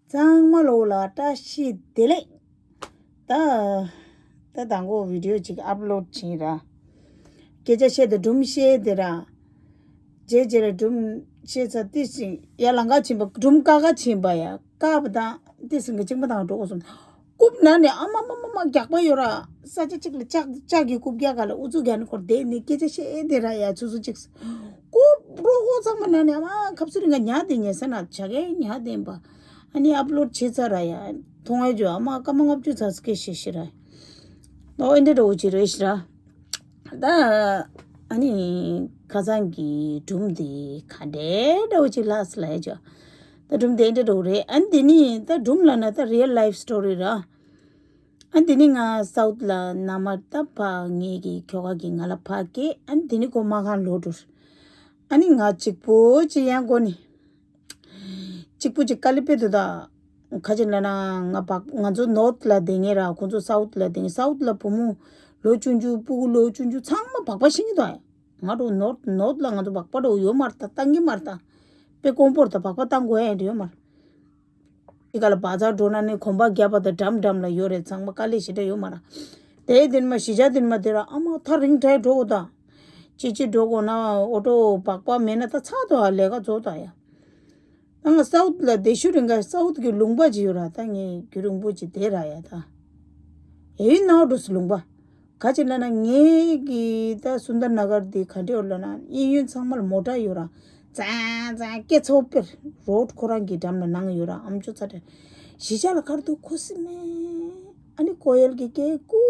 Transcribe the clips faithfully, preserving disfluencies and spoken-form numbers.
ཚང་མ་ལོ་ལ་བཀྲ་ཤིས་བདེ་ལེགས། ད་ད་དང་པོ་བི་ཌི་ཡོ་ཅིག་ཨབ་ལོཌ་བྱིན་ར། སྐད་ཆ་བཤད་དེ་སྒྲུང་བཤད་དེ་ར། རྗེས་རྗེས་ལ་སྒྲུང་བཤད་ཚར་ཏི་སིང་ཡ་ལང་ཀ་ཕྱིན་པ་སྒྲུང་ཀ་ཀ་ཕྱིན་པ་ཡ་ཀ་བ་དང་ཏི་སིང་གི་གཅིག་མ་དང་འགྲོ་གོ་སོང་། རྐུབ་ན་ནས་ཨ་མ་མ་མ་མ་རྒྱག་པ་ཡོད་ར། ས་ཆ་གཅིག་ལ་ལྕགས་ལྕགས་ཀྱི་རྐུབ་རྒྱག་ག་ལ་ཨུ་ཚུགས་རྒྱག་ནས་ཁོར་བསྡད་ནས་སྐད་ཆ་བཤད་དེ་ར་ཡ་ཆུ་ཚོད་གཅིག་རྐུབ་རོ་ཁོ་ཚང་མ་ན་ནས་ཨ་མ་ཁབ་སུ་རི་ང་ཉག་དེ་ཉལ་ས་ན་བྱ་གའི་ཉག་དེ་ཡིན་པ། ཨ་ནི་ཨབ་ལོཌ་བྱེད་ཚར་ར་ཡ། མཐོང་ཡ་ཇོ་ཨ་མ་སྐར་མ་ལྔ་བཅུ་ཚར་སྐད་བཤད་ཤི་ར། ཨོ་ཨེ་འདྲ་འདྲ་བོ་ཅིག་རེད་ཤི་ར། ད་ཨ་ནི་ཁ་སང་གི་སྒྲུང་འདི་ག་འདྲའི་འདྲ་བོ་ཅིག་ལགས་སི་ལ་ཡ་ཇོ། ད་སྒྲུང་འདི་ཨེ་འདྲ་འདྲ་བོ་རེད། ཨ་ནི་འདི་ནི་ད་སྒྲུང་ལ་ན་ད་རི་ཡལ་ལའིཕ་སི་ཊོ་རི་ར། ཨ་འདི་ནི་ང་སའུ་ཐི་ལ་ན་མ་ད་ཕ་ངེད་ཀྱི་ཁྱོ་ག་གི་ང་ལ་ཕ་སྐད། ཨ་འདི་ནི་ཁོ་མ་ཁང་ལོ་དྲུག་ཨ་ནི་ང་གཅིག་པོ་ཅི་ཡང་གོ་ནི། གཅིག་པུ་གཅིག་དཀའ་ལས་དཔེ་འདུག་ད། ཁ་ཅིག་ལ་ན་ང་བག་ང་ཚོ་ནོར་ཐི་ལ་བསྡད་མཁན་ར། ཁོང་ཚོ་སའུ་ཐི་ལ་བསྡད་མཁན། སའུ་ཐི་ལ་བུ་མོ་ལོ་ཆུང་ཆུང་སྤུ་གུ་ལོ་ཆུང་ཆུང་ཚང་མ་བག་པ་ཤེས་ཀྱི་འདུག་ང་འགྲོ་ནོར་ནོར་ཐི་ལ་ང་ཚོ་བག་པ་འགྲོ་ཡོད་མ་རེད། ད་བཏང་གི་མ་རེད། ད་དཔེ་དཀོན་པོར་ད་བག་པ་བཏང་དགོས་ཡ་ཡོད་མ་རེད། དེ་ག་ལ་བ་ཛར་འགྲོ་ན་ནི་གོམ་པ་བརྒྱབ་པ་ད་འགྲམ་འགྲམ་ལ་ཡོད་རེད། ཚང་མ་དཀའ་ལས་ཞེ་དྲག་ཡོད་མ་རེད། དེ་དེ་ནི་མ་གཞིས་ཆགས་དེ་ནི་མ་དེ་ར་ཨ་མ་ཐག་རིང་དྲགས་འགྲོ་དགོས་ད། ཅི་ཅི་འགྲོ་དགོས་ན་ཨོ་ཊོ་བག་པ་མེད་ན་ད་ཚར་དོ་ཨ་ལས་ཀ་རྫོགས་ད་ཡ། ད་ང་སའུ་ཐི་ལ་བསྡད་ཤུལ་རིང་ག་སའུ་ཐི་གི་ལུང་པ་ཅིག་ཡོད་ར། ད་ངས་རྒྱུན་རིང་པོ་ཅིག་བསྡད་ར་ཡ་ད། ཨེ་ཡིན་ནའོ་འགྲོ་སི་ལུང་པ། ག་ཅི་ལ་ན་ངས་གི་ད་སུན་དར་ན་གར་འདི་ག་འདྲ་ཡོད་ལ་ན་གཡས་གཡོན་ཚང་མ་ལ་མོ་ཊ་ཡོད་ར། ཙང་ཙང་སྐད་ཚོ་སྤེར་རོ་ཁོ་རང་གི་འགྲམ་ལ་ནང་ཡོད་ར། ཨམ་ཅོག་ཚ་དྲན། གཞིས་ཆགས་ལ་གར་འདུག་ཁུ་སིམ་མེ། ཨ་ནི་ཀོ་ཡལ་གི་སྐད་ཀུ་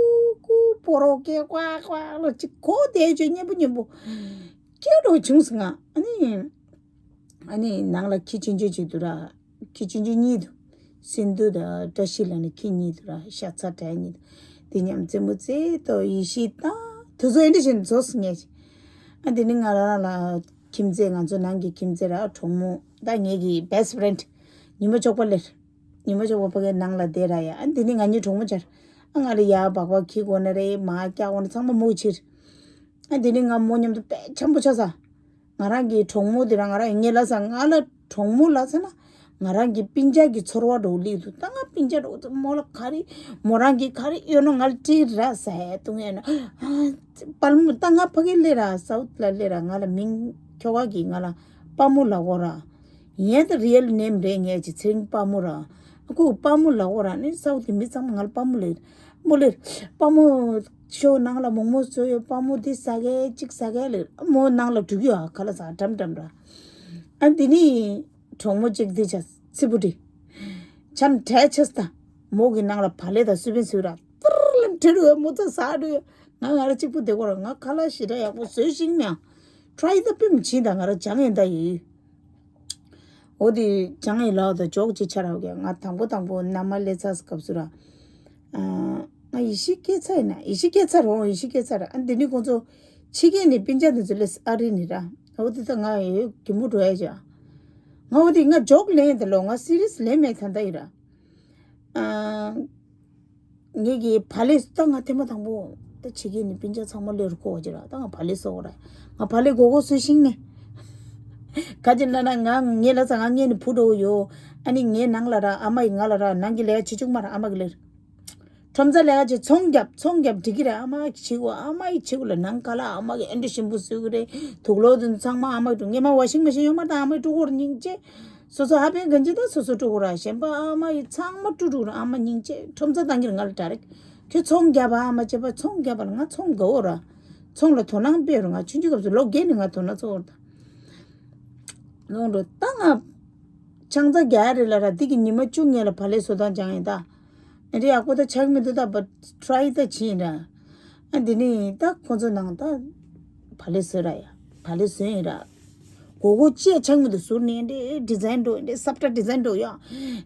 ཀུ་སྤོ་རོ་སྐད་ཀ་ཀ་ལ་ཅིག་གོ་བསྡད་བྱོས་སྙན་པོ་སྙན་པོ། སྐད་འགྲོ་བྱུང་སོང་ང་། ཨ་ནི། ཨ་ནི་ནང་ལ་ཁྱི་ཆུང་ཆུང་ཅིག་འདུག་ར། ཁྱི་ཆུང་ཆུང་གཉིས་འདུག་སིན་དྷུ་དང་བཀྲ་ཤིས་ལ་ནི་ཁྱི་གཉིས་འདུག་ར། ཤ་ཚ་དྲག་གཉིས་འདུག་དེ་མཉམ་རྩེད་མོ་རྩེ་ཏོ་ཡིད་ཤེས་ད། དུ་ཚོ་ཨེ་འདྲ་བཞིན་རྫོགས་སུ་ངས། ཨ་དེ་ནི་ང་རང་ལ་ཁྱིམ་མཚེས་ང་ཚོ་ནང་གི་ཁྱིམ་མཚེས་ར་གྲོགས་མོ་ད་ངེད་ཀྱི་best friend ཉི་མ་ཅོག་པ་ལེར། ཉི་མ་ཅོག་པ་ཕ་གའི་ནང་ལ་བསྡད་ར་ཡ། ཨ་དེ་ནི་ང་གཉིས་གྲོགས་མོ་ཆར། ཨ་ང་ལ་ཡ་བག་བག་ཁྱི་དགོ་ན་རེ་མ་སྐྱག་དགོ་ན་ཚང་མ་མོ་ཕྱིར། ཨ་དེ་ནི་ང་མོ་མཉམ་དུ་དཔེ་འཆམ་པོ་ཆགས་ས། ང་རང་གི་གྲོགས་མོ་དེ་རང་ང་རང་ངེད་ལ་ས་ང་ལ་གྲོགས་མོ་ལ་ས་ན་ང་རང་གི་སྤུན་ཀྱག་གི་ཚོར་བ་འགྲོ་ལིག་འདུག་ད་ང་སྤུན་ཀྱག་འགྲོ་ཚོ་མོ་ལ་ག་རེ་མོ་རང་གི་ག་རེ་ཡོད་ནོ་ང་ལ་དྲིས་ར་ས་ཧེ་ཏུང་ཡོད་ན་པལ་མོ་ད་ང་ཕ་གི་ལེ་ར་སའུ་ཐི་ལ་ལེ་ར་ང་ལ་མིང་ཁྱོ་ག་གི་ང་ལ་པ་མོ་ལ་གོ་ར་ཡན་ད་རི་ཡལ་ནེམ་རེ་ངས་ཀྱི་ཚེ་རིང་པ་མོ་ར་ཨ་ཁུ་པ་མོ་ལ་གོ་ར་ནི་སའུ་ཐི་མི་ཚང་མ་ང་ལ་པ་མོ་ལེ། མོ་ལེ། པ་མོ་ཤོ་ནང་ལ་མོག་མོག་བཟོ་ཡོད། པ་མོ་འདི་ཟ་གེ་གཅིག་ཟ་གེ་ལེ། མོ་ནང་ལ་འགྲོ་གི་ཡོད་ཨ་ཁ་ལ་ཟ་འགྲམ་འགྲམ་ར། ཨ་འདི་ནི་གྲོགས་མོ་གཅིག་འདི་ཆ་ཚི་བུ་འདི། ཆམ་དྲལ་ཆེས་ད། མོ་གི་ནང་ལ་བ་ལེ་དང་སུ་བིན་སུ་ར། ཏར་ལ་འདྲེ་རུ་མོ་ཚ་ཟ་འགྲོ་ཡོད། ང་ང་ར་གཅིག་པུ་བསྡད་གོ་ར་ང་ཁ་ལ་ཞེ་དྲག་ཡག་པོ་བཟོས་ཤིང་མིང་། ཊ་རའི་ད་པིམ་བྱིན་ད་ང་ར་ཅང་ཡིན་ད་ཡོད། འོ་དེ་ཅང་ཡི་ལག་ཏུ་འཇོག་ཅིག་ཆ་རག་གི་ང་དང་པོ་དང་པོ་མནའ་མ་སླེབས་ཚར་སྐབས་སུ་ར། ང་ཡེ་ཤེས་སྐྱེས་ཚར་ཡིན་ན་ཡེ་ཤེས་སྐྱེས་ཚར་འོང་ཡེ་ཤེས་སྐྱེས་ཚར་ཨ་འདི་ནི་ཁོང་ཚོ་ཕྱི་རྒྱལ་ནས་སྤུན་ཀྱག་འདི་ཚོ་སླེབས་ཨ་རི་ནི་ར། འོ་དེ་ད་ང་ཡོད་གི་མུ་འགྲོ་ཡ་ཅག་ང་འོ་དེ་ང་འཇོག་ལེན་ཡིན་ད་ལོ་ང་སི་རི་ཡས་ལེན་མེད་ད་ད་ཡི་ར། ངེད་ཀྱི་བ་ལེ་ད་ང་ཐེངས་མ་དང་པོ་ད་ཕྱི་རྒྱལ་ནས་སྤུན་ཀྱག་ཚང་མ་སླེབས་རུ་གོ་བ་ཅི་ར་ད་ང་བ་ལེ་བཟོ་གོ་ར་ང་བ་ལེ་གོ་གོ་བཟོས་ཤིང་ནས། ག་ཅི་ན་ན་ང་ངེད་ལ་ས་ང་ངེད་ནི་བུ་འགྲོ་ཡོད། ཨ་ནི་ངའི་ནང་ལ་ར་ཨ་མ་ཡི་ང་ལ་ར་ནང་གི་ལས་ཀ་བྱེད་བཅུག་མ་ར་ཨ་མ་གི་ལེར། ཁྲོམ་ས་ལས་ཀ་བྱེད་ཚོང་རྒྱབ་ཚོང་རྒྱབ་འགྲིག་གི་ར་ཨ་མ་ཡི་བྱེད་གོ་ཨ་མ་ཡི་བྱེད་གོ་ལ་ནང་ག་ལ་ཨ་མ་གི་ཨེ་འདྲ་ཞིམ་པོ་བཟོས་གི་རེད་དུག་ལོག་དུ་ཚང་མ་ཨ་མ་ཡི་འགྲོ་ངེད་མ་ཝ་ཤིང་མ་ཤིང་ཡོད་མ་ར་ད་ཨ་མ་ཡི་འགྲོ་གོ་ར་སྙིང་རྗེ། སོ་སོ་ཧ་པན་གན་ཅི་ད་སོ་སོ་སྤྲོ་གོ་ར་གཞན་པ་ཨ་མ་ཡི་ཚང་མ་སྤྲོ་གོ་ར་ཨ་མ་སྙིང་རྗེ་ཁྲོམ་ཚ་བཏང་གི་ར་ང་ལ་དྲ་རེག་ཁྱོད་ཚོང་རྒྱབ་ཨ་མ་བྱེད་པ་ཚོང་རྒྱབ་པ་ལ་ང་ཚོང་དགའ་འོ་ར་ཚོང་ལ་དོ་སྣང་སྤེལ་ར་ང་ཆུང་ཆུང་སྐབས་སུ་ལོ་བརྒྱད་ནས་ང་དོ་སྣང་ཚོགས་འོ་ར་ད་ལོང་འགྲོ་ད་ང་ཆང་ཚ་རྒྱ་རེ་ལ་ར་འདི་གི་ཉི་མ་བཅུ་ངེད་ལ་བ་ལེ་བཟོ་སྟངས་སྦྱང་ཡིན་ད་ཨེ་འདྲ་ཡག་པོ་ད་ཆགས་མི་འདུག་ད་བ་ཊི་རའི་ད་བྱིན་ར། ཨ་འདི་ནི་ད་ཁོ་ཚོ་ནང་ད་བ་ལེ་བཟོས་ར་ཡ། བ་ལེ་བཟོས་ཡིན་ར། གོ་གོ་ཅེས་ཆགས་མི་འདུག་ཟུར་ནས་འདི་ཌི་ཛའིན་འགྲོ་འདི་སབ་ཏྲ་ཌི་ཛའིན་འགྲོ་ཡ།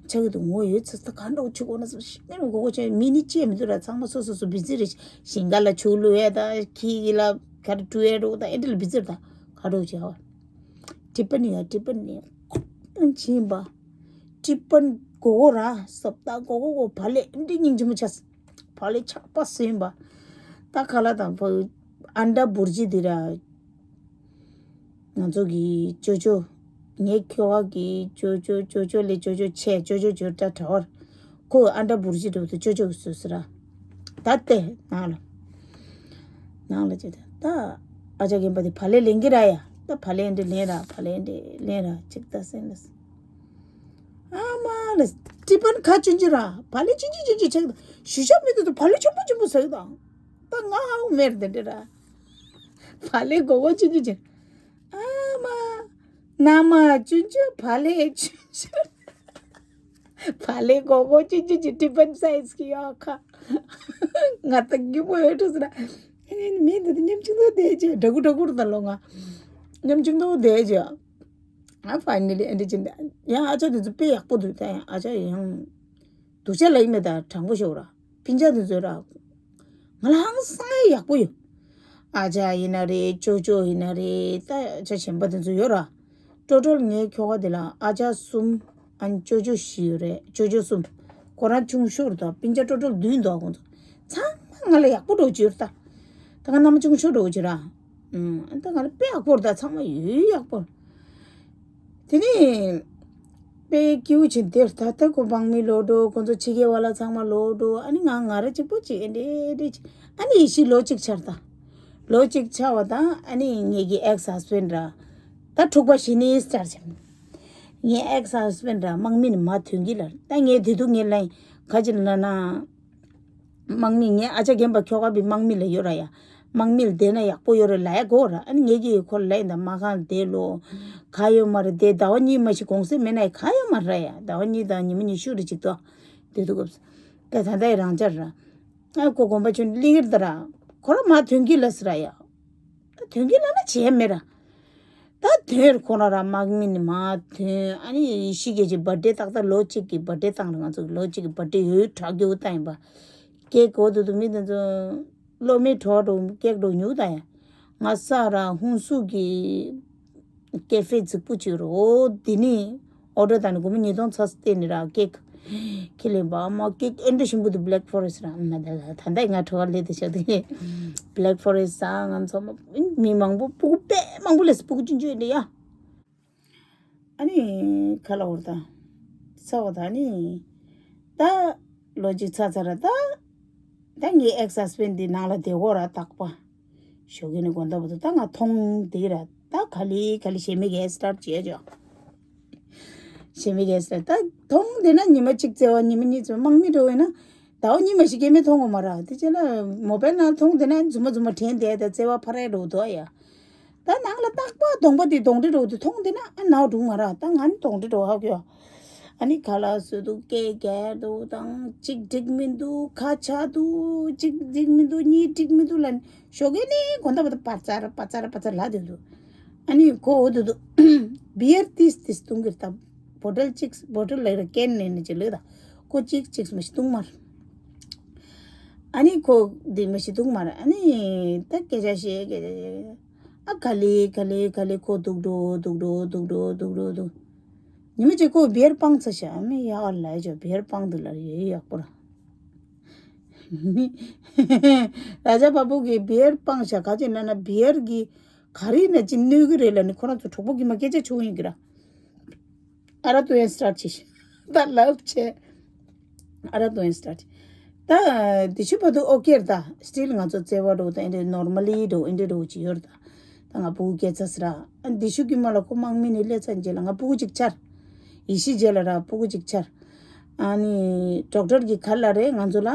ཆགས་ཀྱི་འདུག་ངོ་ཡོད་ཚེ་ད་ག་འགྲོ་ཆུ་གོ་ན་སོ་ཤི་མེ་རུ་གོ་གོ་ཅེས་མི་ནི་ཅེས་མི་འདུག་ར་ཚང་མ་སོ་སོ་སོ་བི་ཛི་རེད་ཞིང་ཁ་ལ་ཆུ་བླུག་ཡ་ད་ཁྱི་གི་ལ་ག་རེ་བཀྲུ་ཡ་འགྲོ་ད་ཨེ་འདྲ་ལ་བི་ཛི་རེད་ད་ག་འགྲོ་ཅེས་ཨ། ཊི་པ་ནི་ཡ་ཊི་པ་ནི་ཡ་ཁོ་ཕྱིན་པ། ཊི་པ་གོ་གོ་ར་སོབ་ད་གོ་གོ་གོ་བ་ལེ་འདི་སྙིང་རྗེ་མོ་ཆགས། བག་ལེབ་ཆག་པ་ཟིན་པ། ད་ཁ་ལག་དང་ཕ་ཨན་ཌ་བུར་ཇི་འདི་ར། ང་ཚོ་གི་ཅོ་ཅོ། ངའི་ཁྱོ་ག་གི་ཅོ་ཅོ་ཅོ་ཅོ་ལས་ཅོ་ཅོ་ཆེ་ཅོ་ཅོ་ཅོ་འདྲ་འདྲ་བར། ཁོ་ཨ་འདྲ་འབུར་ཅི་འགྲོ་དུ་ཅོ་ཅོ་གི་སོ་སོ་ར། ད་ལྟེ་ནང་ལ། ནང་ལ་ཅི་ད་ད། ཨ་ཅག་རྒན་པ་དེ་བག་ལེབ་ལེན་གི་ར་ཡ། ད་བག་ལེབ་འདི་ལེན་ར་བག་ལེབ་འདི་ལེན་ར་ཅིག་ད་སེང་ལ། ཨ་མ་ལ། ཊི་ཕན་ཁ་ཆུང་ཆུང་ར། བག་ལེབ་ཆུང་ཆུང་ཆུང་ཆུང་ཆགས་ད། ཞུ་ཤ་མི་འདུག་ད་བག་ལེབ་ཆེན་པོ་ཆེན་པོ་ཟ་གི་ད། ད་ང་ཧ་གོ་མེར་དེ་འདྲ་ར། བག་ལེབ་སྒོར་སྒོར་ཆུང་ཆུང་ཆུང་། ཨ་མ། མནའ་མ་ཆུང་ཆུང་བག་ལེབ་ཆུང་ཆུང་། བག་ལེབ་སྒོར་སྒོར་ཆུང་ཆུང་ཆུང་ཊི་ཕན་སའི་ཛི་གི་ཡོད་ཁ། ང་ད་རྒྱུ་མོ་ཡོད་འགྲོ་ཟེར་ན། མི་འདི་ཉམ་ཆུང་དུ་བསྡད་ཅེས་འདྲ་གུ་འདྲ་གུ་རུ་ད་ལོ་ང་། ཉམ་ཆུང་དུ་བསྡད་ཅེས། ཨ་ཕ་ནི་ལི་ཨེ་འདྲ་ཅི་འདྲ་ཡང་ཨ་ཅག་དེ་ཚོ་དཔེ་ཡག་པོ་འདུག་ད་ཡང་ཨ་ཅག་ཡང་། སྡུག་ཅག་ལ་ཡིན་མེད་ད་དྲང་པོ་ཤོད་ར། སྤུན་ཅག་དེ་ཚོ་ར། ང་ལ་ཧང་སང་ཡག་པོ་ཡོད། ཨ་ཅག་ཡིན་ན་རེད་ཅོ་ཅོ་ཡིན་ན་རེད་ད་ཅག་གཞན་པ་དེ་ཚོ་ཡོད་ར། ཊོ་ཊལ་ངའི་ཁྱོ་ག་དེ་ལ་ཨ་ཅག་གསུམ། ཨ་ནི་ཅོ་ཅོ་བཞི་ཡོད་རེད་ཅོ་ཅོ་གསུམ། ཁོ་རང་ཆུང་ཤོས་རེད་ད་སྤུན་ཅག་ཊོ་ཊལ་བདུན་འདུག་ཁོང་ཚོ། ཚང་མ་ང་ལ་ཡག་པོ་འགྲོ་གི་ཡོད་རེད་ད། ད་ང་རྣམ་ཆུང་ཤོས་འགྲོ་གི་ར། ཨུམ། ད་ང་ལ་དཔེ་ཡག་པོ་རེད་ད་ཚང་མ་ཡོད་ཡག་པོ། དེ་ནས། དཔེ་སྐྱིད་པོ་བྱས་དེར་ད་ལྟ་ཁོ་དམག་མི་ལོག་འགྲོ་ཁོ་ཚོ་ཕྱི་རྒྱལ་བ་ལ་ཚང་མ་ལོག་འགྲོ་ཨ་ནི་ང་ང་ར་གཅིག་པོ་གཅིག་ཨེ་འདྲེ་འདྲེ་གཅིག་ཨ་ནི་ཡེ་ཤི་ལོ་གཅིག་ཆར་ད། ལོ་གཅིག་ཆར་བ་དང་ཨ་ནི་ངེད་ཀྱི་ཨེག་སི་ཧས་བྷེན་ཌི་ར། ད་འཁྲུག་པ་ཞི་ནི་སྟར་བྱས། ངའི་ཨེག་སི་ཧས་བྷེན་ཌི་ར་དམག་མི་ནི་མ་ཐོན་གི་ལ་ད་ངས་དེ་དུས་ངས་ལན་ག་ཅི་ལ་ན། དམག་མི་ངའི་ཨ་ཅག་རྒན་པ་ཁྱོ་ག་བི་དམག་མི་ལ་ཡོད་ར་ཡ། དམག་མི་ལ་བསྡད་ན་ཡག་པོ་ཡོད་ར་ལ་ཡ་གོ་ར་ཨ་ནི་ངེད་ཀྱིས་ཁོ་ལ་ཡིན་ད་མ་གང་བསྡད་ལོ། ག་ཡོད་མ་རེད་བསྡད་ཟླ་བ་གཉིས་མ་ཞིག་གོང་སེ་མེད་ན་ཡ་ག་ཡོད་མ་ར་ཡ་ཟླ་བ་གཉིས་དང་ཉི་མ་ཉི་ཤུ་རེ་ཅིག་ཏོ། དེ་དུས་སྐབས་སུ། ད་ད་ལྟ་ཡི་རང་ཅག་ར། ཨ་ཁོ་དགོན་པ་ཆུང་ལི་གིར་ད་ར། ཁོ་ར་མ་ཐོན་གི་ལ་སི་ར་ཡ། ད་ཐོན་གི་ལ་ན་བྱས་མེད་ར། ད་དོན་ཁོ་ན་ར་དམག་མི་ནི་མ་ཐོན་ཨ་ནི་ཡེ་ཤི་གེ་ཅིག་བར་ཌེ་ཏག་ཏག་ལོ་གཅིག་གི་བར་ཌེ་བཏང་ར་ང་ཚོ་ལོ་གཅིག་གི་བར་ཌེ་ཡོད་དྲག་རྒྱུ་བཏང་ཡིན་པ། ཀེག་གོ་དུ་དུ་མི་དེ་ཚོ་སློབ་མའི་གྲོགས་འགྲོ་ཀེག་འགྲོ་ཉུག་ད་ཡ། ང་ས་ར་ཧུན་སུ་གི་ཀེ་ཧྥེ་རྫིག་པོ་ཅིག་རོ་འདི་ནི་ཨོ་ཌར་དང་ནི་སྒོར་མོ་ཉིས་སྟོང་ཚ་སྟེ་ནི་ར་ཀེག་ཁི་ལེ་བ་མ་ཀེག་ཨེ་འདྲ་ཞིམ་པོ་འདུག་བྷེ་ལེག་ཕོ་རེ་སི་ཊི་ར་ད་ད་ད་ད་ང་གྲོ་བ་ལེ་དེ་ཤོག་དེ་བྷེ་ལེག་ཕོ་རེ་སི་ཊི་ཟ་ང་ཚོ་མ་མི་མང་པོ་སྤུ་གུ་དཔེ་མང་པོ་ལས་སྤུ་གུ་ཆུང་ཆུང་ཡིན་འདྲ་ཡ། ཨ་ནི་ཁ་ལ་འོར་ད་ཚ་བ་ད་ནི་ད་ལོ་གཅིག་ཚ་ཚ་ར་ད་ད་ངའི་ཨེག་སི་ཧས་བྷེན་ཌི་འདི་ནང་ལ་བསྡད་གོ་ར་རྟག་པ། ཞོགས་ཀས་ནས་དགོང་དག་བར་དུ་ད་ང་མཐོང་དེ་ར་ད་ག་ལེ་ག་ལེ་ཞེ་མི་གེ་སི་ཊར་བྱས་ཅོ། ཞེ་མི་གེ་སི་ཊར་ད་མཐོང་དེ་ན་ཉི་མ་གཅིག་བཙལ་བ་ཉི་མ་གཉིས་བཙལ་བ་དམག་མི་འགྲོ་བས་ན་ཟླ་བ་གཉིས་མ་ཞིག་སྐྱེ་མེད་མཐོང་གོ་མ་ར་དེ་བྱས་ན་མོ་བེལ་ནང་མཐོང་དེ་ན་རྫུན་མ་རྫུན་མ་དྲན་དེ་ད་བཙལ་བ་ཕ་རེ་འགྲོ་དོ་ཡ། ད་ནང་ལ་རྟག་པ་གདོང་པ་དེ་གདོན་འདྲེ་འགྲོ་དུས་མཐོང་དེ་ན་ཨ་ནའོ་འགྲུག་མ་ར་ད་ང་ནི་གདོན་འདྲེ་འགྲོ་ཧ་གོ་ཡ། ཨ་ནི་ག་ལ་སུ་འདུག་སྐད་རྒྱག་འདུག་དང་གཅིག་འགྲིག་མི་འདུག་ཁ་ཆག་འདུག་གཅིག་འགྲིག་མི་འདུག་གཉིས་འགྲིག་མི་འདུག་ལ་ནི་ཞོགས་ཀས་ནི་དགོང་དག་བར་དུ་པ་ཙར་པ་ཙར་པ་ཙར་ལ་དུ་འདུག་ཨ་ནི་ཁོ་འོ་དུ་འདུག་བི་ཡར་ཏིས་ཏིས་བཏུང་གིར་ད་བོ་ཊལ་གཅིག་བོ་ཊལ་ལ་ར་ཀེན་ནས་ནི་ཅི་ལོས་ད་ཁོ་གཅིག་གཅིག་མ་ཞིག་བཏུང་མར། ཨ་ནི་ཁོ་འདི་མ་ཞིག་བཏུང་མར་ཨ་ནི་ད་སྐད་ཆ་བཤད་སྐད་ཆ་བཤད། ཨ་ག་ལེ་ག་ལེ་ག་ལེ་ཁོ་སྡུག་འགྲོ་སྡུག་འགྲོ་སྡུག་འགྲོ་སྡུག་འགྲོ་སྡུག་ཉི་མ་གཅིག་ཁོ་བི་ཡར་སྤང་ཚར་ཤག་ཨ་མི་ཡག་ལ་ཅོ་བི་ཡར་སྤང་འདུག་ལ་ཡོད་ཡག་པོ་ར། ར་ཇ་བ་བུ་གིས་བི་ཡར་སྤང་ཤག་ག་ཅི་ན་ན་བི་ཡར་གི་ག་རེ་ན་ཅི་གནོད་གི་རེད་ལ་ནི་ཁོ་རང་ཚོ་གྲོགས་པོ་གི་མ་སྐད་ཆ་ཆུང་ཡིན་གི་ར། ཨ་ར་ཏུ་ཡན་སི་ཊར་ཊི་བྱས་ཤག་ད་ལབ་བྱས། ཨ་ར་ཏོ་ཨིན་སི་ཊར་ཊི། ད་དེ་ཤུ་བར་དུ་ཨོ་ཀེ་རེད་ད། སི་ཊིལ་ང་ཚོ་བརྩེ་བ་འགྲོ་དང་ཨེ་འདྲ་ནོར་མ་ལི་འགྲོ་ཨེ་འདྲ་འགྲོ་ཅི་ཡོད་རེད་ད། ད་ང་ཕྲུ་གུ་སྐྱེས་ཚར་སི་ར། ཨ་དེ་ཤུ་གི་མ་ལ་ཁོ་དམག་མི་ནས་སླེབས་ཚར་རྗེས་ལ་ང་ཕྲུ་གུ་གཅིག་ཆར། ཡེ་ཤི་རྗེས་ལ་ར་ཕྲུ་གུ་གཅིག་ཆར། ཨ་ནི་ཌོག་ཊར་གི་ག་ལ་རེད་ང་ཚོ་ལ།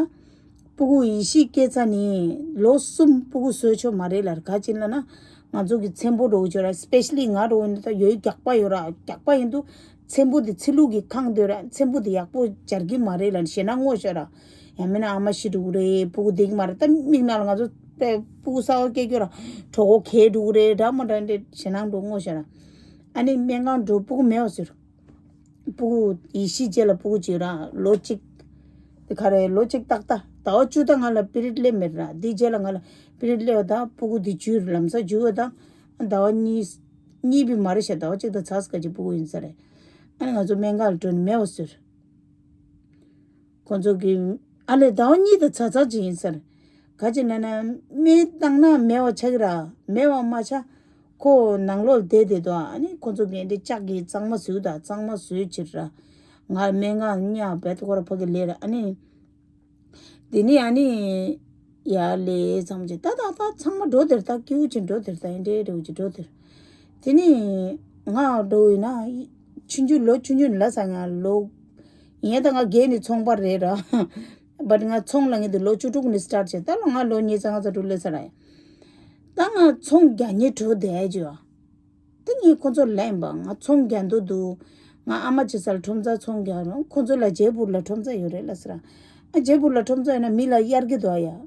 ཕྲུ་གུ་ཡེ་ཤི་སྐྱེས་ཚར་ནི་ལོ་གསུམ་ཕྲུ་གུ་གསོ་ཆོག་མ་རེད་ལ་ག་ཅི་ལ་ན། ང་ཚོ་གི་ཚེམ་བུ་འགྲོ་ཆོག་ར་སི་པེ་ཤ་ལི་ང་འགྲོ་ནི་ད་ཡོད་རྒྱགས་པ་ཡོད་ར་རྒྱགས་པ་ཡིན་དུ། ཚེམ་བུ་དེ་ཚི་ལུ་གི་ཁང་དོད་ར་ཚེམ་བུ་དེ་ཡག་པོ་སྦྱར་གི་མ་རེད་ལ་ཞེ་ན་ངོ་ཤ་ར། ཡང་མིན་ན་ཨ་མ་ཤི་འགྲོ་གི་རེད་ཕྲུ་གུ་བསྡད་ཀྱི་མ་རེད་ད་མིག་ནང་ལ་ང་ཚོ་དཔེ་ཕྲུ་གུ་གསར་པ་སྐྱེ་རྒྱུ་ར་གྲོད་ཁོག་གས་འགྲོ་གི་རེད་འདྲ་མ་འདྲ་འདྲ་ཞེ་ན་འགྲོ་ངོ་ཤ་ར། ཨ་ནི་སྨན་ཁང་འགྲོ་ཕྲུ་གུ་མེད་པ་ཟེར། ཕྲུ་གུ་ཡེ་ཤི་རྗེས་ལ་ཕྲུ་གུ་གཅིག་ར་ལོ་གཅིག་དེ་ག་རེ་ལོ་གཅིག་ཏག་ཏག་ཟླ་བ་བཅུ་དང་ལྔ་ལ་པི་རིད་སླེབས་མེད་ར་དེ་རྗེས་ལ་ང་ལ་པི་རིད་སླེབས་པ་དང་ཕྲུ་གུ་དེ་འཇུ་ལམ་སང་འཇུ་བ་དང་ཟླ་བ་གཉིས་གཉིས་པི་མ་རེད་ཤག་ཟླ་བ་གཅིག་དང་ཚ་ས་ག་ཅིག་ཕྲུ་གུ་ཡིན་ས་རེད། ཨ་ནི་ང་ཚོ་སྨན་ཁང་ལ་འགྲོ་ནི་མེད་པ་ཟེར། ཁོང་ཚོ་གི་ཨ་ལས་ཟླ་བ་གཉིས་དང་ཚ་ཚ་ཅིག་ཡིན་ས་རེད། ག་ཅི་ན་ན་སྨན་བཏང་ན་མེད་པ་ཆགས་ཀྱི་ར་མེད་པ་མ་ཆགས། ཁོ་ནང་ལོགས་བསྡད་བསྡད་དོ། ཨ་ནི་ཁོ་ཚོ་གི་འདི་ལྕགས་ཀྱི་གཙང་མ་བཟོས་ད། གཙང་མ་བཟོས་ཕྱིར་ར། ང་སྨན་ཁང་གཉའ་བེད་ཁོ་ར་ཕ་གི་ལས་ར། ཨ་ནི་དེ་ནི་ཨ་ནི་ཡར་ལས་ཚང་ཅིག་ད་ད་ད་ཚང་མ་འགྲོ་དེར། ད་སྐྱིད་པོ་ཅིག་འགྲོ་དེར། ད་ཨེ་འདྲའི་འགྲོ་ཅིག་འགྲོ་དེར། དེ་ནི་ང་འགྲོ་ཡིན་ན་ཆུང་ཆུང་ལོ་ཆུང་ཆུང་ལ་ས་ང་ལོ་ཡིན་ད་ང་རྒས་ནི་ཚོང་པ་རེད་ར། བཊ་ང་ཚོང་ལ་ངེད་དུ་ལོ་བཅུ་དྲུག་ནི་སི་ཊར་བྱས། ད་ལོ་ང་ལོ་ཉི་ཤུ་རྩ་ལྔ་རྩ་དྲུག་ལས་ས་ར་ཡ། ད་ང་ཚོང་རྒྱག་ཉེ་འགྲོ་བསྡད་ཡ་ཅིག་ཡོད། དེ་ངས་ཁོ་ཚོ་ལན་པ། ང་ཚོང་རྒྱག་འདོད་འདུག་ང་ཨ་མ་ཅི་སལ་ཁྲོམ་ཚ་ཚོང་རྒྱག་རུང་། ཁོ་ཚོ་ལ་ཇེ་པུར་ལ་ཁྲོམ་ཚ་ཡོད་རེད་ལ་ཟེར། ཨ་ཇེ་པུར་ལ་ཁྲོམ་ཚ་ཡོད་ན་མི་ལ་གཡར་གི་འདུག་ཨ་ཡ།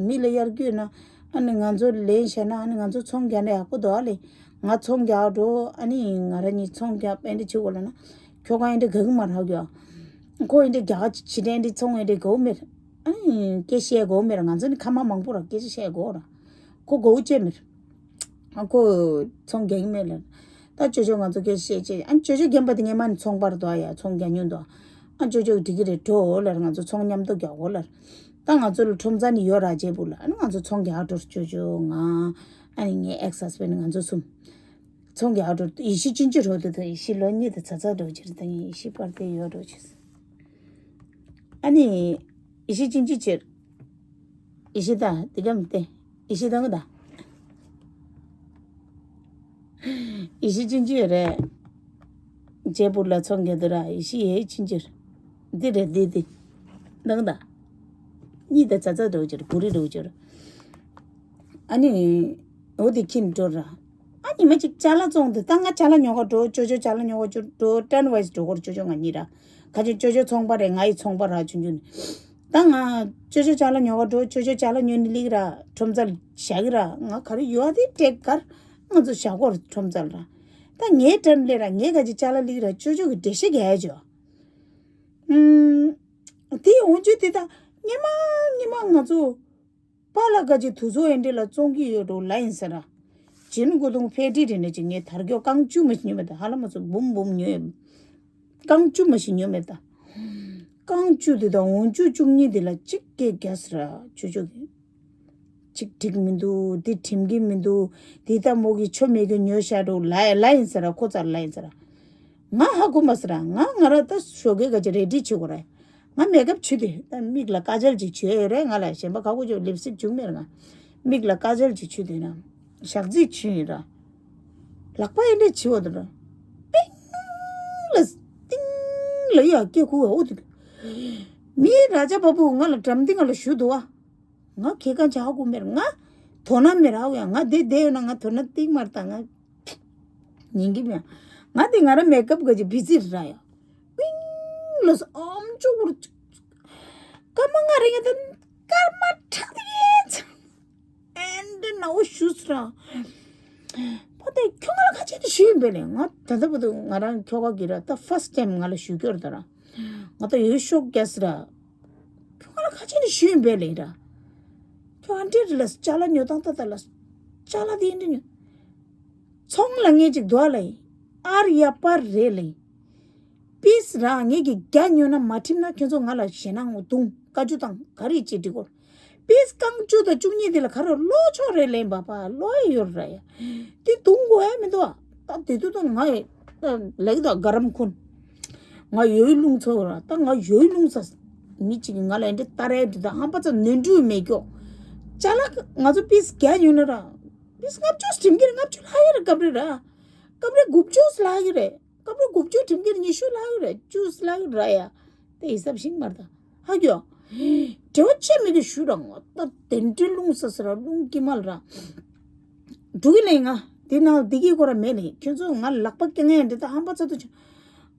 མི་ལ་གཡར་གི་ཡོད་ན་ཨ་ནི་ང་ཚོ་ལན་བཤད་ན་ཨ་ནི་ང་ཚོ་ཚོང་རྒྱག་ན་ཡག་པོ་འདུག་ཨ་ལེ། ང་ཚོང་རྒྱག་འགྲོ། ཨ་ནི་ང་རང་གཉིས་ཚོང་རྒྱག་པ་འདི་བྱེད་དགོས་ལ་ན། ཁྱོ་ག་ཨེ་འདྲ་དགའ་གི་མ་རག་གི་ཨ། ཁོ་ཨེ་འདྲ་རྒྱག་ཕྱི་དྲན་འདི་ཚོང་ཨེ་འདྲ་དགའ་བོ་མེད། ཨ་ནི་སྐད་བཤད་དགའ་བོ་མེད། ང་ཚོ་ནི་ཁ་མ་མང་པོ་ར་སྐད་ཆ་བཤད་དགའ་བོ་ར། ཁོ་དགའ་བོ་བྱས་མེད། ཨ་ཁོ་ཚོང་རྒྱག་གི་མེད་ལབ། ད་ཅོ་ཅོ་ང་ཚོ་སྐད་བཤད་བྱས། ཨ་ཅོ་ཅོ་རྒན་པ་དེ་ངས་མ་ནི་ཚོང་པར་འདུག་ཡ། ཚོང་རྒྱག་མྱོང་འདུག་ཨ་ཅོ་ཅོ་འགྲིག་གི་རེད། འགྲོ་ལར་ང་ཚོ་ཚོང་མཉམ་དུ་རྒྱག་གོ་ལར། ད་ང་ཚོ་ལ་ཁྲོམ་ཚ་ནི་ཡོད་ར་ཇེ་པུར་ལ། ཨ་ནི་ང་ཚོ་ཚོང་རྒྱག་འགྲོ། ཅོ་ཅོ་ང་ཨ་ནི་ངའི་ཨེག་སི་ཧས་བྷེན་ང་ཚོ་གསུམ་ཚོང་རྒྱག་འགྲོ། ཡེ་ཤེས་ཅིན་ཅི་རོ་དུ་དུ་ཡེ་ཤེས་ལོ་གཉིས་དུ་ཚ་ཚ་འགྲོ་ཅིར་ད་ངས་ཡེ་ཤེས་པར་དེ་ཡོད་འགྲོ་ཅིར། ཨ་ནི་ཡེ་ཤེས་ཅིན་ཅི་ཅིར། ཡེ་ཤེས་ད་དེ་གམ་སྟེ། ཡེ་ཤེས་དང་ད། ཡེ་ཤེས་ཅིན་ཅི་རེད། ཇེ་པུར་ལ་ཚོང་རྒྱག་དུ་ར། ཡེ་ཤེས་ཡེ་ཅིན་ཅི་རེད། འདི་རེད་འདི་འདི། དང་ད། གཉིས་ད་ཚ་ཚ་འགྲོ་ཅིར་བུ་རི་འགྲོ་ཅིར། ཨ་ནི། འོ་དེ་ཁྱིམ་འགྲོ་ར། ཨ་ཉི་མ་གཅིག་ཅ་ལག་བཙོང་དུ་ད་ང་ཅ་ལག་ཉོ་ག་འགྲོ། ཅོ་ཅོ་ཅ་ལག་ཉོ་ག་ཅོ་འགྲོ། ཊན་ཝའི་སི་འགྲོ་གོ་ར། ཅོ་ཅོ་ང་གཉིས་ར། ཁ་ཅིག་ཅོ་ཅོ་ཚོང་པ་རེད། ང་ཡི་ཚོང་པ་ར་ཆུང་ཆུང་ནི། ད་ང་ཅོ་ཅོ་ཅ་ལག་ཉོ་ག་འགྲོ། ཅོ་ཅོ་ཅ་ལག་ཉོ་ནི་ལིག་ར་ཁྲོམ་ཚ་བཞག་གི་ར། ང་ག་རེ་ཡོད་དེ་སྤྲད་གར་ང་ཚོ་བཞག་གོ་ར་ཁྲོམ་ཚ་ལ་ར། ད་ངའི་ཊན་ལས་ར་ངའི་ཁ་ཅིག་ཅ་ལག་ལིག་ར་ཅོ་ཅོ་གི་འགྲེལ་བཤད་རྒྱག་ཡ་ཅོ། ཨུམ། དེ་འོང་ཅོ་དེ་ད་ཉི་མ་ཉི་མ་ང་ཚོ། པཱ་ལགས་ཀ་ཅིག་དུས་ཚོད་ཨེ་འདྲ་ལ་བཙོང་གི་ཡོད་འགྲོ་ལ་ཡིན་ཟེར་ར། ཇིན་གོ་དུང་ཕེ་ཏི་རེ་ནས་ཅིག་ངས་དར་གྱོ་རྐང་བཅུ་མ་ཞིག་ཉོས་མེད་ད། ཧ་ལ་མ་ཚོ་འབུམ་འབུམ་ཉོས། རྐང་བཅུ་མ་ཞིག་ཉོས་མེད་ད། རྐང་བཅུ་དེ་དང་འོང་བཅུ་བཅུ་གཉིས་དེ་ལ་གཅིག་སྐད་རྒྱག་ཟེར་ར་ཅོ་ཅོ་གི། གཅིག་འགྲིག་མི་འདུག་འདི་དྲིམ་གི་མི་འདུག་འདི་ད་མོ་གི་ཆོ་མེད་གི་ཉོས་ཤ་འགྲོ་ལ་ལ་ཡིན་ཟེར་ར། ཁོ་ཚར་ལ་ཡིན་ཟེར་ར། ང་ཧ་གོ་མ་སི་ར། ང་ང་ར་ད་ཞོགས་ཀས་ག་ཅི་རེ་ཌི་བྱེད་དགོས་ར། ང་མེག་ཨབ་བྱུས་ཏེ་ད་མིག་ལ་ཀ་ཇལ་ཅིག་བྱུས་ཡོད་རེད། ང་ལ་གཞན་པ་ཁ་ཁོ་ཅོ་ལིབ་སི་ཊིག་བྱུག་མེད་ར། ང་མིག་ལ་ཀ་ཇལ་ཅིག་བྱུས་ཏེ་ན་ཞག་རྩི་བྱུས་ཡིན་ར། ལག་པ་ཡིན་འདྲ་བྱི་བ་དུ་ར། པིང་ལ་ཏིང་ལ་ཡ་སྐད་ཁུ་བ་འུ་དུ། མི་ར་ཇ་བ་བུ་ང་ལ་འགྲམ་སྟེང་ང་ལ་ཞུ་དུ་བ། ང་ཁེ་གང་ཆ་ཧ་གོ་མེད་ར། ང་དོ་ན་མེད་ར་ཧ་གོ་ཡ། ང་དེ་བསྡད་ཡོད་ན་ང་དོ་ན་ཏིག་མར་ད་ང་ཉན་གི་མེད། ང་དེ་ང་ར་མེག་ཨབ་ག་ཅི་བི་ཛི་ར་ཡ། ཝིང་ལོས་ཨམ་ཅོག་གུར། སྐར་མ་ལྔ་རེ་ཡ་དེ་སྐར་མ་ཁྲག་དེ་ཡན་ཚ། ཨེན་དེ་ན་འོ་ཞུས་ར། པ་དེ་ཁྱོད་ང་ལ་ཁ་ཆེ་དེ་ཞུས་ཡིན་པས་ལེ། ང་ད་ལྟ་བར་དུ་ང་རང་ཁྱོ་ག་གི་ར་ད་ཕར་སི་ཊི་ཊེམ་ང་ལ་ཞུ་རྒྱུར་ད་ར། ང་ད་ཡོད་ཤོག་རྒྱ་སི་ར། ཁྱོད་ང་ལ་ཁ་ཆེ་ནས་ཞུས་ཡིན་པས་ལེ་ར། ཁྱོད་ཨ་འདྲེ་རེ་ལ་ཅ་ལག་ཉོ་སྟངས་ད་ད་ལ་ཅ་ལག་དེ་ཡིན་འདྲ་ཉོ། ཚོང་ལ་ངས་ཅིག་འདུག་ལེ། ཨར་ཡ་པར་རེད་ལེ། པིས་ར་ངས་ཀྱི་བརྒྱ་ཉོ་ན་མ་ཁྲིམས་ན་ཁྱོད་ཚོ་ང་ལ་ཞེད་སྣང་ངོ་རྡུང་བཀའ་བཀྱོན་དང་ག་རེ་ཅིག་འགྲིག་གོ། པིས་རྐང་བཅུ་དང་བཅུ་གཉིས་དེ་ལ་ག་རེ་ལོ་ཆོག་རེད་ལེ་བ་པ་ལོ་ཡི་ཡོད་ར་ཡ། དེ་རྡུང་དགོས་ཡ་མི་འདུག་ད་དེ་དུས་ད་ང་ཡི་ལེགས་དང་དགའ་རམ་ཁུན། ང་ཡོད་རླུང་ཚོ་ར་ད་ང་ཡོད་རླུང་ས། མི་གཅིག་གིས་ང་ལ་འདི་ལྟ་རེད་འདི་ད་ཧམ་པ་ཚ་ནོན་འགྲུལ་མེད་ཀྱོག་ཅ་ལག་ང་ཚོ་པིས་བརྒྱ་ཉོས་ན་ར། པིས་ལྔ་བཅུ་སྒྲིམ་གྱི་རེད། ལྔ་བཅུ་ལྷག་ཡོད་རེད། སྐབས་རེ་ར། སྐབས་རེ་དགུ་བཅུ་ལྷག་གི་རེད། སྐབས་རེ་དགུ་བཅུ་སྒྲིམ་གྱི་རེད། ཉི་ཤུ་ལྷག་གི་རེད། བཅུ་ལྷག་གི་ར་ཡ། དེ་ཡི་སབ་ཤིང་མར་ད། ཧ་གྱོ། འབྲེལ་བ་ཆད་མེད་ཀྱི་ཞུ་ར་ང་ད་དེ་འདྲའི་རླུང་ས་ས་ར་རླུང་ཀི་མལ་ར། འགྲོ་གི་ལེ་ང་། དེ་ནང་བདེ་སྐྱིད་ཁོ་ར་མེད་ལེ། ཁྱོད་ཚོ་ང་ལག་པ་སྐྱེ་ངན་འདི་ད་ཧམ་པ་ཚ་དུ་ཆ།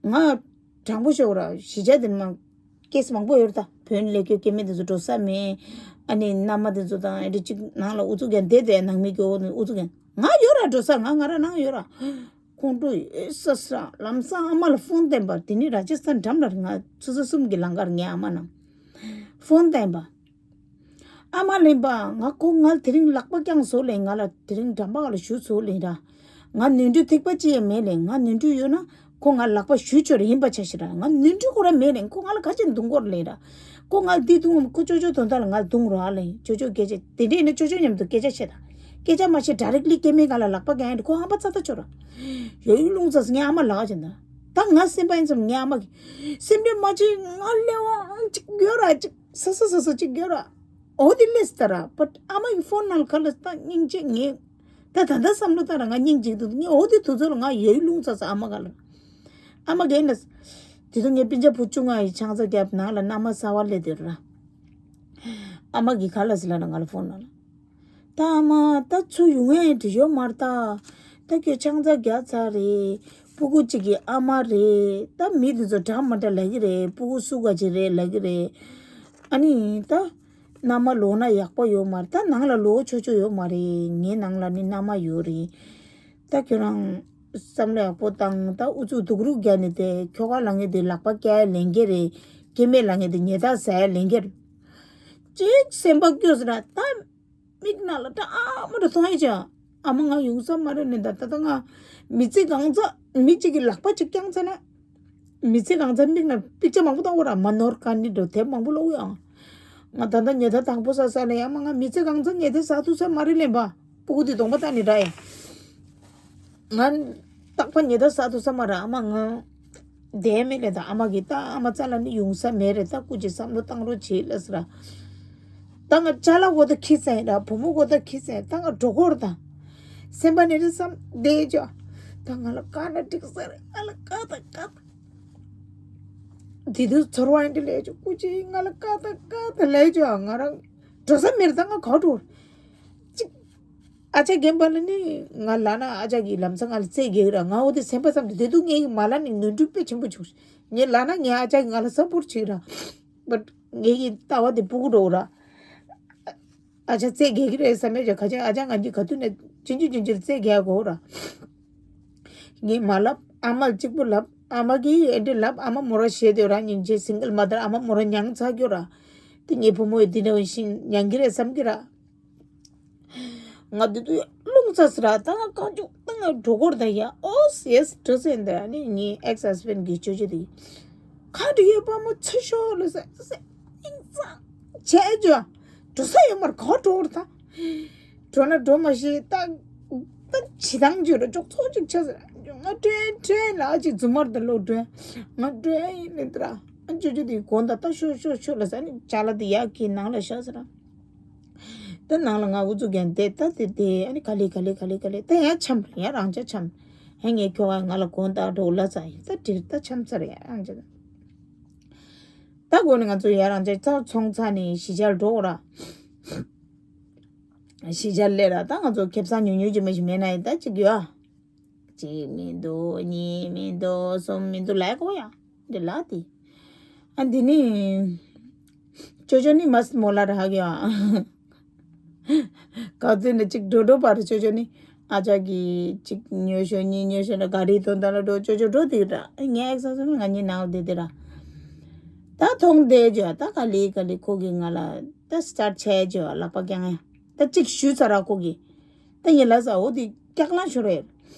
ང་དྲང་པོ་ཤོད་ར་གཞིས་ཆགས་དེ་མ། ཀེས་མང་པོ་ཡོད་ད། བོད་ལས་སྐྱོ་སྐྱེ་དམན་དེ་ཚོ་འགྲོ་ས་མེད། ཨ་ནི་མནའ་མ་དེ་ཚོ་དང་ཨེ་འདྲ་གཅིག་ནང་ལ་ཨུ་ཚུགས་ཀྱང་བསྡད་དེ་ནང་མི་སྐྱོ་བོ་ཨུ་ཚུགས་ཀྱང་ང་ཡོད་ར་འགྲོ་ས་ང་ང་ར་ནང་ཡོད་ར། ཁོང་ཁྲོ་ཡོད་ས་ས་ལམ་སང་ཨ་མ་ལ་ཕོན་བསྟན་པ་དེ་ནི་ར་ཇ་སི་ཐན་འགྲམ་ལ་ང་ཆུ་ཚོད་གསུམ་གྱི་ལམ་ཁར་ངའི་ཨ་མ་ནང་ཕོན་བསྟན་པ། ཨ་མ་ལེན་པ་ང་ཁོ་ང་དེ་རིང་ལག་པ་བརྐྱངས་སོ་ལེ། ང་ལ་དེ་རིང་འགྲམ་པ་ལ་ཞུ་སོ་ལེ་ར། ང་ནོན་འགྲུལ་ཐིགས་པ་ཅི་ཡང་མེད་ལེ། ང་ནོན་འགྲུལ་ཡོད་ན་ཁོ་ང་ལག་པ་ཞུ་ཆོར་ཡིན་པ་ཆ་ཤི་ར། ང་ནོན་འགྲུལ་ཁོ་ར་མེད་ལེ། ཁོ་ང་ལ་ག་ཅི་འདུག་གོ་ལེ་ར། ཁོ་ང་འདི་འདུག་ཁོ་ཅོ་ཅོ་དོན་དག་ལ་ང་འདུག་ར་ལེ། ཅོ་ཅོ་སྐད་ཆ་དེ་འདྲས་ནི་ཅོ་ཅོ་མཉམ་དུ་སྐད་ཆ་བཤད་ད། སྐད་ཆ་མ་བཤད་ཌའི་རེག་ལི་སྐྱེ་དམན་སྒང་ལ་ལག་པ་བརྐྱངས་ཡ་དེ་ཁོ་ཧམ་པ་ཚ་ཚ་ཆོ་ར། ཡོད་ཡུལ་རླུང་ཚ་ངའི་ཨ་མ་ལགས་ཅན་ད། ད་ང་སེམས་པ་ཡིན་ཙམ་ངའི་ཨ་མ་གི། སེམས་ཁྲལ་མ་བྱེད་ང་ལས་དབང་ཅིག་ཡོད་ར་ཅིག་ས་ས་ས་ས་ཅིག་ཡོད་ར། འོ་དེ་ལས་ད་ར་བཊ་ཨ་མ་གི་ཕོན་ནང་ཁ་ལ་ད་སྙིང་རྗེ་ངས། ད་ད་ལྟ་བསམ་བློ་བཏང་ར་ང་སྙིང་རྗེ་འདུག་ངས་འོ་དེ་དུས་ཚོད་ལ་ང་ཡོད་ཡུལ་རླུང་ཚ་ཚ་ཨ་མ་ག་ལ། ཨ་མ་གས་ན། དེ་དུས་ངའི་སྤུན་ཀྱག་བུ་ཆུང་ང་ཡི་ཆང་ས་རྒྱབ་ནང་ལ་མནའ་མ་གསར་བ་སླེབས་དེ་ར། ཨ་མ་གི་ག་ལ་ཟི་ལ་ན་ང་ལ་ཕོན་ལ་ལ། ད་ཨ་མ་ད་ཚུར་ཡོང་ཡ་དྲི་ཡོད་མ་རེད་ད། ད་ཁྱོད་ཆང་ས་རྒྱག་ཚར་རེད། སྤུ་གུ་གཅིག་གི་ཨ་མ་རེད། ད་མི་དེ་ཚོ་འདྲ་མ་འདྲ་ལབ་ཀྱི་རེད། སྤུ་གུ་སུ་ག་ཅིག་རེད་ལབ་ཀྱི་རེད། ཨ་ནི་ད། མནའ་མ་ལོག་ན་ཡག་པོ་ཡོད་མ་རེད། ད་ནང་ལ་ལོག་ཆོག་ཆོག་ཡོད་མ་རེད། ངའི་ནང་ལ་ནི་མནའ་མ་ཡོད་རེད། ད་ཁྱོད་རང་བསམ་བློ་ཡག་པོ་བཏང་། ད་ཨུ་ཚུགས་སྡུག་རུས་རྒྱག་ནས་དེ་ཁྱོ་ག་ལ་ངས་དེ་ལག་པ་བཀྱག་ཡ་ལེན་གྱི་རེད། སྐྱེ་དམན་ལ་ངས་དེ་ཉེས་དག་ཟ་ཡ་ལེན་གྱི་རེད། ཅིག་སེམས་པ་སྐྱོ་ཟེར་ན་ད་མིག་ནང་ལ་ད་ཨ་མ་རུ་མཐོང་ཡ་ཅིག་ཨ་མ་ང་ཡོང་ས་མ་རེད་ནས་ད་ད་ད་ང་མི་ཚེ་གང་ཚ་མི་གཅིག་གི་ལག་པ་གཅིག་བརྐྱངས་ཚར་ན། མི་ཚེ་གང་ཚ་མིག་ནང་པིག་ཅར་མང་པོ་བཏང་བ་ར་མ་ནོར་ག་ནི་འགྲོ་དེབ་མང་པོ་ཀློག་ཡང་། ང་ད་ལྟ་ཉལ་ཐ་དང་པོ་ས་ས་ལ་ཡ་མ་ང་མི་ཚེ་གང་ཚ་ཉལ་ཐ་ས་ཐུ་ས་མ་རེད་ལེན་པ། སྤུ་གུ་དེ་གདོང་པ་ལྟ་ནི་འདྲ་ཡ། ང་རྟག་པ་ཉལ་ཐ་ས་ཐུ་ས་མ་ར་ཨ་མ་ང་བསྡད་མེད་ལེ་ད་ཨ་མ་གི་ད་ཨ་མ་རྩ་ལ་ནི་ཡོང་ས་མེད་རེད། ད་སྐུ་མཁྱེན་བསམ་བློ་བཏང་རོགས་བྱེད་ལ་ཟེར་ར། ད་ང་ཅ་ལག་འོ་ད་ཁྱི་ཟ་ཡིན་ར་བུ་མོ་འོ་ད་ཁྱི་ཟ་ཡིན་ད་ང་འགྲོ་གོ་ར་ད། སེམས་པ་ནི་རེ་བསམ་བསྡད་ཅོ། ད་ང་ལ་དཀའ་ན་འགྲིག་ས་རེད། ང་ལ་དཀའ་ད་དཀའ་ད། དེ་དུས་ཚོར་བ་ཡིན་དེ་ལས་ཅོ་སྐུ་མཁྱེན་ང་ལ་དཀའ་ད་དཀའ་ད་ལས་ཅོ་ང་རང་འགྲོ་ས་མེད་རེད། ད་ང་ག་འགྲོ། ཅིག་ཨ་ཅག་རྒན་པ་ལ་ནི་ང་ལ་ན་ཨ་ཅག་གིས་ལམ་སང་ང་ལ་རྩེད་རྒྱག་གི་ར། ང་འོ་དེ་སེམས་པ་བསམ་དུས་དེ་དུས་ངའི་མ་ལ་ནི་ནོར་འཁྲུལ་དཔེ་ཆེན་པོ་བྱུང་། ངས་ལ་ན་ངའི་ཨ་ཅག་གིས་ང་ལ་སབ་པོར་བྱེད་གི་ར། བཊ་ངེད་ཀྱི་ལྟ་བ་དེ་སྤུ་གུ་འགྲོ་ར། ཨ་ཅག་རྩེད་རྒྱག་གི་རེད་བསམ་མེད་ཅོ་ག་ཅག་ཨ་ཅག་ང་གཉིས་ག་དུས་ནས་ཆུང་ཆུང་ཆུང་ཆུང་རྩེད་རྒྱག་གོ་ར། ངས་མ་ལབ་ཨ་མ་ལ་གཅིག་པུ་ལབ་ཨ་མ་གིས་ཨེ་འདྲ་ལབ་ཨ་མ་མོ་ར་ཞེད་དེ་ར་སྙིང་རྗེ་སིང་གལ་མ་དར་ཨ་མ་མོ་ར་མྱངས་ཚར་གྱོ་ར། དེ་ངའི་བུ་མོ་ཡི་དེ་འདྲ་བཞིན་མྱང་གི་རེད་བསམ་གི་ར། ང་དེ་དུས་རླུང་ཚ་ཟེར་ར་ད་ང་རྐང་ཅུག་ད་ང་འགྲོ་སྐོར་ད་ཡ་ཨོ་སི་ཡེ་སི་འགྲོ་ཟེར་འདི་ཨ་ནི་ངའི་ཨེག་སི་ཧས་བྷེན་གི་ཅོ་ཅོ་དེ་ཁ་དུ་ཡོད་པ་མོ་ཚེ་ཤོག་ལ་ཟེར་ཟེར་ཨིང་ཙང་བྱས་ཅོ་འགྲོ་ས་ཡོད་མར་ག་འགྲོ་སྐོར་ད་འགྲོ་ན་འགྲོ་མ་ཤེས་ད་ད་བྱི་ཐང་ཅོ་ར་ཅོག་ཚོགས་ཅིག་ཆ་ཟེར་ང་དྲན་དྲན་ལ་ཅིག་རྫུན་མར་ད་ལོ་དྲན་ང་དྲན་ཡིན་ནི་ད་ར་ཨ་ཅོ་ཅོ་དེ་གོང་ད་ད་ཤོག་ཤོག་ཤོག་ལ་ཟེར་ཨ་ནི་ཅ་ལག་དེ་ཡག་གི་ནང་ལ་བཞག་ཟེར་ར། ད་ནང་ལ་ང་འུ་ཚུགས་ཀྱང་བསྡད་ད་དེ་དེ་ཨ་ནི་ག་ལེ་ག་ལེ་ག་ལེ་ག་ལེ་ད་ཡང་འཆམ་རེད་ཡང་རང་ཅག་འཆམ། ཧེ་ངའི་ཁྱོ་ག་ང་ལ་དགོངས་དག་འགྲོ་ལ་ཚ་ཡིན་ད་དྲིར་ད་འཆམ་ཚར་ཡང་རང་ཅག་ད་དགོས་ནི་ང་ཚོ་ཡང་རང་ཅག་ཚ་ཚོང་ཚ་ནི་གཞིས་ཆགས་འགྲོ་ར། གཞིས་ཆགས་སླེབས་ར་ད་ང་ཚོ་ཁེ་བཟང་ཉུང་ཉུང་ཅིག་མ་ཞིག་མེད་ན་ཡིན་ད་ཅིག་ཡོད་ཨ། གཅིག་མི་འདུག་གཉིས་མི་འདུག་གསུམ་མི་འདུག་ལབ་ཡ་གོ་ཡ། འདི་ལ་དེ། ཨ་འདི་ནི། ཅོ་ཅོ་ནི་མ་སི་མོ་ལ་ར་ཧ་གི་ཡ། ག་ཚོད་ནི་གཅིག་འགྲོ་འགྲོ་པར་ཅོ་ཅོ་ནི། ཨ་ཅག་གི་གཅིག་ཉོ་ཤོ་གཉིས་ཉོ་ཤོ་ན་ག་རེ་དོན་དག་ལ་འགྲོ་ཅོ་ཅོ་འགྲོ་དེ་ར། ངས་ཨེག་ས་སོ་ང་གཉིས་ནང་དེ་དེ་ར། ད་ཐོང་དེ་ཅོ་ད་ག་ལེ་ག་ལེ་ཁོ་གི་ང་ལ་ད་སི་ཊར་ཊི་བྱས་ཅོ་ལག་པ་བརྐྱང་ཡ། ད་གཅིག་ཞུས་ཚར་ར་ཁོ་གི། ད་ངས་ལབ་ས་འོ་དེ་སྐྱག་ལང་ཤོར་རེད།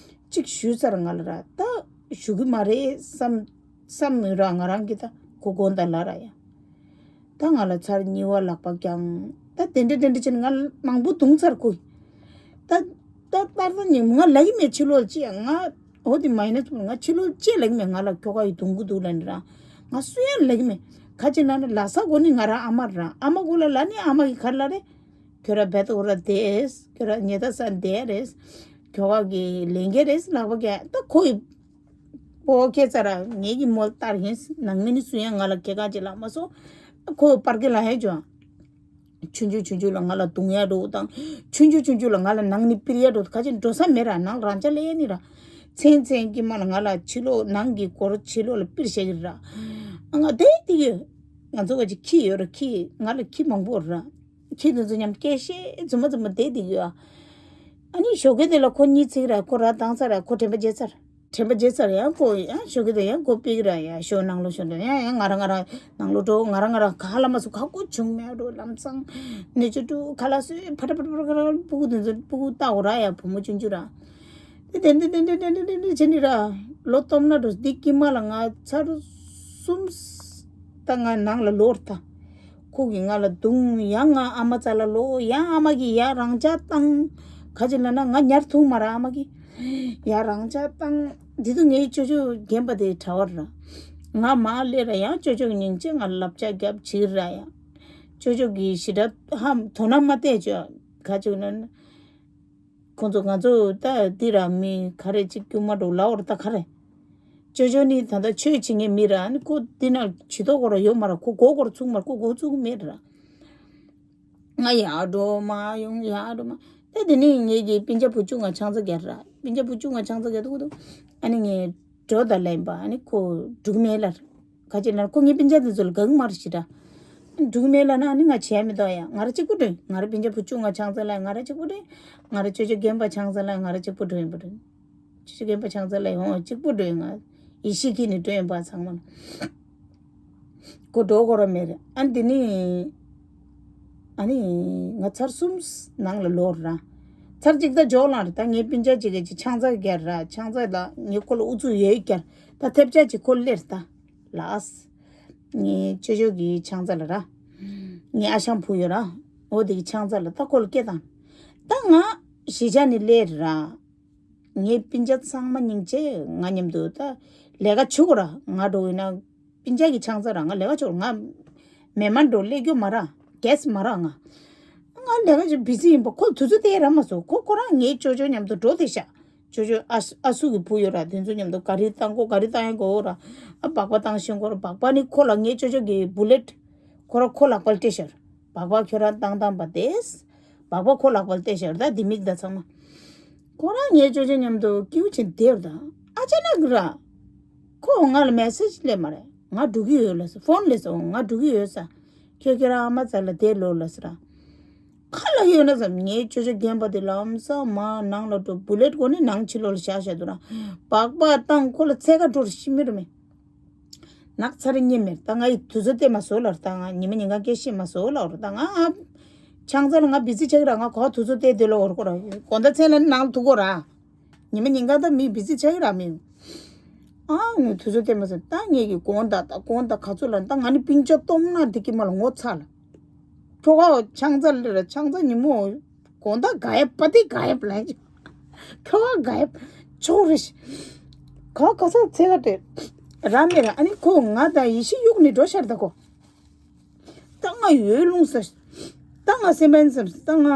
གཅིག་ཞུས་ཚར་ང་ལ་ར་ད་ཞུ་གི་མ་རེད་བསམ་བསམ་ཡོད་ར་ང་རང་གི་ད་གོ་གོ་ད་ལ་ར་ཡ། ད་ང་ལ་ཚར་གཉིས་པ་ལག་པ་བརྐྱང་ད་དེ་འདྲ་དེ་འདྲ་བྱས་ནས་ང་མང་པོ་བརྡུངས་ཚར་ཁོ། ད་ད་ད་ད་ཉིན་ང་ལབ་ཀྱི་མེད་ཕྱི་ལོགས་ལ་ཅི་ཡང་ང་འོ་དེ་མ་ཡིན་ན་ང་ཕྱི་ལོགས་ལ་ཅི་ལབ་ཀྱི་མེད། ང་ལ་ཁྱོ་ག་ཡིས་བརྡུང་གི་འདུག་ལབ་ནི་ར་ང་སུ་ཡང་ལབ་ཀྱི་མེད། ག་ཅི་ན་ནི་ལབ་ས་གོ་ནི་ང་རང་ཨ་མ་ར་ཨ་མ་གོ་ལ་ལབ་ནི་ཨ་མ་གིས་ག་རེ་ལབ་རེད། ཁྱོད་ར་བེད་འོ་ར་དེས། ཁྱོད་ར་ཉེ་ད་ས་དེ་རེད། ཁྱོ་ག་གི་ལེན་གྱི་རེད་ལག་པ་ག་ད་ཁོ་ཡི་པོ་སྐད་ཚ་ར་ངེད་ཀྱི་མོལ་ལྟར་ཡིན་ནང་མི་ནི་སུ་ཡང་ང་ལ་སྐད་ག་ཅི་ལབ་མ་སོང་། ཁོ་ཡི་པར་གི་ལ་ཧེ་ཇོ། ཆུང་ཆུང་ཆུང་ཆུང་ལ་ང་ལ་རྡུང་ཡ་འགྲོ་དང་། ཆུང་ཆུང་ཆུང་ཆུང་ལ་ང་ལ་ནང་ནི་པིར་ཡ་འགྲོ་ག་ཅི་འགྲོ་ས་མེད་ར་ནང་རང་ཅག་ལས་ཡ་ནི་ར། མཚན་མཚན་གྱི་མ་ལ་ང་ལ་ཕྱི་ལོགས་ནང་གི་སྒོར་ཕྱི་ལོགས་ལ་པིར་བཤད་གི་ར། ང་དེ་དེ་གི་ང་ཚོ་ག་ཅི་ཁྱི་ཡོད་ར་ཁྱི་ང་ལ་ཁྱི་མང་པོ་ར། ཁྱི་དེ་ཚོ་མཉམ་སྐད་བཤད་རྫུན་མ་རྫུན་མ་བསྡད་བསྡད་ཡོད་ཨ། ཨ་ནི་ཞོགས་ཀས་དེ་ལ་ཁོ་གཉིད་ཚིག་ར་ཁོ་ར་བཏང་ཚར་ར་ཁོ་དྲན་པ་བརྗེད་ཚར། དྲན་པ་བརྗེད་ཚར་ཡང་ཁོ་ཡང་ཞོགས་ཀས་དེ་ཡང་ཁོ་ཕིག་ར་ཡ་ཞོགས་ནང་ལོགས་ཞོགས་འགྲོ་ཡང་ཡང་ང་ར་ང་ར་ནང་ལོགས་འགྲོ་ང་ར་ང་ར་ག་ལ་མ་སུ་ག་ཀུ་བྱུང་མེད་འགྲོ་ལམ་སང་ནེ་ཅོ་ཀྲུ་ག་ལ་སུ་ཕ་ཏ་ཕ་ཏ་ཕ་ཏ་ཕུ་གུ་དེ་ཚོ་ཕུ་གུ་ལྟ་འོ་ར་ཡ་བུ་མོ་ཆུང་ཆུང་ར། དེ་དེ་འདྲ་དེ་འདྲ་དེ་འདྲ་དེ་འདྲ་བྱེད་ནི་ར། ལོ་སྟོབས་ན་འགྲོ་འདི་ཀི་མ་ལ་ང་ཚར་གསུམ་ད་ང་ནང་ལ་ལོར་ད། ཁོ་གིས་ང་ལ་རྡུང་ཡང་ང་ཨ་མ་རྩ་ལ་ལོ་ཡང་ཨ་མ་གིས་ཡ་རང་ཅག་བཏང་། ག་ཅི་ལབ་ན་ང་ཉར་ཐུབ་མ་ར་ཨ་མ་གི། ཡ་རང་ཅག་བཏང་། འདི་དུ་ངའི་ཅོ་ཅོ་རྒན་པ་དེ་གྲྭ་བར་ར། ང་མ་སླེབས་ར་ཡང་ཅོ་ཅོ་གི་སྙིང་རྗེ་ང་ལབ་ཅག་རྒྱབ་ཕྱིར་ར་ཡང་། ཅོ་ཅོ་གི་ཞི་དྲག་ཧམ་དོ་ན་མ་བལྟས་ཅོ། ག་ཅི་ན། ཁོང་ཚོ་ང་ཚོ་ད་འདི་ར་མི་ག་རེ་གཅིག་སྐྱུག་མ་འགྲོ་ལ་འོར་ད་ག་རེ། ཅོ་ཅོ་ནི་ད་ལྟ་ཆོས་བྱེད་མཁན་མི་ར་ནི་ཁོ་འདི་ན་ཇུས་གཏོགས་སྐོར་ཡོད་མ་ར། ཁོ་མགོ་སྐོར་ཚུགས་མ་ར། ཁོ་མགོ་ཚུགས་མེད་ར། ང་ཡར་འགྲོ་མར་ཡོང་ཡར་འགྲོ་མར། ད་དེ་ནི་ངེད་ཀྱི་སྤུན་ཀྱག་བུ་ཆུང་ང་ཆང་ས་རྒྱག་ར། སྤུན་ཀྱག་བུ་ཆུང་ང་ཆང་ས་རྒྱག་འདུག་འདུག་ཨ་ནི་ངས་འགྲོ་ད་ལན་པ་ཨ་ནི་ཁོ་འགྲོ་གི་མེད་ལ། ག་ཅི་ན་ཁོ་ངའི་སྤུན་ཀྱག་དེ་ཚོ་ལ་དགའ་གི་མ་རེད་ཞེ་དྲག་འགྲོ་གི་མེད་ལ་ན་ཨ་ནི་ང་བྱས་མི་འདུག་ཡ། ང་ར་གཅིག་པུ་འགྲོ་ཡིན། ང་ར་སྤུན་ཀྱག་བུ་ཆུང་ང་ཆང་ས་ལ་ང་ར་གཅིག་པུ་འགྲོ་ཡིན། ང་ར་ཅོ་ཅོ་རྒན་པ་ཆང་ས་ལ་ང་ར་གཅིག་པུ་འགྲོ་ཡིན་པ་འགྲོ་ཡིན། ཅོ་ཅོ་རྒན་པ་ཆང་ས་ལ་ཡོང་གཅིག་པུ་འགྲོ་ཡིན། ང་ཡེ་ཤེས་ཀྱི་ནི་འགྲོ་ཡིན་པ་ཚང་མ་ལ། ཁོ་འགྲོ་དགོས་ར་མེད་རེད། ཨ་འདི་ནི། ཨ་ནི། ང་ཚར་གསུམ་ནང་ལ་ལོག་ར། ཚར་གཅིག་ད་འཇོག་ལངས་རེད། ད་ངའི་སྤུན་ཀྱག་ཅིག་གིས་ཅིག་ཆང་ས་རྒྱག་ར། ཆང་ས་ལ་ངས་ཁོ་ལ་ཨུ་ཚུགས་ཡོད་རྒྱག་ད་ཐེབས་ཆག་ཅིག་ཁོ་སླེབས་ད། ལགས། ངའི་ཅོ་ཅོ་གི་ཆང་ས་ལ་ར། ངའི་ཨ་ཞང་བུ་ཡོད་ར། འོ་དེ་གི་ཆང་ས་ལ་ད་ཁོ་ལ་སྐད་བཏང་། ད་ང་གཞིས་ཆགས་ནས་སླེབས་ར། ངའི་སྤུན་ཀྱག་ཚང་མ་སྙིང་རྗེ་ང་མཉམ་དུ་ད་ལས་ཀ་བྱེད་དགོས་ར། ང་འགྲོ་ཡིན་ན་སྤུན་ཀྱག་གི་ཆང་ས་ར་ང་ལས་ཀ་བྱེད་དགོས། ང་མེ་མ་འགྲོ་སླེབས་རྒྱུ་མ་ར། གེས་མ་ར་ང་། ང་ལས་ཀ་བྱེད་བི་ཟི་ཡིན་པ་ཁོ་དུས་ཚོད་དེ་ར་མ་སོང་། ཁོ་ཁོ་རང་ངའི་ཅོ་ཅོ་མཉམ་དུ་འགྲོ་དེ་ཤག་ཅོ་ཅོ་ཨ་ཨ་སུ་གི་བུ་ཡོད་ར། དེ་ཚོ་མཉམ་དུ་ག་རི་བཏང་གོ་ག་རི་བཏང་ཡ་གོ་ར། ཨ་སྦག་སྦག་བཏང་ཤེས་གོ་ར། སྦག་སྦག་ནི་ཁོ་ལ་ངའི་ཅོ་ཅོ་གི་བུ་ལེ་ཊི་ཁོ་ར་ཁོ་ལག་པར་སྤྲད་ཤར། སྦག་སྦག་ཁྱོད་རང་བཏང་བཏང་པ་དེས། སྦག་སྦག་ཁོ་ལག་པར་སྤྲད་ཤར། ད་དེ་མིག་ད་ཚང་མ། ཁོ་རང་ངའི་ཅོ་ཅོ་མཉམ་དུ་ཀིའུ་ཆེན་དེར་ད། ཨ་ཅག་ནག་ར། ཁོ་ང་ལ་མེ་སེ་ཇི་སླེབས་མ་རེད། ང་འགྲོ་གི་ཡོད་ལ་ཟེར། ཕོན་སླེབས་སོང་། ང་འགྲོ་གི་ཡོད་ས། ཁྱོད་ཁྱོད་རང་ཨ་མ་རྩ་ལ་བསྡད་ལོ་ལ་ཟེར། ཁ་ལ་ཡོད་ན་ཙམ་ངའི་ཅོ་ཅོ་རྒན་པ་དེ་ལམ་སང་མ་ནང་ལ་འགྲོ། བུ་ལེ་ཊི་གོ་ནི་ནང་ཕྱི་ལོགས་ལ་བཞག་བཞག་འདུག་ར། སྦག་སྦག་བཏང་ཁོ་ལ་འཚོལ་ག་འགྲོ་ར་ཤི་མི་རུ་མེད། ནག་ཚ་རེ་རྙེད་མེད། ད་ང་ཡི་དུས་ཚོད་བལྟས་མ་བཟོ་ལ་ར། ད་ང་ཉི་མ་ཉིན་གང་སྐད་ཤེས་མ་བཟོ་ལ་ར། ད་ང་ང་ཆང་ས་ལ་ང་བི་ཟི་ཆགས་ར། ང་གོ་དུས་ཚོད་བལྟས་དེ་ལ་འོར་གོ་ར། དགོང་དག་མཚན་ལ་ནང་ལ་ཐུག་གོ་ར། ཉི་མ་ཉིན་གང་ད་མི་བི་ཟི་ཆགས་ར་མི། ཨ་ནི་དུས་ཚོད་བལྟས་མ་ཟིན། ད་ངེད་ཀྱི་དགོང་དག་ད་དགོང་དག་ག་ཚོད་ལ་ད་ང་ནི་སྤུན་ཀྱག་སྟོང་ན་འདི་ཀྱི་མ་ལ་ངོ་ཚ་ལ། ཁྱོ་ག་ཆང་ཚ་ལ་ར་ཆང་ཚ་ཉིན་མོ། དགོང་དག་ག་ཡ་པ་ཏི་ག་ཡ་པ་ལ་ཡ། ཁྱོ་ག་ག་ཡ་ཆོག་རེ་ཤི། ག་ག་ཚོད་ཚེ་ག་དེ་ར་མེད་ར། ཨ་ནི་ཁོ་ང་དང་ཡེ་ཤེས་གཡུག་ནས་འགྲོ་ཤར་ད་ཁོ། ད་ང་ཡོད་ལུང་ས། ད་ང་སེམས་པ་ཡིན་བསམ། ད་ང་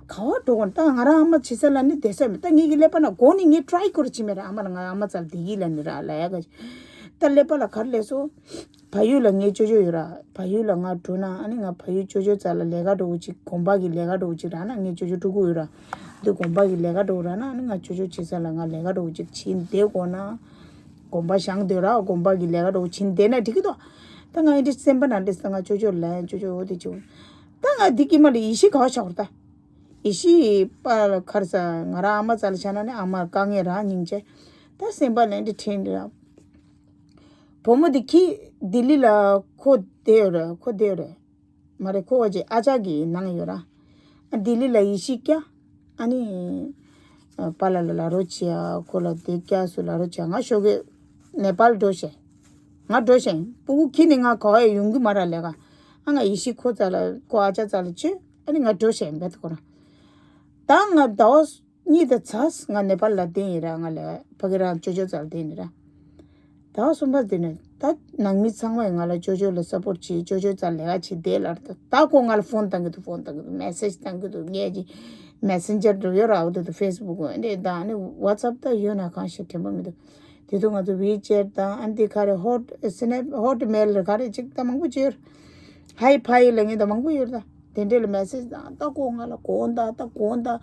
ག་བ་འགྲོ་གོ་ན། ད་ང་རང་ཨ་མ་བྱེད་ས་ལ་ནི་བསྡད་ས་མེད། ད་ངེད་ཀྱི་ཀླད་པ་ན་གོ་ནི་ངས་ཊ་རའི་སྐོར་བྱེད་མེད་ར། ཨ་མ་ལ་ང་ཨ་མ་རྩ་ལ་བསྡད་ཀྱི་ལ་ནི་ར་ལ་ཡ་ག། ད་ཀླད་པ་ལ་ག་རེ་ལས་སོ། བལ་ཡུལ་ལ་ངའི་ཅོ་ཅོ་ཡོད་ར། བལ་ཡུལ་ལ་ང་འགྲོ་ན་ཨ་ནི་ང་བལ་ཡུལ་ཅོ་ཅོ་རྩ་ལ་ལས་ཀ་འགྲོ་གི་ཅིག་གོམ་པ་གི་ལས་ཀ་འགྲོ་གི་ཅིག་རག་ན། ངའི་ཅོ་ཅོ་ཕྲུ་གུ་ཡོད་ར། འདི་གོམ་པ་གི་ལས་ཀ་འགྲོ་རག་ན་ཨ་ནི་ང་ཅོ་ཅོ་བྱེད་ས་ལ་ང་ལས་ཀ་འགྲོ་གི་ཅིག་བྱིན་བསྡད་དགོས་ན། གོམ་པ་བཞེངས་སྡོད་ར། གོམ་པ་གི་ལས་ཀ་འགྲོ་བྱིན་བསྡད་ན་འགྲིག་གི་འདུག་ད་ང་ཨེ་འདྲ་སེམས་པ་ནང་འདྲ་ས། ང་ཅོ་ཅོ་ལ་ཅོ་ཅོ་འོ་དེ་ཅོ། ད་ང་འདི་ཀྱི་མ་ལ་ཡེ་ཤེས་ག་བ་ཆགས་ར་ད། ཡེ་ཤེས་པ་ལ་ཁར་ས་ང་ར་ཨ་མ་རྩ་ལ་ཆ་ན་ནི་ཨ་མ་དཀའ་ངལ་ར་སྙིང་རྗེ། ད་སེམས་པ་ལ་འདི་དྲན་ར། བུ་མོ་དེ་ཁྱི་ལྡི་ལི་ལ་ཁོ་བསྡད་ཡོད་རེད། ཁོ་བསྡད་ཡོད་རེད། མ་རེད། ཁོ་བ་ཅིག་ཨ་ཅག་གི་ནང་ཡོད་ར། ཨ་ལྡི་ལི་ལ་ཡེ་ཤེས་སྐྱ། ཨ་ནི། ཨ་པཱ་ལགས་ལ་ལབ་རོགས་བྱེད་ཨ། ཁོ་ལ་དེ་སྐྱ་སུ་ལབ་རོགས་བྱེད་ཨ། ང་ཞོགས་ཀས་ནེ་པཱལ་འགྲོ་བྱས། ང་འགྲོ་བྱས། སྤུ་གུ་ཁྱི་ནི་ང་ག་བ་ཡང་ཡོང་གི་མ་ར་ལས་ཀ་ཨ་ང་ཡེ་ཤེས་ཁོ་རྩ་ལ་ཁོ་ཨ་ཅག་རྩ་ལ་བྱོས། ཨ་ནི་ང་འགྲོ་བྱས་བེད་ཁོ་ར། ད་ང་ཟླ་བ་གཉིས་དང་ཚ་ང་ནེ་པཱལ་ལ་བསྡད་ཡིན་ར། ང་ལ་ཕ་གི་རང་ཅོ་ཅོ་རྩ་ལ་བསྡད་ཡིན་ར། ཟླ་བ་གསུམ་པ་དེ་ནས་ད་ནང་མི་ཚང་མས་ང་ལ་ཅོ་ཅོ་ལ་སཔོར་ཊི་བྱེད། ཅོ་ཅོ་རྩ་ལས་ཀ་བྱེད་བསྡད་ལབ་ར། ད་ཁོ་ང་ལ་ཕོན་བཏང་གི་འདུག་ཕོན་བཏང་གི་འདུག་མེ་སེ་ཇི་བཏང་གི་འདུག་ངས་ཀྱི་མེ་སེན་ཇར་འགྲོ་ཡོད་ར། འོ་དེ་དུ་ཕེ་སི་བུག་འདི་ད་ནི་ཝ་ཊི་སབ་ད་ཡོད་ན་གང་ཤེས་དྲན་པ་མི་འདུག་དེ་དུ་ང་ཚོ་ཝི་ཅེ་ཊི་དང་ཨ་འདི་ག་རེ་ཧོ་ཊི་སི་ནེབ་ཧོ་ཊི་མེལ་ག་རེ་ཅིག་ད་མང་པོ་ཅིག་ཡོད་ར། ཧའི་ཕའི་ལ་ངས་ད་མང་པོ་ཡོད་ར། ད་དེ་འདྲས་ལ་མེ་སེ་ཇི་བཏང་། ད་ཁོ་ང་ལ་གོན་ད་ད་གོན་ད་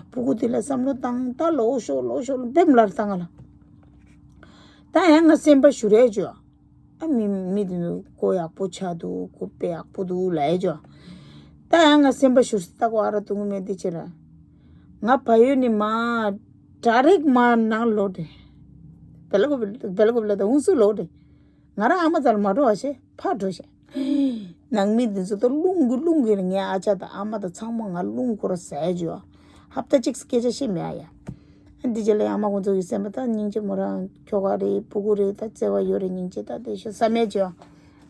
སྤུ་གུ་དེ་ལ་བསམ་བློ་བཏང་། ད་ལོག་ཤོག་ལོག་ཤོག་ལ་འདེམས་ལར་ད་ང་ལ། ད་ཡང་ང་སེམས་པ་ཞུ་རེ་ཅོ། ཨ་མི་མི་དེ་ཚོ་ཁོ་ཡག་པོ་ཆགས་འདུག་ཁོ་དཔེ་ཡག་པོ་འདུག་ལབ་ཡ་ཅོ། ད་ཡང་ང་སེམས་པ་ཞུ་ད་ཁོ་ཨ་ར་དུང་མེད་དེ་ཆེ་ར། ང་ཕ་ཡུལ་ནི་མ་ཌའི་རེག་མ་ནང་ལོག་དེ། བེ་ལ་ཀོ་བེ་ལ་ཀོ་ལ་ད་ཧུན་སུ་ལོག་དེ། ང་རང་ཨ་མ་རྩ་ལ་མ་འགྲོ་བ་ཞེས་ཕར་འགྲོ་ཞེས། ནང་མི་འདི་ཚོ་ད་རླུང་གི་རླུང་གི་ངའི་ཨ་ཅག་དང་ཨ་མ་དང་ཚང་མ་ང་རླུང་འཁོར་ཟས་བྱོས། ཧབ་ཏ་གཅིག་སྐད་ཆ་བཤད་མེད་ཨ་ཡ། འདི་རྗེས་ལ་ཨ་མ་ཁོང་ཚོ་ཡི་སེམས་པ་ད་སྙིང་རྗེ་མོ་རང་ཁྱོ་ག་རེད་སྤུ་གུ་རེད་ད་བརྩེ་བ་ཡོད་རེད་སྙིང་རྗེ་ད་དེ་ཤོད་བསམ་མེད་བྱོས།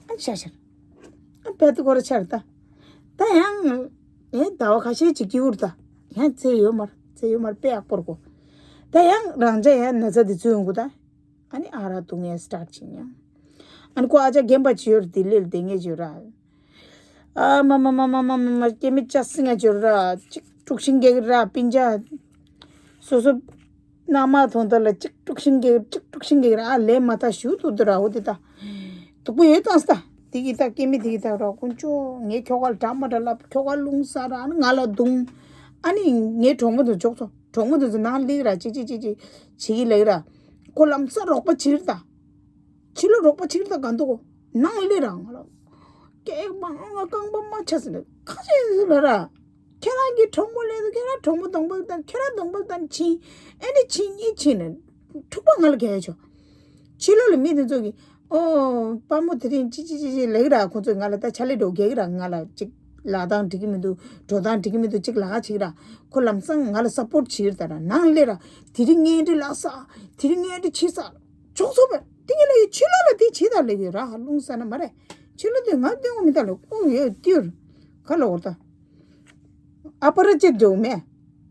ཨ་ཤ་ཤར། ཨ་བལ་དུ་འཁོར་ཆར་ད། ད་ཡང་། ཨེ་ཟླ་བ་ཁ་ཤས་ཅིག་སྐྱིད་པོ་རེད་ད། ཡང་ཚེ་ཡོད་མར་ཚེ་ཡོད་མར་དཔེ་ཡག་པོར་གོ། ད་ཡང་རང་ཅག་ཡང་ན་ཚ་དེ་ཚུད་ཡོང་གི་ད། ཨ་ནི་ཨ་ར་སྡུག་བསྔལ་སི་ཊར་ཊི་བྱེད་ཉག་ཨ་ནི་ཁོ་ཨ་ཅག་རྒན་པ་བྱེད་ཡོད་རེད། ལྡི་ལི་ལ་བསྡད་མཁན་བྱེད་ཡོད་ར། ཨ་མ་མ་མ་མ་མ་མ་མ་སྐྱེ་མི་ཅག་སྲིད་ང་བྱེད་ཡོད་ར། གཅིག་དཀྲུག་ཤིང་རྒྱག་གི་ར་སྤུན་ཅག་སོ་སོ་མནའ་མ་ཐོང་ཐ་ལ་གཅིག་དཀྲུག་ཤིང་རྒྱག་གཅིག་དཀྲུག་ཤིང་རྒྱག་ར། ཨ་ལས་མ་ཐག་ཞུ་ཐུབ་དུ་ར། འོ་དེ་ད་སྡུག་པོ་ཡོད་དང་སྟ། དེ་གི་ད་སྐྱེ་མི་དེ་གི་ད་ར་དཀོན་མཆོག་ངའི་ཁྱོ་ག་ལ་འདྲ་མ་འདྲ་ལབ། ཁྱོ་ག་རླུང་ཟ་ར། ཨ་ནི་ང་ལ་རྡུང་། ཨ་ནི་ངའི་གྲོགས་མོ་དེ་འཇོག་ཚོ་གྲོགས་མོ་དེ་ཚོ་ནང་སླེབས་ར་ཅིག་ཅིག་ཅིག་ཅིག་བྱེད་ཀྱི་ལབ་ར། ཁོ་ལམ་སང་རོགས་པ་བྱེད་ར་ད། ཕྱི་ལོགས་རོགས་པ་བྱེད་ཀྱི་ད་ག་འདུག་གོ། ནང་སླེབས་ར་ང་ལ། སྐད་མང་ང་རྐང་པ་མ་ཆག་ཟིན་ནས་ཁ་ཤས་ཟིན་ལ་ར། ཁྱེད་རང་གི་གྲོགས་མོ་ལས་དུ་ཁྱེད་རང་གྲོགས་མོ་གདོང་པ་ལྟར་ཁྱེད་རང་གདོང་པ་ལྟར་ཕྱིན། ཨེ་ནི་ཕྱིན་གཉིས་ཕྱིན་ནས་འཁྲུག་པ་ང་ལ་གས་ཆོག་ཕྱི་ལོགས་ལ་མི་དེ་ཚོ་གིས་ཨོ་དཔའ་མོ་དེ་རིང་ཅི་ཅི་ཅི་ཅི་ལེགས་ར། ཁོ་ཚོས་ང་ལ་ད་ཆ་ལེ་འགྲོ་རྒྱག་གི་ར། ང་ལ་ཅིག་ལག་གདང་འགྲིག་གི་མི་འདུག་འགྲོ་སྟངས་འགྲིག་གི་མི་འདུག་ཅིག་ལག་ཁ་ཅིག་ར། ཁོ་ལམ་སང་ང་ལ་སཔོར་ཊི་བྱེད་ཀྱི་རེད་ད་ར། ནང་སླེབས་ར། དེ་རིང་ངའི་འདྲི་ལག་ས། དེ་རིང་ངའི་འདྲི་ཕྱི་ས། ཆོག་ཆོག་པས་དེ་ངས་ལ་ཡི་ཕྱི་ལོགས་ལ་དེ་བྱེད་ད་ལེགས་ཡོད་ར། ཧ་ལུང་ས་ན་མ་རེད། ཕྱི་ལོགས་དེ་ང་སྟོན་དགོས་མི་ད་ལ་ཨོ་ཡོད་ཏིར། ག་ལ་འོར་ད། ཨ་པ་ར་ཅེ་འདུག་མེད།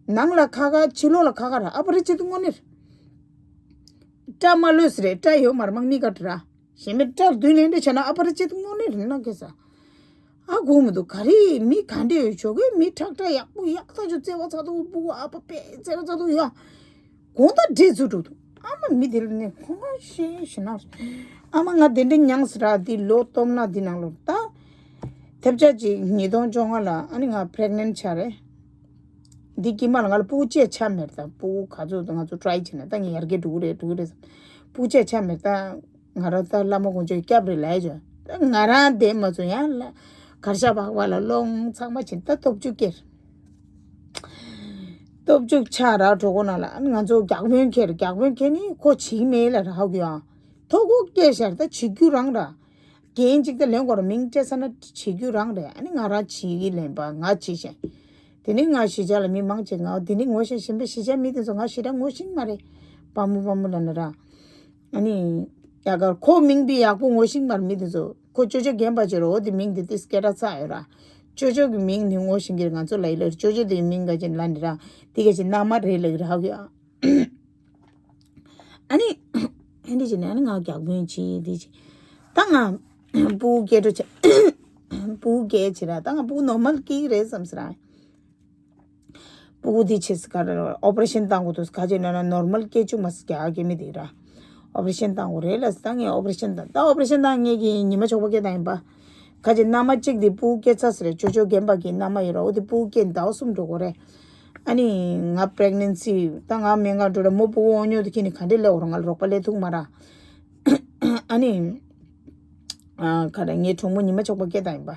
ནང་ལ་ཁ་ཁ་ཕྱི་ལོགས་ལ་ཁ་ཁ་ར། ཨ་པ་ར་ཅེ་དུ་དངོས་གནས་སྐྲ་མ་ལོས་རེད། སྐྲ་ཡོད་མར་མང་མི་ཀ་ར། གཞན་མི་སྐྲ་བདུན་ལེན་འདྲ་བྱས་ན་ཨ་པ་ར་ཅེ་དུ་དངོས་གནས་རེད་ན་གེ་ས། ཨ་གོ་མི་འདུག་ག་རེ་མི་ག་འདྲ་ཡོད་ཆོག་གི། མི་ཁྲག་ཁྲག་ཡག་པོ་ཡག་ཐག་ཆོད་བརྩེ་བ་ཚ་ཐུག་པུ་གུ་ཨ་ཕ་པེ་བརྩེ་བ་ཚ་ཐུག་ཡ། དགོང་དག་འདྲེ་འཛུགས་འགྲོ་འདུག་ཨ་མ་མི་དེ་ལ་ནི་ཁོང་ཤེས་ཤེས་ན། ཨ་མ་ང་དེ་འདྲ་མྱངས་སི་ར། དེ་ལོ་སྟོབས་ན་དེ་ནང་ལོ་ད། ཐེབས་ཆག་ཅིག་ཉིས་སྟོང་བཅོ་ལྔ་ལ་ཨ་ནི་ང་པི་རེག་ནེན་ཊི་ཆགས་རེད། འདི་དཀྱིལ་མ་ལ་ང་ལ་སྤུ་གུ་བཅས་ཆགས་མེད་ད། སྤུ་གུ་ག་ཚོད་ང་ཚོ་ཊི་རའི་བྱས་ན་ད་ངས་ཡར་རྒྱས་འགྲོ་གི་རེད་འགྲོ་གི་རེད་བསམ། སྤུ་གུ་བཅས་ཆགས་མེད་ད། ང་རང་ད་བླ་མ་དཀོན་མཆོག་གིས་སྐྱབས་རེ་ལབ་ཡ་བྱོས། ད་ང་རང་བསྡད་མ་ཚུགས་ཡང་ལ་གར་ཞ་བག་བ་ལ་སློང་ཚང་མ་བྱིན་ད་སྟོབས་བཅུ་སྐྱེར། སྟོབས་བཅུ་ཆགས་ར་གྲོད་ཁོག་ནང་ལ་ང་ཚོ་རྒྱག་དཔོན་ཁྱེར་རྒྱག་དཔོན་ཁྱེར་ནི་ཁོ་བྱིག་མེད་ལ་རག་གི་ཡོང་། ཐོ་གོ་སྐྱེ་ཤར་ད་བྱིག་རྒྱུ་རང་ར། རྒན་གཅིག་ད་ལེན་དགོས་ར་མིང་སྤྲད་ས་ན་བྱིག་རྒྱུ་རང་རེད། ཨ་ནི་ང་རང་བྱིག་གི་ལེན་པ་ང་བྱིག་ཤེས། དེ་ནི་ང་གཞིས་ཆགས་ལ་མི་མང་ཆེ་ང་དེ་ནི་ངོ་ཤེས་གཞན་པའི་གཞིས་ཆགས་མི་དེ་ཚོ་ང་ཞེ་དྲག་ངོ་ཤེས་མ་རེད། དཔའ་མོ་དཔའ་མོ་ལ་ན་ར། ཨ་ནི། ཡ་གར་ཁོ་མིང་པི་ཡག་པོ་ངོ་ཤེས་མར་མི་དེ་ཚོ་ཁོ་ཅོ་ཅོ་རྒན་པ་ཅེ་རོ་དེ་མིང་དེ་ཏི་སྐད་གྲགས་ཚ་ཡོད་ར། ཅོ་ཅོ་གི་མིང་ནི་ངོ་ཤེས་ཀྱི་རེད། ང་ཚོ་ལ་ཡི་ལ་ཅོ་ཅོ་དེ་མིང་ག་ཅེ་ལ་ནི་ར། དེ་ག་ཅེ་མནའ་མ་རེད་ལ་གི་ར་གི་ཨ། ཨ་ནི། ཨ་ནི་ཅེ་ནི་ཨ་ནི་ང་རྒྱག་དཔོན་ཅི་དེ་ཅི། ད་ང་སྤུ་གུ་སྐྱེ་འགྲོ་ཆེ། སྤུ་གུ་སྐྱེ་ཆེ་ར་ད་ང་སྤུ་གུ་ནོར་མལ་སྐྱེ་གི་རེད་བསམ་སི་ར། སྤུ་གུ་དེ་ཆེ་སི་ཀ་ར་ཨོ་པ་རེ་ཤན་བཏང་དགོས་འདུག་ག་ཅེ་ན་ན་ནོར་མལ་སྐྱེ་བཅུག་མ་སི་རྒྱ་གེ་མི་དེ་ར། ཨོ་པ་རེ་ཤན་བཏང་དགོས་རེད་ལ་སི་ད་ངས་ཨོ་པ་རེ་ཤན་བཏང་ད་ཨོ་པ་རེ་ཤན་བཏང་ངས་ཀྱི་ཉི་མ་ཆོག་པ་སྐྱེ་བཏང་ཡིན་པ། ག་ཅེ་མནའ་མ་གཅིག་དེ་སྤུ་གུ་སྐྱེ་ཚར་སི་རེད། ཅོ་ཅོ་རྒན་པ་གི་མནའ་མ་ཡོད་ར་འོ་དེ་སྤུ་གུ་སྐྱེ་ཟླ་བ་གསུམ་འགྲོ་དགོས་རེད། ཨ་ནི་ང་པི་རེག་ནེན་སི་ད་ང་སྨན་ཁང་འགྲོ་ར་མོ་སྤུ་གུ་དབང་ཉོ་དེ་ཁྱེད་ནི་ག་འདྲས་ལས་འོ་ར་ང་ལ་རོགས་པ་ལས་ཐུག་མ་ར། ཨ་ནི། ཨ་ག་རེ་ངའི་གྲོགས་མོ་ཉི་མ་ཆོག་པ་སྐད་བཏང་ཡིན་པ།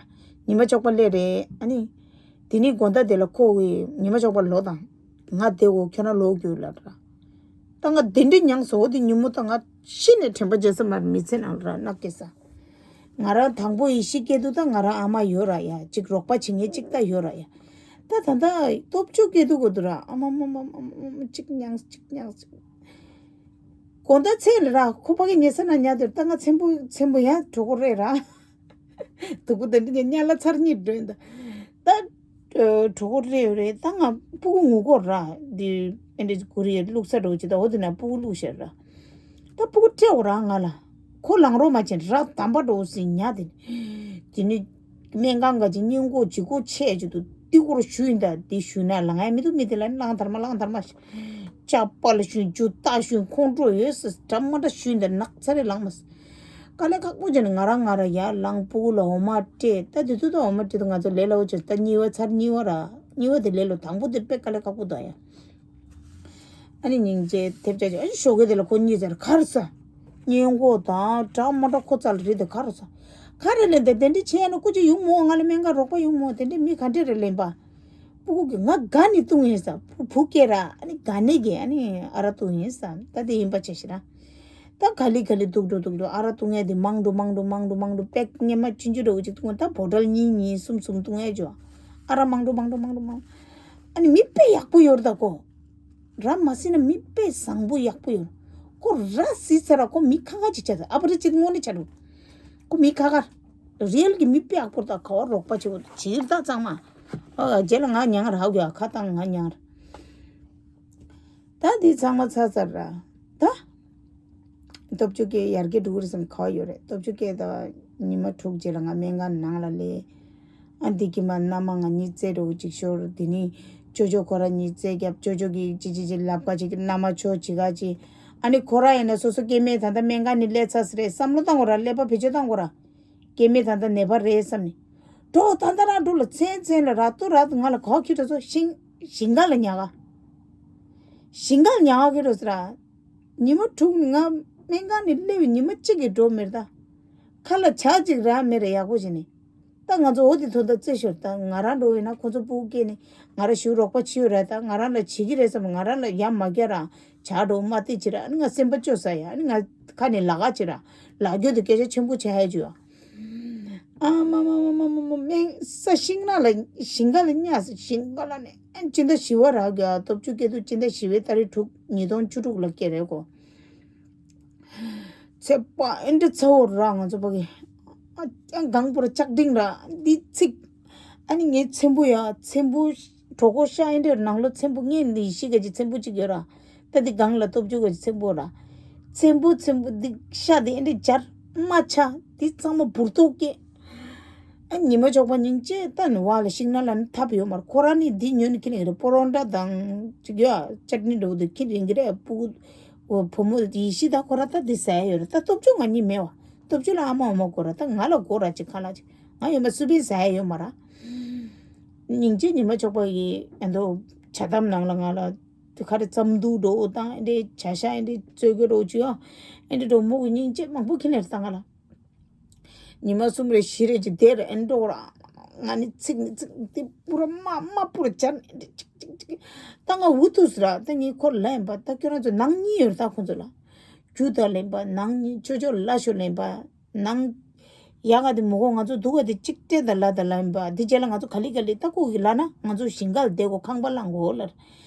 ཉི་མ་ཆོག་པ་སླེབས་རེད་ཨ་ནི། དེ་ནི་དགོང་དག་དེ་ལ་ཁོ་གི་ཉི་མ་ཆོག་པ་ལོག་དང་། ང་བསྡད་གོ་ཁྱོད་རང་ལོག་རྒྱུ་ལབ་ར། ད་ང་དེ་འདྲ་མྱངས་སོ་དེ་ཉིན་མོ་ད་ང་ཤི་ནས་དྲན་པ་བརྗེད་ས་མ་རེད་མི་ཚེ་ནང་ལ་ར་ནག་སྐྱེ་ས། ང་རང་དང་པོ་ཡི་ཤི་སྐྱེ་དུས་ད་ང་རང་ཨ་མ་ཡོད་ར་ཡ་གཅིག་རོགས་པ་བྱེད་མཁན་གཅིག་ད་ཡོད་ར་ཡ། ད་ད་ད་སྟོབས་ཆུ་སྐྱེ་དུས་གོ་དུ་ར་ཨ་མ་མ་མ་མ་མ་མ་གཅིག་མྱངས་གཅིག་མྱངས་གཅིག་དགོང་དག་ཚེ་ལ་ར་ཁོ་ཕ་གི་ཉལ་ས་ན་ཉལ་དུས་ད་ང་ཚེམ་བུ་ཚེམ་བུ་ཡང་གྲོད་ཁོག་རེད་ར། དུ་གུ་དེ་འདྲ་ཉལ་ལ་ཚར་གཉིས་སྒྲོན་ད། ད་གྲོད་ཁོག་རེད་རེད་ད་ང་སྤུ་གུ་ངུ་གོ་ར། འདི་ཨེ་འདྲ་གུ་རེ་བླུགས་ས་འགྲོ་ཅི་ད་འོ་དེ་ན་སྤུ་གུ་བླུགས་ཤར་ར། ད་སྤུ་གུ་སྤྲད་འོ་ར་ང་ལ། ཁོ་ལང་རོགས་མ་བྱེད་ར་དམ་པ་འགྲོ་སི་ཉལ་དེ། དེ་ནི། སྨན་ཁང་ག་ཅིག་སྔོན་འགོག་ལྗིད་ཁོག་ཆེ་ཅིག་ཏུ་ཏི་སྐོར་ཞུས་ཡིན་ད་དེ་ཞུས་ན་ལང་ཡ་མི་འདུག་མི་དེ་ལ་གླང་དར་མ་གླང་དར་མ་ཤ་པ་ལ་ཞུས་ཇུ་ཏ་ཞུས་ཁོང་ཁྲོ་ཡོད་ས་འདྲ་མ་འདྲ་ཞུས་ཡིན་ད་ནག་ཚ་རེ་ལང་མ་ས། དཀའ་ལས་ཁག་པོ་བྱས་ནས་ང་རང་ང་རང་ཡར་ལངས་སྤུ་གུ་ལ་འོ་མ་སྤྲད་ད་དེ་དུས་ད་འོ་མ་སྤྲད་ད་ང་ཚོ་ལས་སླ་བོ་བྱས་ད་གཉིས་པ་ཚར་གཉིས་པ་ར་གཉིས་པ་དེ་ལས་ལོ་དང་པོ་དེ་དཔེ་དཀའ་ལས་ཁག་པོ་འདུག་ཡ། ཨ་ནི་སྙིང་རྗེ་ཐེབས་ཆག་ཅིག་ཨ་ནི་ཞོགས་ཀས་དེ་ལ་ཁོ་གཉིས་ཚར་གར་ས། སྔོན་འགོག་དང་འདྲ་མ་འདྲ་ཁོ་རྩ་ལ་རེད་དེ་གར་ས། ག་རེ་ལེན་དེ་དེ་འདྲི་བྱས་ན་སྐུ་མཁྱེན་ཡོང་མོ་ང་ལ་སྨན་ཁང་རོགས་པ་ཡོང་མོ་དེ་འདྲི་མི་ག་འདྲེ་རེ་ལེན་པ། སྤུ་གུ་གི་ང་དགའ་ནི་བཏུང་ཡིན་ས་བུ་བུ་སྐྱེ་ར་ཨ་ནི་དགའ་ནི་གི་ཨ་ནི་ཨ་ར་བཏུང་ཡིན་ས་ད་དེ་ཡིན་པ་བྱས་ཤི་ར། ད་ག་ལི་ག་ལི་འདུག་འགྲོ་འདུག་འགྲོ་ཨ་ར་བཏུང་ཡ་དེ་མང་འགྲོ་མང་འགྲོ་མང་འགྲོ་མང་འགྲོ་པེག་སྔན་མ་ཆུང་ཆུང་འདྲ་བོ་ཅིག་བཏུང་ད་བོ་ཊལ་གཉིས་གཉིས་གསུམ་གསུམ་བཏུང་ཡ་ཅོ། ཨ་ར་མང་འགྲོ་མང་འགྲོ་མང་འགྲོ་མང་། ཨ་ནི་མི་དཔེ་ཡག་པོ་ཡོད་རེད་ད་ཁོ། ར་མ་སྲིད་ན་མི་དཔེ་བཟང་པོ་ཡག་པོ་ཡོད། ཁོ་ར་སྲིད་ཚར་ར་ཁོ་མི་ཁ་ཁ་ཅིག་བྱ་ད་ཨ་པ་རི་ཅིག་དངོས་གནས་བྱ་འགྲོ། ཁོ་མི་ཁ་ཁ། རི་ཡལ་གི་མི་དཔེ་ཡག་པོ་རེད་ད་ག་བ་རོགས་པ་བྱེད་དགོས་ད་ཅིག་ད་གཙང་མ། ཨ་རྗེས་ལ་ང་མྱངས་ར་ཧ་གོ་ཡ། ཁ་བཏང་ང་མྱངས་ར། ད་འདི་ཚང་མ་ཚར་ཚར་ར། ད་སྟོབས་བཅུ་སྐད་ཡར་རྒྱས་འགྲོ་གི་རེད་བསམ་ག་བ་ཡོད་རེད། སྟོབས་བཅུ་སྐད་ད་ཉི་མ་དྲུག་རྗེས་ལ་ང་སྨན་ཁང་ནང་ལ་སླེབས། ཨ་འདི་གི་མ་མནའ་མ་ང་གཉིས་རྩེད་འགྲོ་ཅིག་ཤོར། དེ་ནི་ཅོ་ཅོ་ཁོ་ར་གཉིས་རྩེད་རྒྱབ། ཅོ་ཅོ་གི་ཅི་ཅི་ཅི་ལབ་ཀ་ཅིག་མནའ་མ་ཆོ་ཅི་ག་ཅི། ཨ་ནི་ཁོ་ར་ཡིན་ན་སོ་སོ་སྐྱེ་དམན་ད་ལྟ་སྨན་ཁང་ནི་སླེབས་ཚར་ས་རེད། བསམ་བློ་བཏང་དགོས་ར། ཀླད་པ་བེད་སྤྱོད་བཏང་དགོས་ར། སྐྱེ་དམན་ད་ལྟ་ནད་པ་རེད་བསམ་ནས། འགྲོ་ད་ལྟ་རང་འགྲོ་ལ་མཚན་མཚན་ལ་ར་ཏུ་ར་ཏུ་ང་ལ་གོ་ཁྱི་འགྲོ་ཚོ་ཤིང་ཤིང་ཀ་ལ་ཉག་ག་ཤིང་ཀ་ལ་ཉག་ག་ཁྱི་འགྲོ་ཚོ་ར། ཉི་མ་དྲུག་ནི་ང་སྨན་ཁང་ནས་སླེབས་པའི་ཉི་མ་གཅིག་གི་འགྲོ་མེད་ད། ཁ་ལ་བྱ་གཅིག་ར་མེད་ར་ཡག་པོ་བྱས་ནས། ད་ང་ཚོ་འོ་དེ་ཐོན་ད་རྩེ་ཤོར། ད་ང་རང་འགྲོ་བས་ན་ཁོ་ཚོ་སྤུ་གུ་སྐྱེས་ནས་ང་ར་ཞུ་རོགས་པ་བྱེད་ཡོད་ར། ད་ང་རང་ལ་བྱེད་ཀྱི་རེད་བསམ། ང་རང་ལ་ཡ་མ་རྒྱ་ར་བྱ་འགྲོ་མ་བལྟས་བྱེད་ར། ཨ་ནི་ང་སེམས་པ་སྐྱོ་ས་ཡ། ཨ་ནི་ང་ཁ་ནས་ལ་ག་བྱེད་ར། ལ་རྒྱུ་དེ་སྐད་ཆ་ཆེན་པོ་བྱ་ཡ་བྱུ་ཡ། ཨ་མ་མ་མ་མ་མ་མ་སྨན་ས་ཤིང་ནགས་ལ་ཤིང་ཀ་ལ་གཉའ་ཤིང་ཀ་ལ་ནས་ཨ་སྤྱི་ཟླ་བཞི་བ་རག་གི་ཨ། སྟོབས་བཅུ་སྐྱེ་དུས་སྤྱི་ཟླ་བཞི་བའི་ཏ་རིག་དྲུག་ཉིས་སྟོང་བཅུ་དྲུག་ལ་སྐྱེས་རེད་གོ། ཚེ་དཔག་ཨེ་འདྲ་ཚ་བོ་ར་ང་ཚོ་ཕ་གི། ཨ་ཨ་གང་པོ་ར་ལྕགས་ཀྲིང་ར་འདི་ཚིག་ཨ་ནི་ངའི་ཚེམ་བུ་ཡ་ཚེམ་བུ་གྲོད་ཁོག་ཤ་ཨེ་འདྲ་ནང་ལོ་ཚེམ་བུ་ངས་འདི་ཤི་ག་ཅི་ཚེམ་བུ་གཅིག་ཡོད་ར། ད་འདི་སྒང་ལ་སྟོབས་བཅུ་ག་ཅི་ཚེམ་བུ་ར། ཚེམ་བུ་ཚེམ་བུ་འདི་ཤ་འདི་ཨེ་འདྲ་འབྱར་མ་ཆ་འདི་ཚང་མ་འབུར་ཏོག་སྐྱེ། ཨ་ཉི་མ་ཆོག་པ་སྙིང་རྗེ་ད་ནི་བ་ལ་ཤིང་ནགས་ལ་ནི་ཐབ་ཡོད་མ་རེད། ཁོ་རང་ནི་འདི་ཉོས་ནི་ཁྱེར་ཡིན་རེད། པོ་རོན་ཊ་དང་ཅིག་ཡོད་ཨ་ཅཊ་ནི་འདྲ་བོ་འདི་ཁྱེར་ཡིན་གི་རེད། སྤུ་གུ་བུ་མོ་ཡེ་ཤེས་ད་ཁོ་རང་ད་འདི་ཟ་ཡ་ཡོད་རེད། ད་སྟོབས་བཅུ་ང་གཉིས་མེད་བ། སྟོབས་བཅུ་ལ་ཨ་མ་ཨ་མ་དགོས་ར། ད་ང་ལ་དགོས་ར་ཅིག་ཁ་ལག་ཅིག་ང་ཡོད་མ་སུ་པིན་ཟ་ཡ་ཡོད་མ་ར། སྙིང་རྗེ་ཉི་མ་ཆོག་པ་ཡི་ཨ་མདོ་ཇ་དམ་ནང་ལ་ང་ལ་དུ་ཁ་རེ་རྩམ་འདུག་འགྲོ་དང་ཨེ་འདྲའི་ཇ་ཤ་ཨེ་འདྲའི་བཙོས་གི་རོ་ཅིག་ཨ་ཨེ་འདྲའི་འགྲོ་མོ་གི་སྙིང་རྗེ་མང་པོ་ཁྱེར་ནས་ད་ང་ལ། ཉི་མ་གསུམ་རེ་བཞི་རེ་ཅིག་དེར་ཨེ་འགྲོ་ར། ང་ནི་ཚིག་ནི་ཚིག་དེ་པུ་ར་མ་མ་པུ་ར་ཅན་ཅིག་ཅིག་ཅིག་ད་ང་འུ་ཐུག་སི་ར། ད་ངའི་ཁོར་ལན་པ་ད་ཁྱོད་རང་ཚོ་ནང་གཉིས་ཡོད་ར། ད་ཁོང་ཚོ་ལ་རྒྱུ་ད་ལན་པ་ནང་གཉིས་ཅོ་ཅོ་ལ་ཤོ་ལན་པ་ནང་ཡ་ག་དེ་མོ་གོ་ང་ཚོ་འདུག་ག་དེ་གཅིག་སྤྲད་ད་ལ་ད་ལན་པ་དེ་རྗེས་ལ་ང་ཚོ་ག་ལི་ག་ལི་ད་ཁོ་གི་ལ་ན་ང་ཚོ་ཞིང་ཁ་ལ་བསྡད་གོ་ཁང་པ་བླངས་གོ་ལ་ར།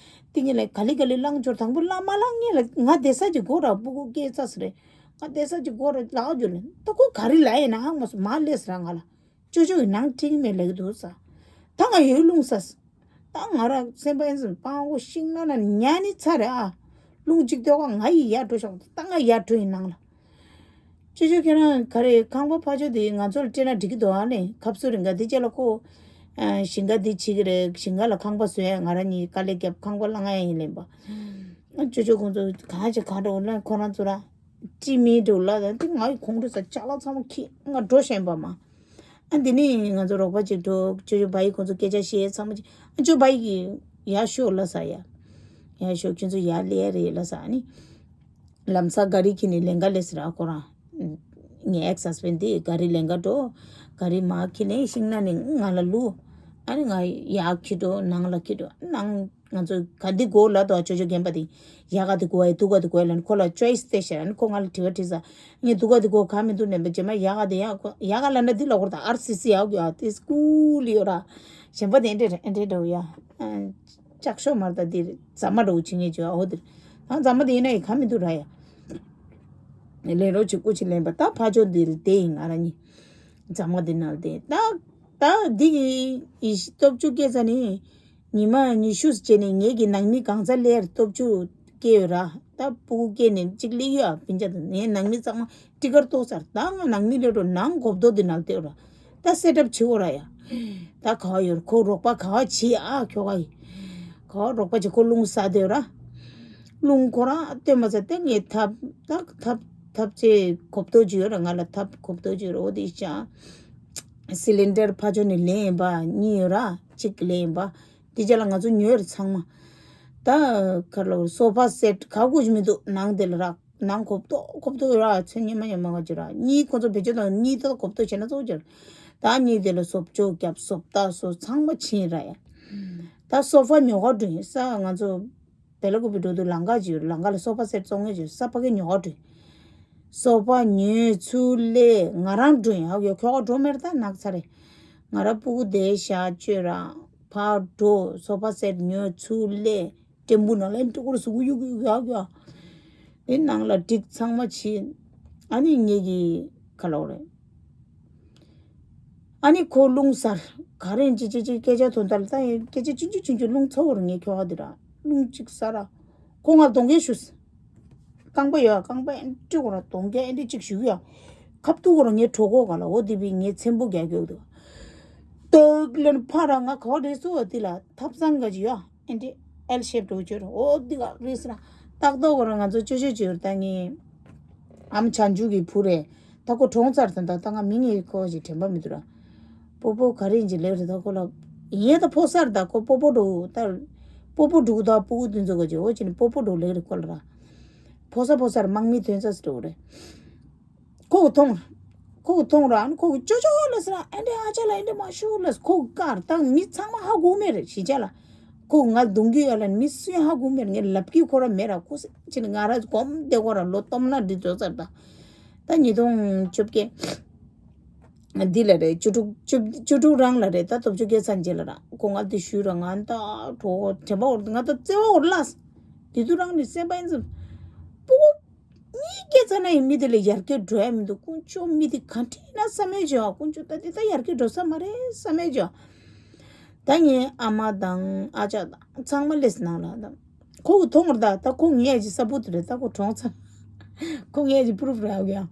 དེ་ངས་ལ་ག་ལི་ག་ལི་བླངས་འབྱོར་དང་པོ་བླངས་མ་བླངས་ངས་ལ་ང་བསྡད་ས་ཅིག་གོ་ར་སྤུ་གུ་སྐྱེས་ཚ་སི་རེད། ང་བསྡད་ས་ཅིག་གོ་ར་ལག་འཇུ་ལེ། ད་ཁོ་ག་རེ་ལ་ཡིན་ན་ཧང་མ་སོ་མ་ལས་སི་ར་ང་ལ། ཅོ་ཅོ་ཡི་ནང་ཁྲིག་མེད་ལེགས་འདུག་ས། ད་ང་ཡོད་རླུང་ས་སི། ད་ང་ར་སེམས་པ་ཡིན་སི་སྤང་བོ་ཤིང་ན་ན་ཉ་ནི་ཚ་རེ་ཨ། རླུང་གཅིག་ལྟོས་ཀ་ང་ཡི་ཡ་འགྲོ་ཤོག་ད་ང་ཡ་འགྲོ་ཡི་ནང་ལ། ཅོ་ཅོ་ཁྱེད་རང་ག་རེ་ཁང་པ་ཕ་ཆོ་དེ་ང་ཚོ་ལ་སྤྲད་ན་འགྲིག་གི་འདུག་ཨ་ནི་ཁབ་སུ་རིང་ག་དེ་ཅེ་ལ་ཁོ། ཞིང་ཁ་འདི་བྱེད་ཀྱི་རེད། ཞིང་ཁ་ལ་ཁང་པ་བཟོ་ཡ་ང་ར་གཉིས་དཀའ་ལས་བརྒྱབ་ཁང་པ་བླངས་ཡ་ཡིན་ལེན་པ། ཅོ་ཅོ་ཁོང་ཚོ་གང་ཅི་གང་འགྲོ་ན་ཁོ་རང་ཚོ་ར། ཅི་མི་འགྲོ་ལ་ད་འདི་ང་ཡི་ཁོང་ཁྲོ་ས་ཅ་ལག་ཚང་མ་ཁྱི་ང་འགྲོ་ཤེས་པ་མ། ཨ་འདི་ནི་ང་ཚོ་རོགས་པ་ཅིག་འགྲོ་ཅོ་ཅོ་བ་ཡི་ཁོང་ཚོ་སྐད་ཆ་བཤད་ཚང་མ་ཅི་ཨ་ཅོ་བ་ཡི་གི་ཡ་ཤོ་ལ་ས་ཡ། ཡ་ཤོ་ཁྱོད་ཚོ་ཡ་ལས་རེད་ལ་ས་ཨ་ནི། ལམ་སང་ག་རི་ཁྱེར་ནས་ལེན་ག་ལས་སི་ར་ཁོ་རང་། ངའི་ཨེག་སི་ཧས་བེན་དེ་ག་རི་ལེན་ག་འགྲོ། ག་རི་མ་ཁྱེར་ནས་ཤིང་ན་ནས་ང་ལ་ལུ། ཨ་ནི་ང་ཡག་ཁྱེར་འགྲོ་ནང་ལ་ཁྱེར་འགྲོ་ནང་ང་ཚོ་ག་འདི་གོ་ལ་དོ་ཅོ་ཅོ་རྒན་པ་དེ་ཡག་ག་དེ་གོ་ཡ་དུ་ག་དེ་གོ་ཡ་ལ་ནི་ཁོ་ལ་ཅོའི་སི་སྟེ་ཤ་ཨ་ནི་ཁོ་ང་ལ་དྲི་བ་དྲིས་ས་ངས་དུ་ག་དེ་གོ་ག་མི་འདུག་ནས་པ་རྗེས་མ་ཡག་ག་དེ་ཡག་ག་ལ་འདྲ་འདི་ལ་ཁོར་ད་ཨར་སི་སི་ཡག་གི་ཨ་དེ་སྐུལ་ཡོད་ར་གཞན་པ་དེ་འདྲ་འདྲ་འདྲ་ཡ། ལྕགས་ཤོག་མར་ད་འདིར་ཟ་མ་འདྲ་བོ་བྱེད་ངེས་བྱོས་ཨོ་འདིར། ཨང་ཟ་མ་དེ་ཡིན་ན་ཡི་ག་མི་འདུག་ར་ཡ། ལས་རོགས་བྱེད་སྐུ་བྱེད་ལེན་པ་ད་ཕ་ཆོ་འདིར་བསྡད་ཡིན་ང་ར་གཉིས། ཟ་མ་དེ་ནང་བསྡད་ད། ད་འདི་གི་ཡི་སྟོབས་བཅུ་སྐྱེས་ཚ་ནི། ཉི་མ་ཉི་ཤུ་བྱས་ནས་ངེད་ཀྱི་ནང་མི་གང་ཚ་ལེར་སྟོབས་བཅུ་སྐྱེས་ཡོད་ར། ད་སྤུ་གུ་སྐྱེས་ནས་གཅིག་སླེབས་ཡོད་ཨ་སྤུན་ཀྱག་དང་ངའི་ནང་མི་ཚང་མ་ཊི་ཀར་གཏོགས་ཚར། ད་ང་ནང་མི་སླེབས་འགྲོ་ནང་གོབ་རྡོ་འདི་ནང་བསྡད་ཡོད་ར། ད་སེ་ཊབ་བྱེད་འོ་ར་ཡ། ད་ག་བ་ཡོད་ར་ཁོ་རོགས་པ་ག་བ་བྱེད་ཨ་ཁྱོ་ག་ཡི། ག་བ་རོགས་པ་བྱེད་ཁོ་རླུང་ཟ་བསྡད་ཡོད་ར། རླུང་ཁོ་རང་སྟོན་མ་ཚར་ཏེ་ངས་ཐབ་ད་ཐབ་ཐབ་ཆེ་གོབ་རྡོ་ཅིག་ཡོད་ར་ང་ལ་ཐབ་གོབ་རྡོ་ཅིག་ཡོད་ར་འོ་དེ་བྱ། སི་ལིན་ཌར་ཕ་ཆོ་ནས་ལེན་ཡིན་པ་གཉིས་ཡོད་ར་གཅིག་ལེན་ཡིན་པ། དེ་རྗེས་ལ་ང་ཚོ་ཉོས་རེད་ཚང་མ། ད་ག་ལ་སོ་ཕ་སེཊ་ག་དགོས་མི་འདུག་ནང་དེ་ལ་རག་ནང་གོབ་ཏོ་གོབ་ཏོ་ར་ཚོད་ཉི་མ་ཉི་མ་ག་ཅི་ར་གཉིས་ཁོ་ཚོ་བེད་སྤྱོད་དང་གཉིས་ཏོ་གོབ་ཏོ་བྱས་ན་ཚོ་ཅི་ར། ད་གཉིས་དེ་ལ་སོབ་ཅོ་རྒྱབ་སོབ་ད་སོ་ཚང་མ་ཕྱིན་ར་ཡ། ད་སོ་ཕ་ཉོ་ག་འགྲོ་ཡིན་ས་ང་ཚོ་བེ་ལ་ཀུ་པི་འགྲོ་དུས་ལམ་ཁ་ཅིག་ཡོད་ལམ་ཁ་ལ་སོ་ཕ་སེཊ་བཙོང་མཁན་ཅིག་ཡོད་ས་ཕ་གི་ཉོ་ག་འགྲོ་ཡིན། སོ་ཕ་ཉོས་ཚུར་སླེབས་ང་རང་འགྲོ་ཡིན་ཧ་གོ་ཁྱོ་ག་འགྲོ་མེད་ད་ནག་ཚ་རེད། ང་ར་སྤུ་གུ་དེ་ཞག་བཅོས་ར་ཕར་འགྲོ་སོ་ཕ་སེཊ་ཉོས་ཚུར་སླེབས། ཏྲེན་པུ་ནང་ལ་ཏྲུ་གུར་སུ་གུ་ཡུག་ཡུག་ཡག་ཡག་དེ་ནང་ལ་འགྲིག་ཚང་མ་བྱེད། ཨ་ནི་ངེད་ཀྱི་ཁ་ལོ་རེད། ཨ་ནི་ཁོ་རླུང་ཟར། ག་རེ་ཡིན་ཅི་ཅི་ཅི་སྐད་ཆ་དོན་དག་ལ་ད་ཡིན་སྐད་ཆ་ཆུང་ཆུང་ཆུང་ཆུང་རླུང་ཚ་བོར་ངས་ཁྱོ་ག་འདི་ར་རླུང་གཅིག་ཟ་ར། ཁོ་ང་གདོང་གད་ཞུས། རྐང་པ་ཡོད་རྐང་པ་ཨེ་འདྲི་ཁོ་ར་གདོང་གད་ཨེ་འདྲི་གཅིག་ཞུ་ཡ། ཁབ་ཐུག་ཁོ་ར་ངས་གྲོད་ཁོག་ག་ལ་འོ་དེ་བི་ངས་ཚེམ་བུ་རྒྱག་རྒྱུ་འདུག་སྟག་ལན་ཕ་ར་ང་ག་བ་རེད་སུ་འོ་དེ་ལ་ཐབ་ཚང་ག་ཅི་ཡོད། ཨེ་འདྲི་ཨེལ་ཤེབ་འགྲོ་བཅོས་ར་འོ་འདི་ག་རེད་ཟེར་ན། ཏག་ཏོག་གོ་ར་ང་ཚོ་ཅོ་ཅོ་བཅོས་ར་ད་ངས་ཨམ་བྱང་ཆུབ་ཀྱི་བུ་རེད། ད་ཁོ་གྲོངས་ཚར་ད་ད་ད་ང་མི་ངས་ཁོ་ཞིག་དྲན་པ་མི་འདུག་ར། སྤོ་སྤོ་ག་རེ་ཡིན་ཅི་ལེགས་རེད་ད་ཁོ་ལ། ཡིན་ཡ་ད་ཕོ་གསར་ད་ཁོ་སྤོ་སྤོ་འགྲོ་ད། སྤོ་སྤོ་འགྲོ་ད་སྤུ་གུ་དེ་ཚོ་ག་ཅི་འོ་ཅི་ནི་སྤོ་སྤོ་འགྲོ་ལེགས་རེད་ཁོ་ལ་ར། ཕོ་གསར་ཕོ་གསར་དམག་མི་ཐོན་ས་འགྲོ་རེད། ཁོ་གི་མཐོང་། ཁོ་གི་མཐོང་ར་ཨ་ནི་ཁོ་གི་ཅོ་ཅོ་ལ་ཟེར་ཨ་འདྲེ་ཨ་ཅག་ལ་ཨ་འདྲེ་མ་ཤོག་ལ་ཁོ་གི་ཀར་ད་མི་ཚང་མ་ཧ་གོ་མེད་རེད་ཞི་ཅག་ལ། ཁོ་གི་ང་གདོང་གི་ཡ་ལ་མི་སུ་ཡང་ཧ་གོ་མེད་རེད་ངས་ལབ་ཀྱི་ཁོ་ར་མེད་ར་ཁོ་ཟེར་ཅི་ནི་ང་ར་གོམ་བདེ་ཁོ་ར་ལོ་སྟོང་ན་འདི་ཚོ་ཚར་ད། ད་ཉིས་སྟོང་བཅོ་བརྒྱད། འདི་ལ་རེད་བཅུ་དྲུག་བཅུ་བཅུ་དྲུག་རང་ལ་རེད་ད་སྟོབས་བཅུ་སྐྱེ་ཚང་རྗེས་ལ་ར་ཁོ་ང་འདི་ཞུས་ར་ང་ད་གྲོགས་དྲན་པ་འོར་ང་ད་བརྩེ་བ་འོར་ལ། འདི་དུ་རང་ནི་སེམས་པ་ཡིན་ཙམ། སྤུ་གུ། གཉིས་སྐྱེས་ཚར་ན་ཡང་མི་དེ་ལ་ཡར་རྒྱས་འགྲོ་ཡ་མི་འདུག་དཀོན་མཆོག་མི་དེ་ག་འདྲ་ཡིན་ན་བསམ་ཡས་བྱོས་ཨ་དཀོན་མཆོག་ད་དེ་ད་ཡར་རྒྱས་འགྲོ་ས་མ་རེད་བསམ་ཡས་བྱོས། ད་ངའི་ཨ་མ་དང་ཨ་ཅག་དང་ཚང་མ་སླེབས་ནང་ལ་ད་ཁོ་གི་མཐོང་བར་ད་ད་ཁོ་ངའི་ཨ་ཅེ་ས་བུ་དེ་རེད་ད་ཁོ་གྲོངས་ཚར། ཁོ་ངའི་ཨ་ཅེ་པུ་རུབ་རེད་ཨ་གི་ཨ།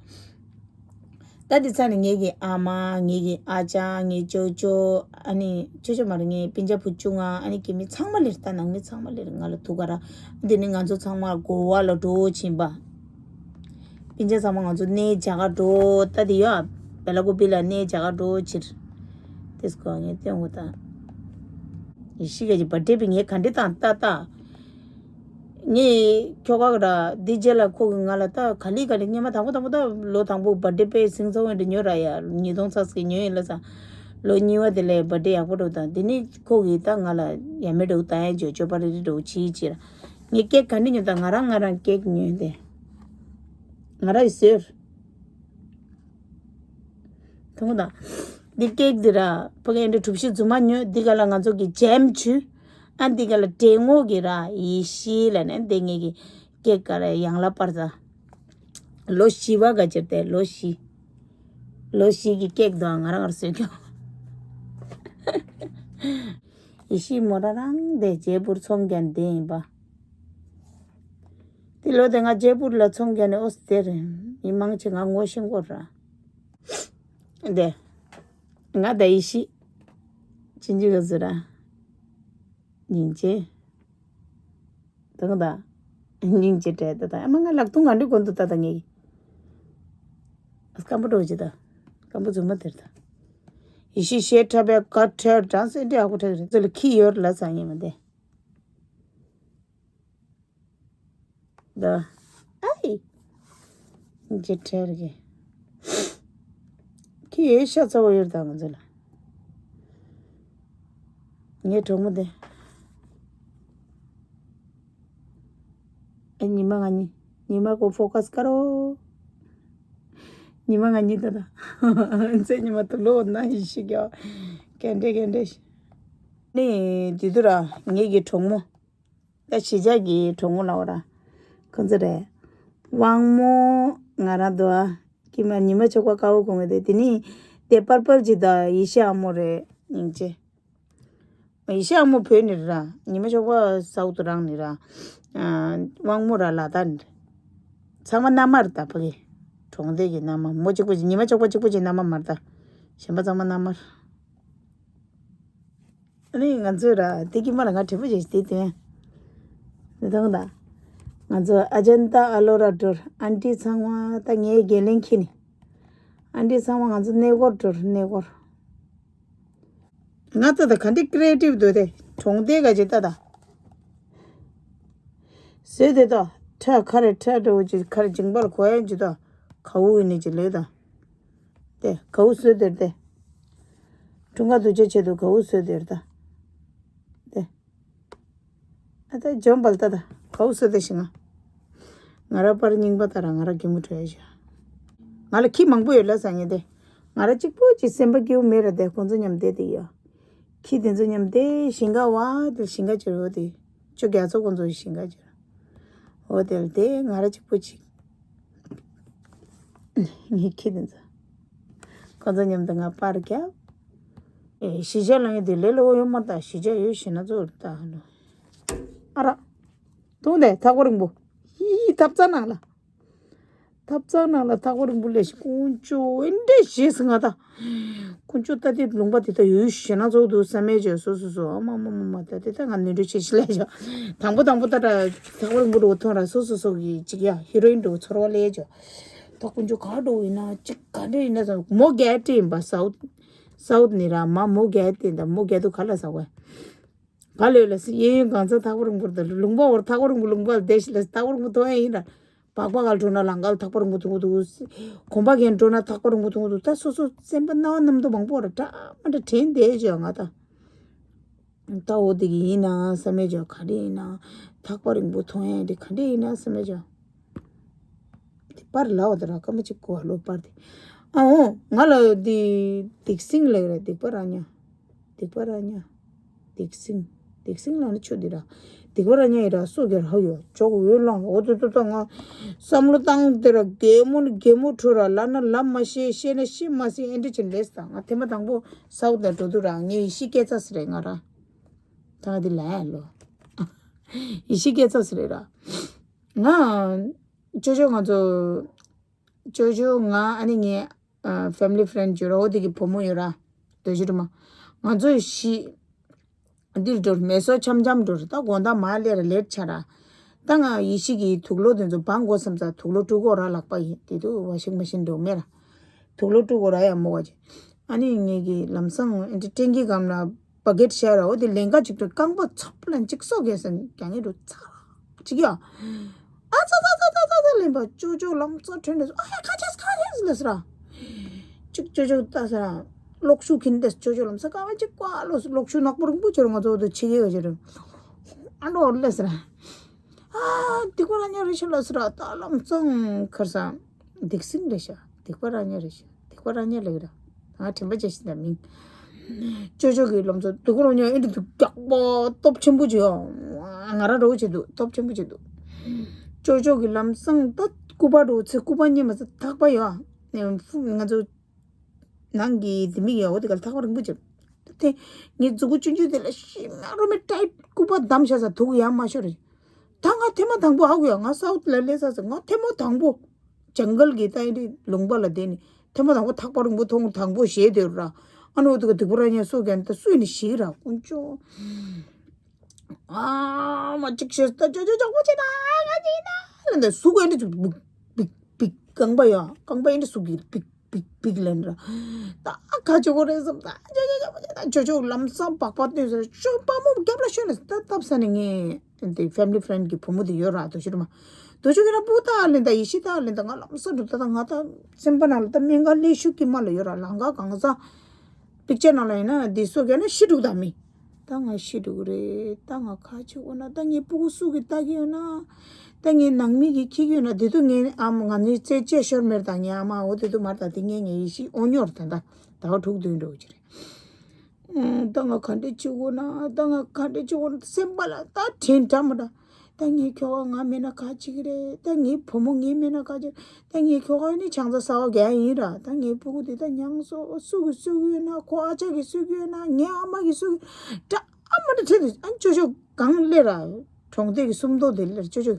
ད་དེ་ཚ་ནས་ངེད་ཀྱི་ཨ་མ་ངེད་ཀྱི་ཨ་ཅག་ངའི་ཅོ་ཅོ་ཨ་ནི་ཅོ་ཅོ་མ་རེད་ངའི་སྤུན་ཀྱག་བུ་ཆུང་ང་ཨ་ནི་སྐྱེ་མི་ཚང་མ་ལེར་ད་ནང་མི་ཚང་མ་ལེར་ང་ལ་ཐུག་ག་ར། འདི་ནི་ང་ཚོ་ཚང་མ་གོ་བ་ལ་འགྲོ་ཕྱིན་པ། སྤུན་ཀྱག་ཚང་མ་ང་ཚོ་གནས་རྒྱ་གར་འགྲོ་ད་དེ་ཡོད་ཨ། བེ་ལ་ཀུ་པི་ལ་གནས་རྒྱ་གར་འགྲོ་ཕྱིར། དེ་སྐོར་ངས་སྟོན་དགོས་ད། ཡེ་ཤི་ཀ་གི་བར་ཌེ་པི་ངས་ག་འདྲི་དང་ལྟ་ལྟ། ངས་ཁྱོ་ག་གི་ར་འདི་རྗེས་ལ་ཁོ་གི་ང་ལ་ལྟ་ག་ལི་ག་ལི་སྙེ་མ་དང་པོ་དང་པོ་ད་ལོ་དང་པོ་བར་ཌེ་པེ་སིང་ཚ་ཝན་དུ་ཉོ་ར་ཡ་ཉིས་སྟོང་ཚ་སི་གི་ཉོ་ཡིན་ལ་ས། ལོ་གཉིས་པ་དེ་ལས་བར་ཌེ་ཡག་པོ་འགྲོ་དང་དེ་ནི་ཁོ་གི་ད་ང་ལ་ཡ་མེ་འགྲོ་ད་ཡ་ཇོ་ཅོ་པ་རི་རི་འགྲོ་ཆི་ཆི་ར། ངས་ཀེག་ག་འདྲི་ཉོ་ད་ང་རང་ང་རང་ཀེག་ཉོས་ཏེ། ང་རང་ཡི་ཟེར། མཐོང་གི་དང་། འདི་ཀེག་འདི་ར་ཕ་གི་ཨེ་འདྲ་གྲུ་བཞི་རྫུན་མ་ཉོས་འདི་ག་ལ་ང་ཚོ་གི་ཇེམ་བྱུས། ཨ་འདི་ག་ལ་འབྲས་སྔོ་གི་ར་ཡེ་ཤི་ལ་ནས་འདི་ངེད་ཀྱི་ཀེག་ག་ལ་ཡང་ལ་པར་ཟ། ལོ་བཞི་བ་ག་ཅིར་ཏེ་ལོ་བཞི། ལོ་བཞི་གི་ཀེག་དང་ང་རང་ང་ར་བཟོས་ཀྱང་། ཡེ་ཤི་མོ་ར་རང་འདི་ཇེ་པུར་ཚོང་རྒྱན་འདི་ཡིན་པ། དེ་ལོ་དེ་ང་ཇེ་པུར་ལ་ཚོང་རྒྱག་ནས་ཨོ་སི་དེ་རེད། མི་མང་ཆེ་ང་ངོ་ཤེས་སྐོར་ར། དེ། ང་ད་ཡེ་ཤི། ཅིན་ཅི་ག་ཟེར་ར། སྙིང་རྗེ། དང་ད། སྙིང་རྗེ་སྤྲད་ད་ད་ཨ་མ་ང་ལག་ཐུང་ང་འདྲི་གོན་དུ་ད་ད་ངེས། ཨ་སྐམ་པོ་འགྲོ་ཅི་ད། སྐམ་པོ་རྫུན་མ་དེར་ད། ཡེ་ཤི་ཤེས་ཁྲ་བའི་ཀ་ཁྲེར་དྲང་སེ་འདྲི་ཨ་ཁུ་ཁྲེར་ཚོ་ལ་ཁྱི་ཡོད་ལ་ཚ་ངེས་མ་དེ། ད། ཨའི། ཇེ་ཁྲེར་གི་ཁྱི་ཡོད་ཤ་ཚ་བོ་ཡོད་ད་ང་ཚོ་ལ། ངའི་གྲོགས་མོ་དེ། ཨ་ཉི་མ་ང་གཉིས། ཉི་མ་ཀོ་ཕོ་ཀ་སི་ཀ་རོ། ཉི་མ་ང་གཉིས་ད་ད། ཚེ་ཉི་མ་དུ་ལོ་ན་ཡི་ཤི་གྱ། གན་འདྲེ་གན་འདྲེ། ནི་དུས་དུ་ར་ངེད་ཀྱི་གྲོགས་མོ། ད་གཞིས་ཆགས་ཀྱི་གྲོགས་མོ་ལ་བ་ར། ཁོ་ཚོ་རེད། དབང་མོ་ང་རང་དུ་ཨ། ཀྱི་མ་ཉི་མ་ཆོག་པ་དཀར་པོ་གོང་གི་དེ་དེ་ནི། དེ་པར་པར་ཅི་ད་ཡེ་ཤེས་ཨ་མོ་རེད་སྙིང་རྗེ། ཡེ་ཤེས་ཨ་མོ་བོད་ནས་ར། ཉི་མ་ཆོག་པ་སའུ་ཐུ་རང་ནས་ར། ཨ། དབང་མོ་ར་ལ་དྭགས་ནས་རེད། ཚང་མ་མནའ་མ་རེད་ད་ཕ་གི། གྲོང་སྡེ་གི་མནའ་མ་མོ་གཅིག་པུ་ཅིག་ཉི་མ་ཆོག་པ་གཅིག་པུ་ཅིག་མནའ་མ་མ་རེད་ད། གཞན་པ་ཚང་མ་མནའ་མ་རེད། ཨ་ནི་ང་ཚོས་ར་དེ་གི་མ་ལ་ང་དྲན་པོ་བྱས་ཤིག་དེ་དོན། དེ་དང་ད། ང་ཚོ་ཨ་ཅན་ད་ཨ་ལོ་ར་སྒྲོལ་ཨན་ཏི་ཚང་མ་ད་ངའི་འགན་ལེན་ཁྱེར་ནི། ཨན་ཏི་ཚང་མ་ང་ཚོ་གནས་སྐོར་སྒྲོལ་གནས་སྐོར། ང་ད་ད་ག་འདྲི་ཀི་རེ་ཊིབ་འདུག་དེ་གྲོང་སྡེ་ག་ཅེ་ད་ད། བཟོས་དེ་ད་ཁྲ་ཁ་རེ་ཁྲ་འདྲ་བོ་ཅིག་ཁ་རེ་འཇིང་པར་གོ་ཡན་ཅིག་ད་ག་འུ་ཡིན་ནི་ཅིག་ལེགས་ད། དེ་གའུ་བཟོས་དེར་དེ། འཁྲུངས་སྐར་དུས་ཆེན་ཆེད་དུ་གའུ་བཟོས་དེར་ད། དེ། ཨ་ད་འཇོམས་པལ་ད་ད་གའུ་བཟོས་དེ་ཞིག་ང་། ང་ར་པར་རྙིང་པ་ད་ར་ང་ར་གད་མོ་བྲོ་ཡ་ཞིག་ང་ལ་ཁྱི་མང་པོ་ཡོད་ལ་ཟ་ངེ་དེ། ང་ར་གཅིག་པོ་གཅིག་སེམས་པ་སྐྱིད་པོ་མེད་ར་དེ་ཁོང་ཚོ་མཉམ་བསྡད་དེ་ཡོད། ཁྱི་དེ་ཚོ་མཉམ་བསྡད་ཞིང་ཁ་བ་དེ་ཞིང་ཁ་བྱེད་རོགས་དེ། ཅོ་རྒྱ་མཚོ་ཁོང་ཚོ་ཞིང་ཁ་བྱེད་རོགས། འོ་དེ་ལ་དེ་ང་ར་གཅིག་པོ་གཅིག་ངའི་ཁྱི་དེ་ཚོ། ཁོ་ཚོ་མཉམ་དུ་ང་པར་རྒྱབ། ཨེ་གཞིས་ཆགས་ལ་ཡོད་དེ་ལས་སླ་པོ་ཡོད་མ་རེད་ད། གཞིས་ཆགས་ཡོད་ཤེས་ན་ཚོ་ད་ལོ། ཨ་ར། དུང་དེ་ཐག་པ་རིང་པོ། ཧི་ཧི་ཐབ་ཚང་ནང་ལ། ཐབ་ཚང་ནང་ལ་ཐག་པ་རིང་པོ་ལས་ཤི་ཀུན་སྤྱོད་ཨེ་འདྲས་ཞེས་སི་ང་ད། ཀུན་སྤྱོད་ད་དེ་ལུང་པ་དེ་ད་ཡོད་ཤེས་ན་ཚོ་འདུག་བསམ་མེད་བྱོས་སོ་སོ་སོ། ཨ་མ་མ་མ་མ་ད་དེ་ད་ང་ནུས་འདྲ་ཆེ་ཤི་ལས་བྱོས། དང་པོ་དང་པོ་ད་ད་ཐག་པ་རིང་པོ་འགྲོ་ཐོན་ར་སོ་སོ་སོ་གི་ཅིག་ཡ་ཧི་རོ་ཨིན་འགྲོ་ཚོར་བ་ལས་བྱོས། ད་ཀུན་སྤྱོད་ག་འགྲོ་ཡིན་ན་ཅིག་ག་འདྲ་ཡིན་ན་ཚོ་མོ་རྒྱལ་ཏེ་ཡིན་པ་སའུ་ཐི། སའུ་ཐི་ནི་ར་མ་མོ་རྒྱལ་ཏེ་ཡིན་ད་མོ་རྒྱལ་དུ་ག་ལ་ས་བས། ག་ལོས་ལ་སི་གཡས་གཡོན་གང་ཚང་ཐག་པ་རིང་པོར་དང་ལུང་པ་བར་ཐག་པ་རིང་པོ་ལུང་པ་ལ་བསྡད་ཤི་ལ་སི་ཐག་པ་རིང་པོ་ཐོན་ཡ་ཡིན་ར། སྦག་སྦག་ག་ལ་འགྲོ་ན་ལང་ཀ་ལ་ཐག་པ་རིང་པོ་ཐུང་པོ་འདུག་གོམ་པ་གན་འགྲོ་ན་ཐག་པ་རིང་པོ་ཐུང་པོ་འདུག་ད་སོ་སོ་སེམས་པ་སྣང་བ་རྣམ་རྟོག་མང་པོ་ར་འདྲ་མ་འདྲ་དྲན་བསྡད་བྱོས་ང་ད། ད་འོ་དེ་གི་ཡིན་ན་བསམ་མེད་བྱོས་ག་རེ་ཡིན་ན་ཐག་པ་རིང་པོ་ཐོན་ཡ་དེ་ག་འདྲ་ཡིན་ན་བསམ་མེད་བྱོས། དེ་པར་ལའོ་དེ་ར་ཀ་མ་ཅིག་གོ་བ་ལོ་པར་དེ། ཨ་འོ་ང་ལ་དེ་སྡིག་སྲིན་ལེགས་ར་སྡིག་པ་ར་ཉ། སྡིག་པ་ར་ཉ། སྡིག་སྲིན། སྡིག་སྲིན་ལ་ནི་ཆུ་འདི་ར། སྡིག་པ་ར་ཉ་ཡི་ར་སོ་གེ་ར་ཡོ་ཅོག་འོད་ལངས་འོ་དོ་དོ་དོ་ང་། བསམ་བློ་བཏང་དེ་ར་གད་མོ་ནི་གད་མོ་འཕྲོ་ར་ལབ་ན་ལབ་མ་ཤེས་ཤེས་ན་ཤེས་མ་སྲིད་ཨེ་འདྲ་ཅིག་ལས་ད་ང་ཐེངས་མ་དང་པོ་སའུ་ཐི་ལ་འགྲོ་དུས་ར་ངའི་ཡི་ཤི་སྐད་ཚ་སི་རེད་ང་ར། ད་ང་འདི་ལ་ཡ་ལོ། ཡི་ཤི་སྐད་ཚ་སི་རེད་ར། ང་། ཅོ་ཅོ་ང་ཚོ། ཅོ་ཅོ་ང་ཨ་ནི་ངའི་ཨ་family friend ཅོ་ར་འོ་དེ་གི་བུ་མོ་ཡོད་ར། དོ་ཅོ་རུ་མ། ང་ཚོ་ཤི། འདིར་འགྲོ་མེ་སོ་འཆམ་འཆམ་འགྲོ་ར་ད་དགོང་དག་མ་སླེབས་ར་ལེཊ་ཆགས་ར། ད་ང་ཡི་ཤི་གི་དུག་ལོག་དེ་ཚོ་སྦང་དགོས་བསམ་ས་དུག་ལོག་དཀྲུག་དགོས་ར་ལག་པ་ཡིན་དེ་དུ་washing machine འགྲོ་མེད་ར། དུག་ལོག་དཀྲུག་དགོས་ར་ཡ་མོ་བ་ཅི། ཨ་ནི་ངེད་ཀྱི་ལམ་སང་ཨེ་འདྲ་སྤྲིན་གྱི་སྒམ་ལ་བ་གེད་ཤར་ར་འོ་དེ་ལན་ཀ་ཅིག་ཏུ་རྐང་པ་ཚབ་ལན་ཅིག་སོ་གེ་སན་ཀྱང་ངེད་རུ་ཚ་ཅིག་ཡ། ཨ་ཚ་ཚ་ཚ་ཚ་ཚ་ཚ་ལན་པ་ཅོ་ཅོ་ལམ་ཚ་ཁྲོན་ནས་ཨ་ཡ་ཁ་ཆེས་ཁ་ཆེས་ལས་སི་ར། ཅིག་ཅོ་ཅོ་ལྟ་སི་ར། གློག་ཤུགས་ཁྱིན་ཏེ་ཅོ་ཅོ་ལམ་ས་ཀ་བ་ཅིག་ཀ་ལོ་གློག་ཤུགས་ནག་པོ་རིང་པོ་ཅོ་ར་ང་ཚོ་དུ་ཆི་གེ་བ་ཅོ་ར། ཨ་འགྲོ་ལས་སི་ར། ཨ་སྡིག་པ་ར་ཉ་རེ་ཤི་ལ་སི་ར་ད་ལམ་སང་ཁར་ས་སྡིག་སྲིན་རེ་ཤ་སྡིག་པ་ར་ཉ་རེ་ཤ་སྡིག་པ་ར་ཉ་ལེགས་ར་ང་དྲན་པ་བྱེད་ཤི་ད་མིན། ཅོ་ཅོ་གི་ལམ་སང་སྡིག་པ་ར་ཉ་ཨེ་འདྲ་དུ་རྒྱག་པ་སྟོབས་ཆེན་པོ་ཅིག་ཡོང་ང་ར་འགྲོ་བྱེད་འདུག་སྟོབས་ཆེན་པོ་ཅིག་འདུག་ཅོ་ཅོ་གི་ལམ་སང་ད་སྐུ་པ་འགྲོ་ཚེ་སྐུ་པ་ཉི་མ་ཚེ་ཐག་པ་ཡོང་ང་ཚོ། ནང་གི་དེ་མིག་ཡོ་དེ་ག་ལ་ཐག་པ་རིང་པོ་བྱེད། ད་དེ་ངའི་མཛུ་གུ་ཆུང་ཆུང་དེ་ལ་ཤི་མ་རུ་མི་ཏའི་སྐུ་པ་བསྡམས་བཞག་ས་དུག་ཡང་མ་ཤོར་རེད། ད་ང་ཐེངས་མ་དང་པོ་ཨ་གུ་ཡ་ང་སའུ་ཐི་ལ་སླེབས་ས་ས་ང་ཐེངས་མ་དང་པོ་ཇང་གལ་གི་ད་ཡིན་དེ་ལུང་པ་ལ་བསྡད་ནས་ཐེངས་མ་དང་པོ་ཐག་པ་རིང་པོ་མཐོང་དང་པོ་ཞེད་དེ་ར། ཨ་ནི་འོ་དེ་ག་སྡིག་པ་ར་ཉ་སོ་གན་ད་སུས་ནི་ཤི་ར་དཀོན་མཆོག་ཨ་མ་གཅིག་བྱས་ད་ཅོ་ཅོ་ཅོག་པོ་བྱས་ད་ང་གཉིས་ན་ལ་འདི་སུ་ག་ཡིན་འདི་ཅིག་བིག་བིག་བིག་རྐང་པ་ཡ་རྐང་པ་ཡིན་འདི་སུ་གི་བིག་བིག་བིག་ལན་ར། ད་ཁ་ཆེ་གོ་རེད་བསམ་ད་ཅོ་ཅོ་ཅོག་པོ་བྱས་ད་ཅོ་ཅོ་ལམ་སང་པག་པ་བཏོན་ཟེར་ཅོ་པ་མོ་རྒྱབ་ལ་ཤོད་ནས་ད་བཏབ་ས་ནས་ངས་འདི་family friend གི་བུ་མོ་དེ་ཡོད་ར་དོ་ཤི་རུ་མ་དོ་ཤི་གི་ན་པུ་ད་ལེན་ད་ཡི་ཤི་ད་ལེན་ད་ང་ལམ་སང་འགྲོ་ད་ད་ང་ད་སེམས་པ་ནང་ལ་ད་སྨན་ཁང་ལས་ཤུགས་ཀྱི་མ་ལ་ཡོད་ར་ལང་ཀ་གང་ས། པིག་ཅར་ནང་ལ་ཡིན་ན་འདི་སོ་ག་ན་ཤི་འགྲོ་ད་མི། ད་ང་ཤི་འགྲོ་གི་རེད། ད་ང་ཁ་ཆེ་འོ་ན་ད་ངའི་སྤུ་གུ་སུ་གི་ལྟ་གི་ཡོད་ན། ད་ངའི་ནང་མི་གི་ཁྱི་གི་ཡོད་ན་དེ་དུ་ངའི་ཨ་མ་ང་ནི་རྩེ་ཅེ་ཤོར་མེར་ད་ངའི་ཨ་མ་འོ་དེ་དུ་མར་ད་དེ་ངའི་ངའི་ཡི་ཤི་འོ་ཉོར་ད་ད་ད་བ་དྲུག་བདུན་འགྲོ་གི་རེད། ད་ང་ག་འདྲ་བྱེད་འོ་ན་ད་ང་ག་འདྲ་བྱེད་འོ་ན་སེམས་པ་ལ་ད་དྲན་འདྲ་མ་འདྲ། ད་ངའི་ཁྱོ་ག་ང་མེད་ན་ག་བྱེད་ཀྱི་རེད། ད་ངའི་བུ་མོ་ངའི་མེད་ན་ག་བྱེད། ད་ངའི་ཁྱོ་ག་ནི་ཆང་ས་ཟ་བ་རྒྱག་ཡིན་ར། ད་ངའི་སྤུ་གུ་དེ་ད་མྱང་སོ་སུ་གི་སུ་གི་ཡོད་ན་ཁོ་ཨ་ཅག་གི་སུ་གི་ཡོད་ན་ངའི་ཨ་མ་གི་སུ་གི་འདྲ་ཨ་མ་འདྲ་བྲིས་འདུག་ཨ་ཅོ་ཅོ་གང་སླེབས་ར་གྲོང་སྡེ་གི་སུམ་མདོ་དེ་སླེབས་ཅོ་ཅོ་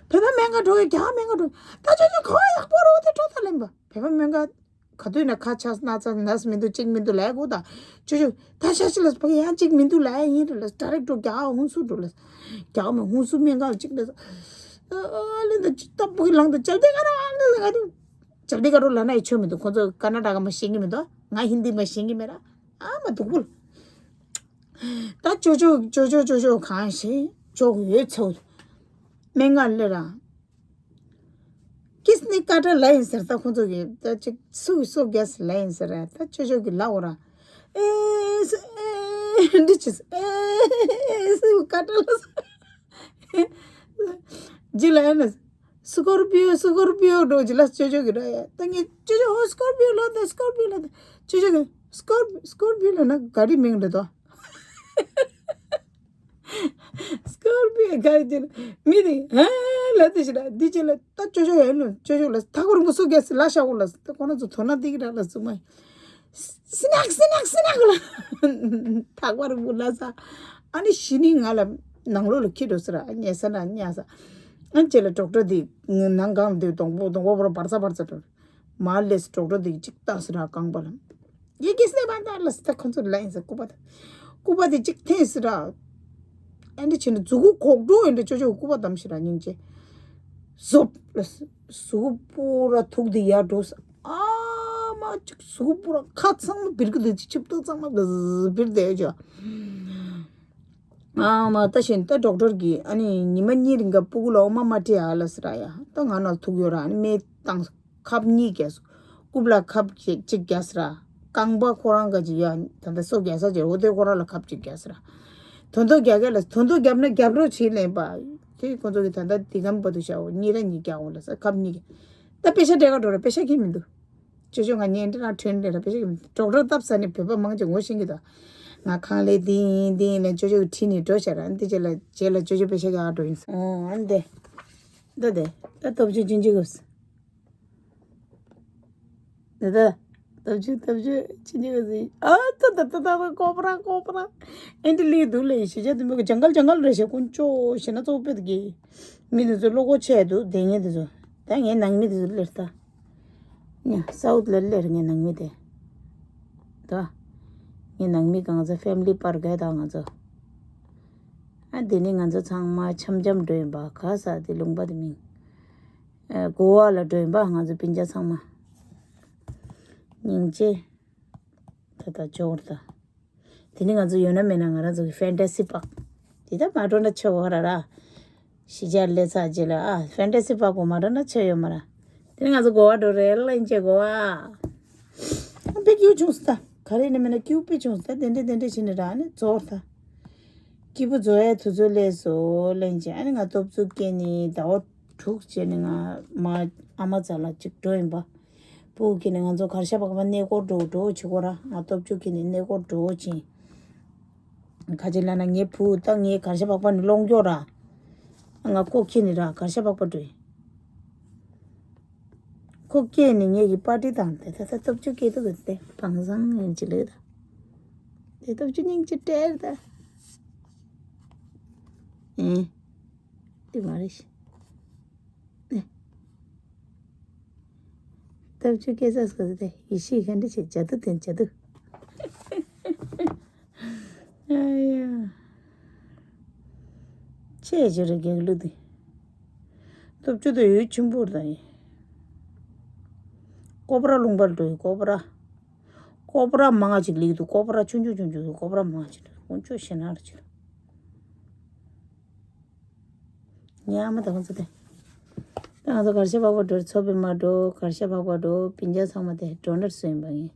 བོད་པ་སྨན་ཁང་འགྲོ་གི་རྒྱ་སྨན་ཁང་འགྲོ་ད་ཅོ་ཅོ་ཁོ་ཡག་པོ་རོ་དེ་འགྲོ་ད་ལེན་པ་བོད་པ་སྨན་ཁང་། ག་དུས་ན་ཁ་ཆག་སྣ་ཚ་ནས་མི་འདུག་གཅིག་མི་འདུག་ལས་གོ་ད། ཅོ་ཅོ་ད་ཤ་ཤི་ལ་ཕ་གི་ཡང་གཅིག་མི་འདུག་ལས་ཡིན་རེད་ལ་ད་རེག་འགྲོ་རྒྱ་ཧུན་སུ་འགྲོ་ལ། རྒྱ་མི་ཧུན་སུ་སྨན་ཁང་གཅིག་ལ། ཨ་ལེ་ད་ཅི་ད་ཕ་གི་ལང་ད་ཅལ་དེ་ག་ར་ཨ་ལེ་ད་ག་དུས། ཅལ་དེ་ག་རོ་ལ་ན་ཡི་ཆོ་མི་འདུག་ཁོ་ཚོ་ཀར་ན་ཊ་ཀ་མ་ཤེས་གི་མི་འདུག་ང་ཧིན་དི་མ་ཤེས་གི་མེད་ར། ཨ་མ་འདུག་བུ། ད་ཅོ་ཅོ་ཅོ་ཅོ་ཅོ་ཅོ་གང་ཤེས་ཅོག་ཡོད་ཚོ། སྨན་ཁང་སླེབས་ར། ཀིས་ནི་ཀ་ཏྲ་ལ་ཡིན་ཟེར་ད་ཁོང་ཚོ་གིས་ད་ཅིག་སུ་གི་སོ་རྒྱས་ལ་ཡིན་ཟེར་ར་ད་ཅོ་ཅོ་གི་ལ་འོ་ར། ཨེ་སུ་ཨེ་འདི་ཅི་སུ་ཨེ་སུ་ཀ་ཏྲ་ལ་སུ་ཇི་ལ་ཡིན་ན་སུ་ཀོར་པིའོ་སུ་ཀོར་པིའོ་འགྲོ་ཇི་ལ་ཅོ་ཅོ་གི་ར་ཡ་ད་ངས་ཅོ་ཅོ་ཧོ་སུ་ཀོར་པིའོ་ལ་ད་སུ་ཀོར་པིའོ་ལ་ད་ཅོ་ཅོ་གི་སུ་ཀོར་སུ་ཀོར་པིའོ་ལ་ན་ག་རི་མིང་རེད་དོ། སྐོར་པིའོ་ག་རེ་བྱས་ན་མི་དེ་ཧ་ལ་དེ་ཞིག་ལ་འདི་བྱས་ལ་ད་ཅོ་ཅོ་ཡ་ལོ་ཅོ་ཅོ་ལ་ཐག་རིང་པོ་སུ་གས་ལ་ཤ་འོ་ལ་ད་ཁོ་ན་ཚོ་དོ་ན་འདི་གི་ར་ལ་སུ་མ་ཡིན། སི་ནག་སི་ནག་སི་ནག་ལ། ཐག་པར་བུ་ལ་ས། ཨ་ནི་ཤི་ནི་ང་ལ་ནང་ལོགས་ལ་ཁྱེར་འགྲོ་ཟེར། ཉལ་ས་ན་ཉལ་ས། ཨ་ནི་རྗེས་ལ་ཌོག་ཊར་དེ་ནང་སྒང་དེ་གདོང་པོ་གདོང་པོ་པོ་ར་འབར་ས་འབར་ས་འགྲོ། མར་ལས་ཌོག་ཊར་དེ་གཅིག་བཏང་ཟེར་ར་རྐང་པ་ལ། ཡི་གེ་སེ་བ་ད་ལ་སི་ད་ཁོ་ཚོ་ལ་ཡིན་ཟེར། སྐུད་པ་དེ་སྐུད་པ་དེ་གཅིག་འཐེན་ཟེར་ར། ཨ་ནི་བྱས་ནས་མཛུ་གུ་གོག་འགྲོ་ཡིན་འདྲ། ཅོ་ཅོ་སྐུད་པ་བསྡམས་ཤི་ར་སྙིང་རྗེ། ཟོབ་ལ་སི། གཟུགས་པོ་ར་ཐུག་དེ་ཡར་འགྲོ་ས། ཨ་མ་ཅིག་གཟུགས་པོ་ར་ཁ་ཚང་མ་བིར་གི་འདུག་ཅིག་ཆིབས་ཏོག་ཚང་མ་བིར་བིར་དེ་ཅོ། ཨ་མ་ད་བཞིན་ད་ཌོག་ཊར་གི་ཨ་ནི་ཉི་མ་གཉིས་རིང་ག་སྤུ་གུ་ལ་འོ་མ་མ་སྤྲད་ཨ་ལ་ཟེར་ཡ། ད་ང་ན་ཐུག་ཡོད་ར། ཨ་ནི་སྨན་བཏང་ཁབ་གཉིས་བརྒྱབ་སོང་། རྐུབ་ལ་ཁབ་ཅིག་ཅིག་བརྒྱབ་ཟེར་ར། རྐང་པ་ཁོ་རང་ག་ཅིག་ཡ། ད་ལྟ་སོ་བརྒྱབ་ས་ཅིག་འོ་དེ་ཁོ་རང་ལ་ཁབ་ཅིག་བརྒྱབ་ཟེར་ར། དོན་དོ་རྒྱག་ག་ལ། དོན་དོ་རྒྱབ་ན་རྒྱབ་རོགས་བྱེད་ལེན་པ། དེ་ཁོ་ཚོ་གི་ད་ལྟ་འདི་གམ་བར་དུ་བྱའོ། གཉིས་ར་གཉིས་རྒྱག་འོ་ལ་ས། ཁབ་གཉིས་ཀྱི། ད་པེ་ཤ་སྤྲད་ག་འགྲོ་ར། པེ་ཤ་ཁྱེར་མི་འདུག་ཅོ་ཅོ་ང་ཉན་འདྲ་ན་ཁྲོན་ལེ་ར། པེ་ཤ་ཁྱེར་མི་འདུག་ཌོག་ཊར་སྟབས་ཟ་ནས་བོད་པ་མང་ཆེ་ངོ་ཤེས་ཀྱི་འདུག་ང་ཁང་ལས་འདི་ཡིན་འདི་ཡིན་ལ་ཅོ་ཅོ་གི་ཁྲིད་ནས་འགྲོ་བྱ་ར། འདི་རྗེས་ལ་རྗེས་ལ་ཅོ་ཅོ་པེ་ཤ་རྒྱག་འགྲོ་ཡིན་ས། ཨོ་ཨ་འདི། འདི་དེ། ད་སྟོབས་ཆུ་ཅུན་ཅི་གོ་ས། ད་ད། ཐབས་ཇུས་ཐབས་ཇུས་ཅི་འདྲ་ཟིག་ཨ་ད་ད་ད་ད་ད་ཀོ་པ་ར་ཀོ་པ་ར། ཨེ་འདྲ་ལི་འདུག་ལེ། གཞིས་ཆགས་དུ་མོ་གི་ཇང་གལ་ཇང་གལ་རེད་ཤག་དཀོན་མཆོག་ཞེ་ན་གཙོ་བོ་དཔེ་དགེ། མི་དེ་ཚོ་བློ་ཁོག་ཆེ་འདུག་དེ་ངས་དེ་ཚོ། ད་ངའི་ནང་མི་དེ་ཚོ་སླེབས་ད། ཉ་སའུ་ཐི་ལ་སླེབས་ངའི་ནང་མི་དེ། ད། ངའི་ནང་མི་གང་ཚ་ཕེ་མི་ལི་པར་ག་ད་ང་ཚོ། ཨ་དེ་ནི་ང་ཚོ་ཚང་མ་འཆམ་འཆམ་འགྲོ་ཡིན་པ། ག་ས་དེ་ལུང་པ་དེ་མིང་། ཨ་གོ་བ་ལ་འགྲོ་ཡིན་པ་ང་ཚོ་སྤུན་ཀྱག་ཚང་མ། སྙིང་རྗེ། ད་ད་ཇོ་བོར་ད། དེ་ནི་ང་ཚོ་ཡོད་ན་མེད་ན་ང་རང་ཚོ་གི་ཕན་ཏ་སི་པག་དེ་ད་མ་འགྲོ་ན་ཆོ་བ་ར་ར། གཞིས་ཆགས་སླེབས་ཚར་རྗེས་ལ་ཨ་ཕན་ཏ་སི་པག་པོ་མ་འགྲོ་ན་ཆོ་ཡོད་མ་ར། དེ་ནི་ང་ཚོ་གོ་བ་འགྲོ་རེད་ལ་ཡིན་ཅེ་གོ་བ། ཨ་དཔེ་སྐྱིད་བྱུང་སོང་ད། ག་རེ་ནི་མེད་ན་སྐྱིད་པོ་དཔེ་བྱུང་སོང་ད། དེ་འདྲས་དེ་འདྲས་བྱས་ནས་ར་ནི་རྫོགས་ད། སྐྱིད་པོ་རྫོགས་ཡའི་དུས་ཚོད་སླེབས་སོང་ལན་ཅེ། ཨ་ནི་ང་སྟོབས་བཅུ་སྐྱེས་ནི་ཟླ་བ་དྲུག་བྱས་ནས་ང་མ་ཨ་མ་རྩ་ལ་ཅིག་འགྲོ་ཡིན་པ། སྤུ་གུ་ཁྱེར་ནས་ང་ཚོ་གར་ཞ་པག་པ་གནས་སྐོར་འགྲོ་འགྲོ་བྱེད་གོ་ར། ང་སྟོབས་བཅུ་ཁྱེར་ནས་གནས་སྐོར་འགྲོ་ཕྱིན། ག་ཅི་ལ་ན་ངའི་བུ་ད་ངའི་གར་ཞ་པག་པ་ནི་སློང་སྐྱོ་ར། ང་ཁོ་ཁྱེར་ནས་ར་གར་ཞ་པག་པ་འགྲོ་ཡིན། ཁོ་སྐྱེས་ནས་ངེད་ཀྱི་པར་ཊི་བཏང་སྟེ་ད་ལྟ་སྟོབས་བཅུ་སྐྱེས་ཐུབ་ཀྱི་སྟེ་དྭངས་སང་ཡིན་གྱི་ལེ་ད། དེ་སྟོབས་བཅུ་སྙིང་རྗེ་སྤྲད་ད། ཨེ། དེ་མ་རེད་ཤི། ཨེ། སྟོབས་བཅུ་སྐྱེས་ས་སོ་དེ་ཡེ་ཤེས་ག་འདྲ་ཞིག་ཇ་དུ་དེ་ཇ་དུ། ཨ་ཡ། ཆེ་ཆེ་རེ་རྒྱག་ལུགས་དེ། སྟོབས་བཅུ་དེ་ཡུལ་ཆེན་པོ་རེད་ད་ཡིན། ཀོ་པ་ར་ལུང་པར་འགྲོ་ཡི་ཀོ་པ་ར། ཀོ་པ་ར་མང་ང་ཅིག་ལེགས་འདུག་ཀོ་པ་ར་ཆུང་ཆུང་ཆུང་ཆུང་ཀོ་པ་ར་མང་ང་ཅིག་འདུག་དཀོན་མཆོག་ཞེ་ན་ར་ཅིག་ཉ་མ་ད་ང་ཚོ་དེ། ད་ང་ཚོ་གར་ཞ་པག་པ་འགྲོ་ཚོ་པའི་མ་འགྲོ་གར་ཞ་པག་པ་འགྲོ་སྤུན་ཀྱག་ཚང་མ་དེ་འགྲོ་ནར་སོན་པ་ཡིན།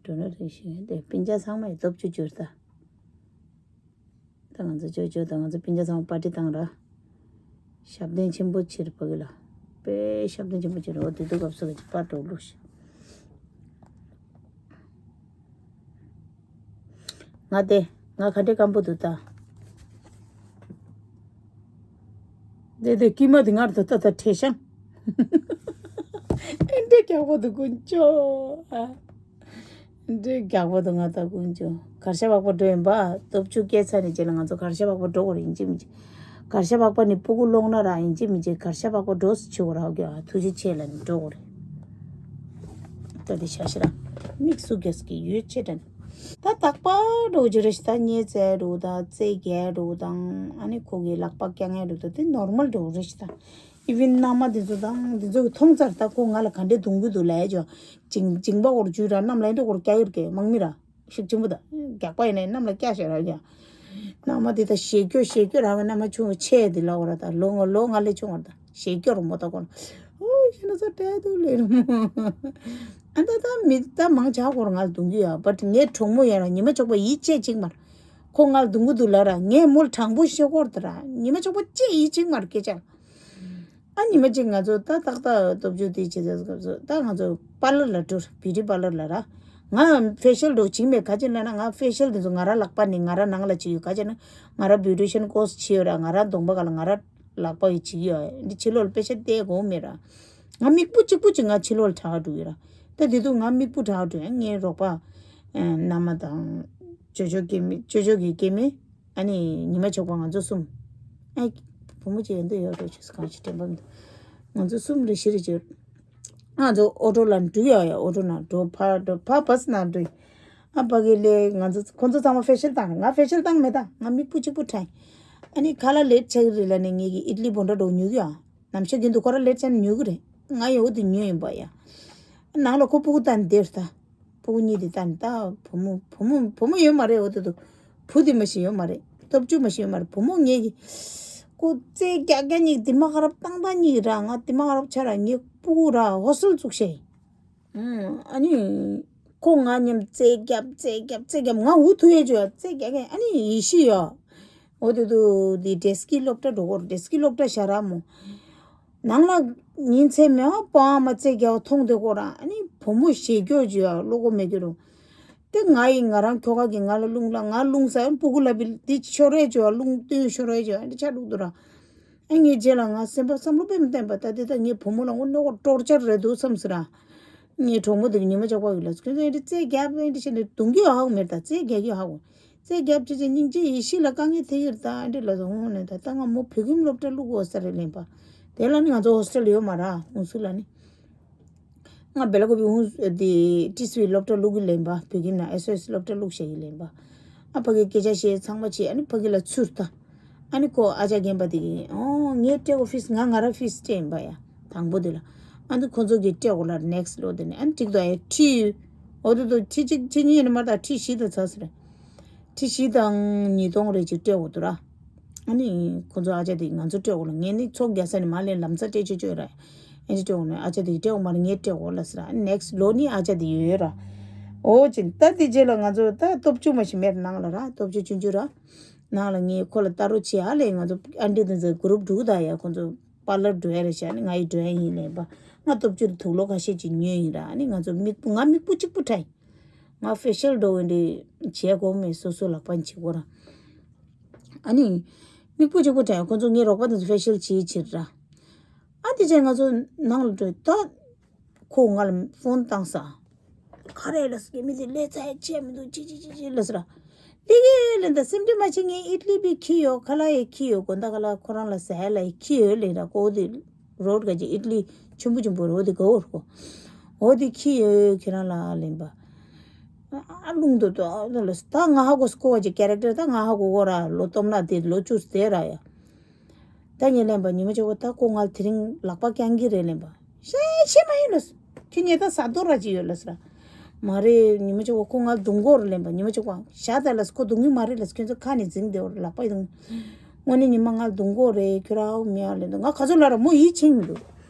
འགྲོ་ནར་རེ་ཞིག་ཡིན་དེ་སྤུན་ཀྱག་ཚང་མ་ཡི་སྟོབས་བཅུ་གྱུར་ད། ད་ང་ཚོ་ཅོ་ཅོ་དང་ང་ཚོ་སྤུན་ཀྱག་ཚང་མ་པར་ཊི་བཏང་ར། ཞབས་བརྟན་ཆེན་པོ་ཕྱིར་ཕ་གི་ལ། དཔེ་ཞབས་བརྟན་ཆེན་པོ་ཕྱིར་འོ་དེ་དུས་སྐབས་སུ་ག་ཅིག་པར་འགྲོ་ལུགས་ཤིག་ང་དེ་ང་ག་འདྲའི་སྐམ་པོ་འདུག་ད། དེ་དེ་སྐྱིད་མ་དེ་ངར་ད་ད་ད་ཁྲེ་ཤང་། ཨེ་འདྲའི་རྒྱག་པོ་འདུག་དཀོན་མཆོག་ཨ། འདྲེ་རྒྱག་པོ་དང་ང་ད་ཀུན་ཅོ་གར་ཞ་བག་པ་འགྲོ་ཡིན་པ། སྟོབས་བཅུ་སྐྱེས་ཚར་ནས་རྗེས་ལ་ང་ཚོ་གར་ཞ་བག་པ་འགྲོ་དགོས་རེད་ཡིན་གཅིག་མིན་གཅིག་གར་ཞ་བག་པ་ནི་སྤུ་གུ་སློང་ན་ར་ཡིན་གཅིག་མིན་གཅིག་གར་ཞ་བག་པ་འགྲོ་སུ་ཆེ་བོ་རག་གི་ཨ་ཐུགས་རྗེ་ཆེ་ལ་ནི་འགྲོ་དགོས་རེད། ད་དེ་ཤ་ཤི་ར་མིག་སུ་གེས་ཀྱི་ཡོད་ཆེ་དྲན། ད་རྟག་པ་འགྲོ་རྒྱུ་རེད་ཤི། ད་མཉེ་ཚལ་འགྲོ་དང་རྩེ་རྒྱལ་འགྲོ་དང་ཨ་ནི་ཁོ་གི་ལག་པ་བཀྱག་ངན་འགྲོ་དང་དེ་ནོར་མལ་འགྲོ་རེད་ཤི་ད། ཨི་ཝིན་མནའ་མ་དེ་ཚོ་དང་དེ་ཚོ་གི་མཐོང་ཚར་ད་ཁོ་ང་ལ་ག་འདྲའི་གདུང་གི་འདུག་ལས་ཅོ། ཅིང་ཅིང་པ་འོར་ཇུས་ར་གནམ་ལ་འདྲ་འོར་སྐྱ་ཡོར་གི་མང་མི་ར་ཤུགས་ཆེན་པོ་ད་རྒྱག་པ་ཡིན་ན་གནམ་ལ་སྐྱ་ཤ་ར་རྒྱ། མནའ་མ་དེ་ད་ཞེ་སྐྱོ་ཞེ་སྐྱོ་ར་བ་མནའ་མ་ཆུང་བ་ཆེ་དེ་ལ་འོ་ར་ད་ལོ་ངོ་ལོ་ང་ལས་ཆུང་བ་ར་ད་ཞེ་སྐྱོ་ར་མོ་ད་ཁོ་ན་ཨོ་ཤི་ན་ས་བྲལ་འདུག་ལས་ར་མོ་ཨ་ད་ད་མི་ད་མང་ཆ་ཁོ་ར་ང་ལ་གདུང་གི་ཡོད་བ་ངའི་གྲོགས་མོ་ཡོད་ར་ཉི་མ་ཆོག་པ་ཡིད་ཆེས་ཅིག་མར་ཁོ་ང་ལ་གདུང་གི་འདུག་ལ་ར་ངས་མོ་ལ་དྲང་པོ་ཤེས་ཁོ་ར་ད་ར་ཉི་མ་ཆོག་པ་ཅེ་ཡིད་ཆེས་མར་སྐད་ཆ། ཨ་ཉི་མ་གཅིག་ང་ཚོ་ད་ཏག་ཏག་སྟོབས་བཅུ་དེ་བྱེད་ཚར་སྐབས་སུ་ད་ང་ཚོ་པར་ལར་ལ་འགྲོ་བིའུ་ཊི་པར་ལར་ལ་ར། ང་ཕེ་ཤལ་འགྲོ་བྱིང་མེད་ག་ཅི་ལ་ན་ང་ཕེ་ཤལ་དེ་ཚོ་ང་ར་ལག་པ་ནས་ང་ར་ནང་ལ་བྱེད་ཡོད་ག་ཅི་ན་ང་ར་བིའུ་ཊི་ཤན་ཀོར་སི་བྱེད་ཡོད་ར་ང་ར་གདོང་པ་ག་ལ་ང་ར་ལག་པ་ཡི་བྱེད་ཡོད་འདི་ཕྱི་ལོགས་ལ་ཕེ་ཤལ་བལྟས་དགོས་མེད་ར། ང་མིག་སྤུ་གཅིག་པུ་གཅིག་ང་ཕྱི་ལོགས་ལ་གྲགས་འགྲོ་ཡོད་ར། ད་དེ་དུས་ང་མིག་སྤུ་བྲག་འགྲོ་ཡང་ངའི་རོགས་པ་ཨ་མནའ་མ་དང་ཅོ་ཅོ་སྐྱེ་མི་ཅོ་ཅོ་གི་སྐྱེ་མི། ཨ་ནི་ཉི་མ་ཆོག་པ་ང་ཚོ་གསུམ། ཨ། བུ་མོ་གཅིག་ཡོད་འདི་ཡོད་རེད། ཅེས་གང་ཞིག་དྲན་པ་མི་འདུག་ང་ཚོ་གསུམ་རེ་བཞི་རེ་བྱས། ང་ཚོ་ཨོ་ཊོ་ལ་འགྲོ་ཡ་ཡ། ཨོ་ཊོ་ནང་འགྲོ། ཕར་འགྲོ། ཕར་བྷ་སི་ནང་འགྲོ། ཨ་ཕ་གི་ལས་ང་ཚོ་ཁོ་ཚོ་ཚང་མ་ཕེ་ཤལ་བཏང་རེད། ང་ཕེ་ཤལ་བཏང་མེད། ད་ང་མིག་སྤུ་གཅིག་པུ་བྲེགས། ཨ་ནི་ཁ་ལག་ལེཊ་ཆགས་ཀྱི་རེད་ལབ་ནས་ངེད་ཀྱི་ཨིཌ་ལི་བོ་ཌ་འདྲ་བོ་ཉོས་ཀྱི་ཡ། ནམ་ཞག་རྒྱུན་དུ་ཁོ་རང་ལེཊ་ཆགས་ནས་ཉོ་གི་རེད། ང་ཡང་འོ་དེ་ཉོས་ཡིན་པ་ཡ། ནང་ལ་ཁོ་སྤུ་གུ་བལྟས་ནས་བསྡད་རེད་ད། སྤུ་གུ་གཉིས་དེ་བལྟས་ནས་ད་བུ་མོ་བུ་མོ་བུ་མོ་ཡོད་མ་རེད། འོ་དེ་དུ་བུ་དེ་མ་ཞིག་ཡོད་མ་རེད། སྟོབས་བཅུ་མ་ཞིག་ཡོད་མ་རེད། བུ་མོ་ངེད་ཀྱི་ཁོ་རྩེད་རྒྱག་རྒྱག་གཉིས་དེ་མ་ཁ་རབ་བཏང་ད་གཉིས་ར། ང་དེ་མ་ཁ་རབ་ཆ་ར་ངའི་སྤུ་གུ་ར་ཧོ་སི་ཊལ་བཙུགས་ཤེས། ཨ་ནི། ཁོ་ང་མཉམ་རྩེད་རྒྱབ་རྩེད་རྒྱབ་རྩེད་རྒྱབ། ང་འུ་ཐུག་ཡས་བྱོས་རྩེད་རྒྱག་གི། ཨ་ནི་ཡེ་ཤེས་ཡོད། འོ་དེ་དུ་དེ་བྲེ་སི་ཀི་སློབ་གྲྭ་འགྲོ་གོ་ར། བྲེ་སི་ཀི་སློབ་གྲྭ་ཞར་ར་མོ། ནང་ལ་ཉིན་མཚན་མེད་པ་པོ་ཨ་མ་རྩེད་རྒྱག་མཐོང་བསྡད་གོ་ར། ཨ་ནི་བུ་མོ་ཞེ་སྐྱོ་བྱོས་བློ་ཁོག་མེད་རྒྱུ་རུ། དེ་ང་ཡི་ང་རང་ཁྱོ་ག་གི་ང་ལ་རླུང་ལ་ང་རླུང་ས་སྤུ་གུ་ལ་བི་དེ་ཤོར་རས་བྱོས། རླུང་བསྟན་ཤོར་རས་བྱོས། ཨ་ནི་ཆ་འགྲུག་འདུག་ར། ཨ་ངའི་རྗེས་ལ་ང་སེམས་པ་བསམ་བློ་དཔེ་མི་བཏང་པ། ད་དེ་ད་ངའི་བུ་མོ་ལ་དངོས་གནས་ཀོ་ཊོར་ཅར་རེད་འདུག་བསམ་ཟེར་ཨ། ངའི་གྲོགས་མོ་དེ་གི་ཉི་མ་ཆག་པ་གི་ལ་ཁྱོད་ཚོ་ཨེ་འདྲ་རྩེད་རྒྱབ་ཨེ་འདྲ་བྱས་ནས་རྡུང་རྒྱུ་ཧ་གོ་མེད། ད་རྩེད་རྒྱག་རྒྱུ་ཧ་གོ། རྩེད་རྒྱབ་བྱས་བྱས་སྙིང་རྗེ་ཡེ་ཤེས་ལ་དཀའ་ངལ་ཐེབས་ཡོད་ད། ཨེ་འདྲ་ལ་སོང་ནས་ད་ད་ང་མོ་བོད་ཁྱིམ་སློབ་གྲྭ་བླུག་དགོས་ས་རེད་ལེན་པ། དེ་ལ་ནི་ང་ཚོ་ཧོ་སི་ཊལ་ཡོད་མ་ར། ཧུན་སུར་ལ་ནི། ང་བེ་ལ་ཀོ་བི་ཧུན་དེ་ཏི་སི་ཝི་སློབ་གྲྭ་བླུག་གི་ལེན་པ། བོད་ཁྱིམ་ན་ཨེས་ཨོ་ཨེས་སློབ་གྲྭ་བླུག་བྱས་ཀྱི་ལེན་པ། ཨ་ཕ་གི་སྐད་ཆ་བཤད་ཚང་མ་བྱས། ཨ་ནི་ཕ་གི་ལ་ཚུར་ལྟ། ཨ་ནི་ཁོ་ཨ་ཅག་རྒན་པ་དེ་གིས་ཨོ་ངས་སྤྲད་གོ་ཕིས། ང་ང་ར་ཕིས་སྤྲད་ཡིན་པ་ཡ། དང་པོ་དེ་ལ། ཨ་ནི་ཁོ་ཚོ་གིས་སྤྲད་གོ་ལ་ནེག་སི་ལོ་དེ་ནས་ཨ་ནི་གཅིག་ཏུ་ཨེ་ཁྲི་ཡོད། འོ་དེ་དུ་ཁྲི་གཅིག་ཁྲི་གཉིས་ཡིན་ན་མ་ད་ཁྲི་བཞི་དུ་ཚར་ཟེར། ཁྲི་བཞི་དང་ཉིས་སྟོང་རེ་ཅིག་སྤྲད་འོ་དུ་ར། ཨ་ནི་ཁོ་ཚོ་ཨ་ཅག་དེ་ང་ཚོ་སྤྲད་འོ་ལ་ངས་ནི་ཚོགས་རྒྱག་ས་ནས་མ་ལེན་ལམ་སང་སྤྲད་ཆོག་ཆོག་ར། ཨེ་ཅིག་སྤྲད་འོ་ན་ཨ་ཅག་དེ་སྤྲད་འོ་མ་རེད། ངས་སྤྲད་འོ་ལ་ཟེར་ཨ་ནི་ནེག་སི་ལོ་ནི་ཨ་ཅག་དེ་ཡོད་ཡོད་ར། འོ་ཅིག་ད་དེ་རྗེས་ལ་ང་ཚོ་ད་སྟོབས་བཅུ་མ་ཞིག་མེད་ནང་ལ་ར། སྟོབས་བཅུ་ཆུང་ཆུང་ར། ནང་ལ་ངས་ཁོ་ལ་ལྟ་རོགས་བྱེད་ཨ་ལས། ང་ཚོ་ཨ་འདྲི་དེ་ཚོ་གུ་རུབ་དྲུག་ད་ཡ། ཁོ་ཚོ་པཱ་ལར་འགྲོ་ཡ་རེད་ཤག་ཨ་ནི་ང་ཡི་འགྲོ་ཡ་ཡིན་ལེན་པ། ང་སྟོབས་བཅུ་དུག་ལོག་ཁ་ཤས་ཅིག་ཉོས་ཡིན་ར། ཨ་ནི་ང་ཚོ་མིག་སྤུ་ང་མིག་སྤུ་གཅིག་པུ་བྲེགས། ང་ཕེ་ཤལ་འགྲོ་འོ་འདི་བྱས་གོ་མེད། སོ་སོ་ལག་པ་བྱེད་གོ་ར། ཨ་ནི་མིག་སྤུ་གཅིག་པུ་བྲེགས། ཁོ་ཚོ་ངའི་རོགས་པ་དེ་ཚོ་ཕེ་ཤལ་བྱེད་བྱེད་ར། ཨ་དེ་བྱས་ང་ཚོ་ནང་ལ་འགྲོ་ད། ཁོ་ང་ལ་ཕོན་བཏང་ས། ག་རེ་ལ་སྐྱེ་མི་དེ་ལས་ཚ་ཡ་ཆེ་མི་འདུག་ཅི་ཅི་ཅི་ཅི་ལ་ཟེར། ལི་གེ་ལེན་ད་སེམས་ཁྲལ་མ་བྱེད། ངས་ཨིཊ་ལི་པི་ཁྱི་ཡོད། ཁ་ལག་ཡ་ཁྱི་ཡོད། དགོང་དག་ཁ་ལག་ཁོ་རང་ལ་ཟ་ཡ་ལ་ཡ་ཁྱི་ཡོད་ལེན་ར། ཀོ་དེ་རོ་ག་ཅི་ཨིཊ་ལི་ཆུན་པོ་ཆུན་པོ་རོ་དེ་གོ་ར་ཀོ། འོ་དེ་ཁྱི་ཡོད་ཁྱེད་རང་ལ་ལེན་པ། ཨ་རླུང་དུ་དུ་ཨ་ལ་ད་ང་ཧ་གོ་སི་ཀོ་བ་ཅི་ཀེ་རེག་ཊར་ད་ང་ཧ་གོ་གོ་ར། ལོ་སྟོབས་ན་དེ་ལོ་བཅུ་ཟེར་ར་ཡ། ད་ངས་ལེན་པ་ཉི་མ་ཆོག་པ་ད་ཁོ་ང་ལ་དེ་རིང་ལག་པ་བརྐྱང་གི་རེད་ལེན་པ། ཤེས་ཤེས་མ་ཡིན་ལོ། ཁྱོད་ཉེ་ད་ཟ་འདོད་ར་ཅི་ཡོད་ལ་ཟེར། མ་རེད་ཉི་མ་ཆོག་པ་ཁོ་ང་ལ་རྡུང་གོ་རེད་ལེན་པ། ཉི་མ་ཆོག་པ་ཤ་ད་ལ་ཁོ་རྡུང་གི་མ་རེད་ལ། ཁྱོད་ཚོ་ཁ་ནས་འཛིང་བསྡད་ལག་པ་ཡིན། དངོས་གནས་ཉི་མ་ང་ལ་རྡུང་གོ་རེད། ཁྱོད་ར་ཨའུ་མི་ཡ་ལེན་འདུག་ང་ག་ཚོད་ལ་ར་མོ་ཡིད་ཆེས་མི་འདུག་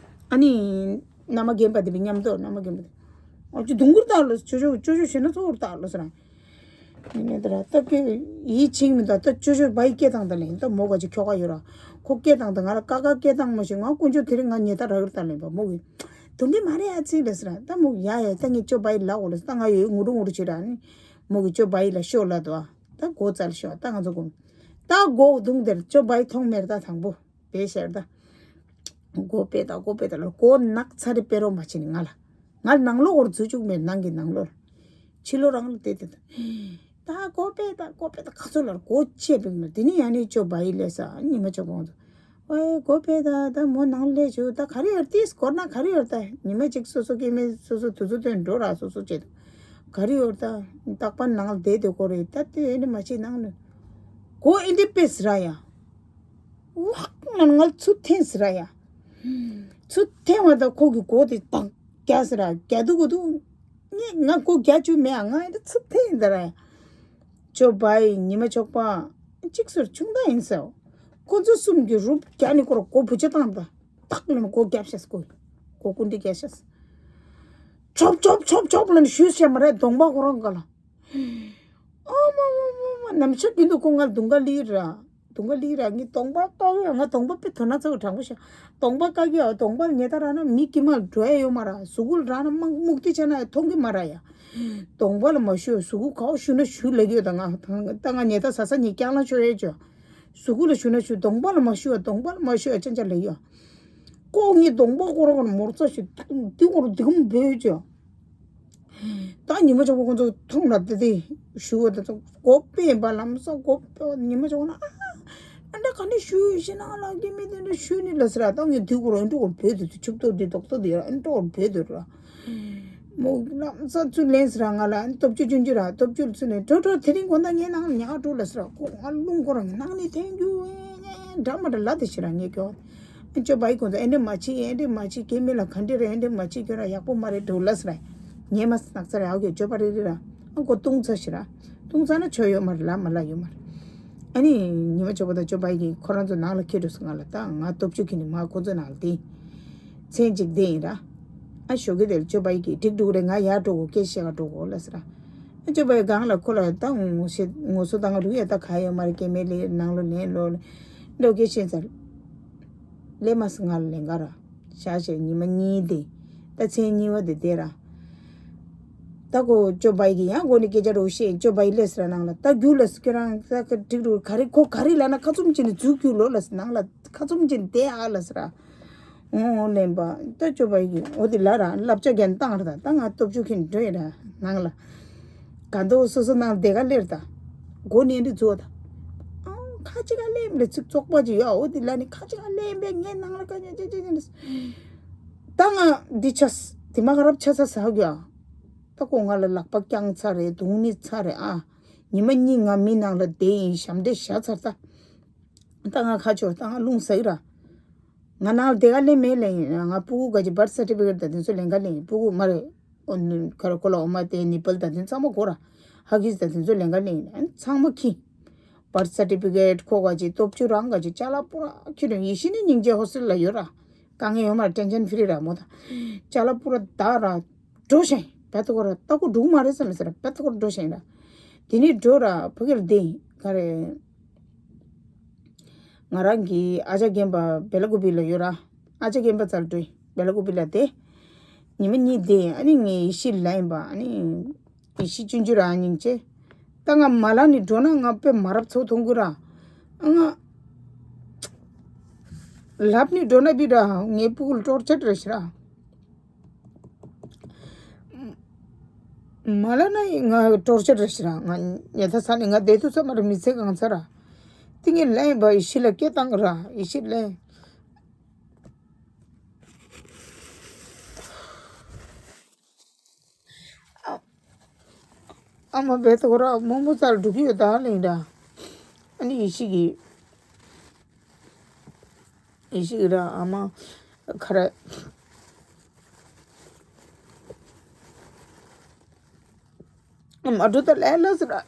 ཨ་ནི་མནའ་མ་རྒན་པ་དེ་བི་མཉམ་དུ་མནའ་མ་རྒན་པ་དེ་ཨ་ཅི་རྡུང་གི་རེད་ད་ལོ། ཅོ་ཅོ་ཅོ་ཅོ་ཞེ་ན་ཚོ་རེད་ད་ལོ་ཟེར། ཡིན་ནའི་དེ་ར་ད་ཀྱི་ཡིད་ཆེས་མི་འདུག་ད་ཅོ་ཅོ་བའི་སྐད་བཏང་ད་ལེན། ད་མོ་ག་ཅིག་ཁྱོ་ག་ཡོད་ར། ཁོ་སྐད་བཏང་ད་ང་ལ་ཀ་ཀ་སྐད་བཏང་མ་ཤེས། ང་དཀོན་མཆོག་དེ་རིང་ང་ཉེ་ད་རག་གི་རེད་ད་ལེན་པ། མོ་གི་རྡུང་གི་མ་རེད་ཨ་ཙི་ལ་ཟེར། ད་མོ་ཡ་ཡ་ད་ངས་ཅོ་བའི་ལ་འོ་ལ་ཟེར། ད་ང་ཡོད་ངུ་རུ་ངུ་རུ་བྱེད་ར་ནི། མོ་གི་ཅོ་བའི་ལ་ཤོག་ལ་དོ། ད་མགོ་བཙལ་ཤོག་ད་ང་ཚོ་གོ་ད་མགོ་རྡུང་དེར་ཅོ་བའི་མཐོང་མེད་ད་དང་པོ། བས་ཤར་ད། སྒོ་ཕྱེ་ད་སྒོ་ཕྱེ་ད་ལ་སྒོ་ནག་ཚ་རེ་ཕྱེ་རོགས་མ་བྱེད་ནི་ང་ལ། ང་ནང་ལོགས་འོར་འཛུལ་བཅུག་མེད་ནང་གི་ནང་ལོགས། ཕྱི་ལོགས་རང་ལ་བལྟས་ཏེ་ད། ད་སྒོ་ཕྱེ་ད་སྒོ་ཕྱེ་ད་ག་ཚོད་ལ་སྒོ་ཕྱེ་བིང་ལ་དེ་ནི་ཡང་ནི་ཅོ་བ་ཡི་ལས་ས་ཉི་མ་ཅོ་བོང་ཚོ། ཨོའི་སྒོ་ཕྱེ་ད་ད་མོ་ནང་ལས་བཅུག་ད་ག་རེ་ཡོད་ཏིས་སྒོར་ན་ག་རེ་ཡོད་ད་ཉི་མ་གཅིག་སོ་སོ་སྐྱེ་མེད་སོ་སོ་དུས་ཚོད་སྟོན་འགྲོ་ར་སོ་སོ་བྱེད་དུ། ག་རེ་ཡོད་ད་རྟག་པར་ནང་ལ་བསྡད་དེ་སྒོ་རེད་ད་དེ་ཨེ་ནི་མ་བྱེད་ནང་ནི། སྒོ་ཨེ་འདི་ཕྱེ་ཟེར་ཡ། ཝག་ང་ང་ཚུར་འཐེན་ཟེར་ཡ། ཚུར་འཐེན་བ་དང་ཁོ་གི་མགོ་དེ་ཏག་རྒྱག་ཟེར་ར་རྒྱག་དུས་གོ་དུས། ངས་ང་མགོ་རྒྱག་བཅུག་མེད་ཨ་ང་ཨེ་འདི་ཚུར་འཐེན་ཟེར་ར་ཡ། ཅོ་བའི་ཉི་མ་ཆོག་པ། གཅིག་ཟུར་ཆུང་ད་ཡིན་ཟེར། ཁོ་ཚོ་གསུམ་གྱི་རུབ་རྒྱག་ནི་ཁོ་ར་མགོ་བུ་ཆ་བཏང་ད། ཏག་ལ་མགོ་རྒྱབ་ཤེས་ཁོ། མགོ་ཀུན་ཏི་རྒྱག་ཤེས། ཆོབ་ཆོབ་ཆོབ་ཆོབ་ལ་ནི་ཞུས་ཤེས་མ་རེད་གདོང་པ་ཁོ་རང་ག་ལ། ཨོ་མ་མ་མ་མ་ནམ་ཞག་རྒྱུན་དུ་ཁོ་ང་ལ་རྡུང་ག་ལི་ར། རྡུང་ག་ལི་ར་ངའི་གདོང་པ་ཀ་གི་ཡ་ང་གདོང་པ་དཔེ་དོ་ན་ཚ་བོ་དྲང་པོ་ཤ། གདོང་པ་ཀ་གི་ཡ་གདོང་པ་ལ་ཉེ་ད་ར་ན་མི་ཀི་མ་ལ་འགྲོ་ཡ་ཡོད་མ་ར་གཟུགས་པོ་ལ་ར་ན་མ་མུག་ཏི་ཆ་ན་ཡ་མཐོང་གི་མ་ར་ཡ། གདོང་པ་ལ་མ་ཞུ་གཟུགས་པོ་ག་བ་ཞུ་ན་ཞུ་ལ་གི་ཡོད་ད་ང་ད་ང་ཉེ་ད་ས་ས་ཉེ་རྐྱང་ལ་ཤོར་ཡ་ཅོ། གཟུགས་པོ་ལ་ཞུ་ན་ཞུ་གདོང་པ་ལ་མ་ཞུ་ཡ་གདོང་པ་ལ་མ་ཞུ་ཡ་ཅན་ཅ་ལ་ཡ། ཀོ་ངའི་གདོང་པ་ཀོ་ར་ཀོ་ན་མོར་ཚ་ཞུ་དི་ཀོ་ར་དི་ཀོ་འབོད་ཅོ། ད་ཉི་མ་ཆོག་པ་ཁོང་ཚོ་མཐོང་ལ་དེ་དེ་ཞུ་བ་དེ་ཚོ་མགོ་པས་པ་ལམ་སང་མགོ་པས་ཉི་མ་ཆོག་ན་ཨ་ཨ་འདྲ་ག་འདྲ་ཞུ་ཡོད་ཤེ་ན་ལ་སྐྱེ་མེད་དེ་འདྲ་ཞུ་ནི་ལ་ཟེར་ཨ། ད་ངས་དུས་འཁོར་ཨ་འགྲོ་བར་བོད་དུ་ཆུབ་ཏོ་འདི་རྡོག་ཏོ་འདི་ཨ་འགྲོ་བར་བོད་དུ་ར། མོ་ལམ་སང་ཚུར་ལན་ཟེར་ང་ལ་ཨ་སྟོབས་བཅུ་ཆུང་ཆུང་ར་སྟོབས་བཅུ་ཚུར་ལན་འགྲོ་འགྲོ་དེ་རིང་དགོང་དག་ངའི་ནང་ལ་ཉག་འགྲོ་ལ་ཟེར་ཁོ་ང་རླུང་ཁོ་ར་ངའི་ནང་ནས་ཐན་རྒྱུ་འདྲ་མ་འདྲ་ལ་དེ་ཤི་ར་ངས་ཀྱོ། ཅོ་བའི་ཁོང་ཚོ་ཨེ་འདྲ་མ་བྱེད་ཨེ་འདྲ་མ་བྱེད་སྐྱེ་མེད་ལ་ག་འདྲ་རེད་ཨེ་འདྲ་མ་བྱེད་ཁྱོད་རང་ཡག་པོ་མ་རེད་འགྲོ་ལ་ཟེར། ཉན་མ་ནག་ཚ་རེད་ཨ་ཁྱོད་ཅོ་བ་རེད་རེད་ར། ཨ་ཁོ་ལྟུང་ཚ་ཞིག་ར། ལྟུང་ཚ་ན་ཆོ་ཡོད་མ་རེད་ལ་མ་ལ་ཡོད་མ་རེད། ཨ་ནི་ཉི་མ་ཅོ་བ་དང་ཅོ་བའི་གིས་ཁོ་རང་ཚོ་ནང་ལ་ཁྱེར་འགྲོ་སོང་ང་ལ་ད་ང་སྟོབས་ཆུ་ཁྱེར་ནས་མ་ཁོ་ཚོ་ནང་ལ་དེ། མཚན་གཅིག་དེ་ཡིན་ར། ཨ་ཞོགས་ཀྱི་དེར་ཅོ་བའི་གིས་འགྲིག་འགྲོ་གི་རེད་ང་ཡར་འགྲོ་གོ་སྐད་བཤད་ག་འགྲོ་གོ་ལ་ཟེར་ར། ཨ་ཅོ་བའི་སྒང་ལ་ཁོ་ལ་ད་ངོ་ཤེས་ངོ་སོ་ད་ང་རུ་ཡ་ད་ག་ཡོད་མ་རེད་སྐྱེ་མེད་ལས་ནང་ལོ་ནས་ལོ་ལ་འགྲོ་སྐད་བཤད་ཚར། ལས་མ་སི་ང་ལ་ལེན་ག་ར། ཤ་ཤེ་ཉི་མ་གཉིས་དེ། ད་མཚན་གཉིས་པ་དེ་དེ་ར། ད་ཁོ་ཅོ་བའི་གི་ཡང་སྒོ་ནས་སྐད་ཆ་རོ་ཤེས་ཅོ་བའི་ལས་སི་ར་ནང་ལ་ད་རྒྱུ་ལ་སི་ཁྱོད་རང་ས་ཁ་འགྲིག་རུ་ག་རེ་ཁོ་ག་རེ་ལ་ན་ཁ་ཚུམ་ཅི་ནས་འཛུལ་རྒྱུ་ལོ་ལ་སི་ནང་ལ་ཁ་ཚུམ་ཅི་ནས་དེ་ཨ་ལ་སི་ར། ཨོ་ལེན་པ་ད་ཅོ་བའི་གི་འོ་དེ་ལ་ར་བསླབ་བྱ་རྒན་བཏང་ར་ད་ད་ང་སྟོབས་ཆུ་ཁྱེར་འགྲོ་ཡ་ར་ནང་ལ། ག་འདོ་སོ་སོ་ནང་དེ་ག་ལེར་ད། མགོ་ནས་འདི་རྫོགས་ད། ཨང་ཁ་ཅིག་ག་ལེན་པའི་ཚིག་བཙོག་པ་ཅིག་ཡོད་འོ་དེ་ལ་ནི་ཁ་ཅིག་ག་ལེན་པའི་ངའི་ནང་ལ་ཀ་ཉ་ཅི་ཅི་ཅི་ནི། ད་ང་འདི་ཆ་དེ་མ་ག་རབ་ཆ་ས་ཟ་གི་ཡ། ད་ཁོ་ང་ལ་ལག་པ་བརྐྱངས་ཚར་རེད་རྡུང་ནི་ཚར་རེད་ཨ། ཉི་མ་གཉིས་ང་མི་ནང་ལ་བསྡད་ཡིན་ཞབས་འདྲེན་བཞག་ཚར་ད། ད་ང་ཁ་ཆོར་ད་ང་རླུང་ཟ་གི་ར། ང་ནང་དེ་ག་ལེན་མེད་ལེན་ཡིན་ང་སྤུ་གུ་ག་ཅི་བར་སར་ཊི་ཕི་ཀེ་ཊི་ད་དེ་ཚོ་ལེན་ག་ལེན་ཡིན་སྤུ་གུ་མ་རེད། ཨོ་ནི་ཁ་ར་ཁོ་ལ་འོ་མ་དེ་ནི་པལ་ད་དེ་ཚང་མ་གོ་ར། ཧ་གིས་ད་དེ་ཚོ་ལེན་ག་ལེན་ཡིན་ཨ་ནི་ཚང་མ་ཁྱི། བར་སར་ཊི་ཕི་ཀེ་ཊི་ཁོ་ག་ཅི་སྟོབས་བཅུ་རང་ག་ཅི་ཅ་ལག་པུ་ར་ཁྱི་རེད་ཡེ་ཤེས་ནི་སྙིང་རྗེ་ཧོ་སི་ཊལ་ལ་ཡོད་ར། དཀའ་ངལ་ཡོད་མ་རེད་ཊེན་ཤན་ཕི་རི་ར་མོ་ད། ཅ་ལག་པུ་ར་ད་ར། འགྲོ་ཤེས་བད་ཐོ་ཁོ་ར་ད་ཁོ་འགྲུག་མ་རེད་ཟེར་ལ་ཟེར་བད་ཐོ་ཁོ་ར་འགྲོ་ཤེས་ར། དེ་ནི་འགྲོ་ར་ཕ་གིར་བསྡད་ག་རེ། ང་རང་གི་ཨ་ཅག་རྒན་པ་བེ་ལ་ཀུ་པི་ལ་ཡོད་ར། ཨ་ཅག་རྒན་པ་རྩར་འགྲོ་བེ་ལ་ཀུ་པི་ལ་དེ། ཉི་མ་གཉིས་དེ་ཨ་ནི་ངའི་ཡེ་ཤེས་ལ་ཡིན་པ་ཨ་ནི། ཡེ་ཤེས་ཆུང་ཆུང་ར་སྙིང་རྗེ། ད་ང་མ་ལ་ནི་འགྲོ་ན་ང་དཔེ་མ་རབས་ཚོ་མཐོང་གི་ར། ང་ལབ་ནི་འགྲོ་ན་བི་ར་ངའི་སྤུ་གུ་ལ་ཊོར་ཅར་རེ་ཤི་ར། མ་ལ་ན་ཡི་ང་ཊོར་ཅར་རེ་ཤི་ར་ང་ཉལ་ཐ་ས་ནི་ང་བསྡད་དུས་ས་མ་ར་མི་ཚེ་གང་ཚར་ར། ཏི་ངེ་ལན་པ་ཡེ་ཤེས་ལ་སྐད་བཏང་གི་ར་ཡེ་ཤེས་ལན། ཨ་མ་བེ་ཐོ་ར་མོ་མོ་ཙལ་འགྲོ་གི་ཡོད་ད་ལེན་ད། ཨ་ནི་ཡེ་ཤེས་ཀྱི་ཡེ་ཤེས་ཀྱི་ར་ཨ་མ་ཁ་ར། ཨ་མ་འགྲོ་ད་ལེ་ལ་ཟེར་ར།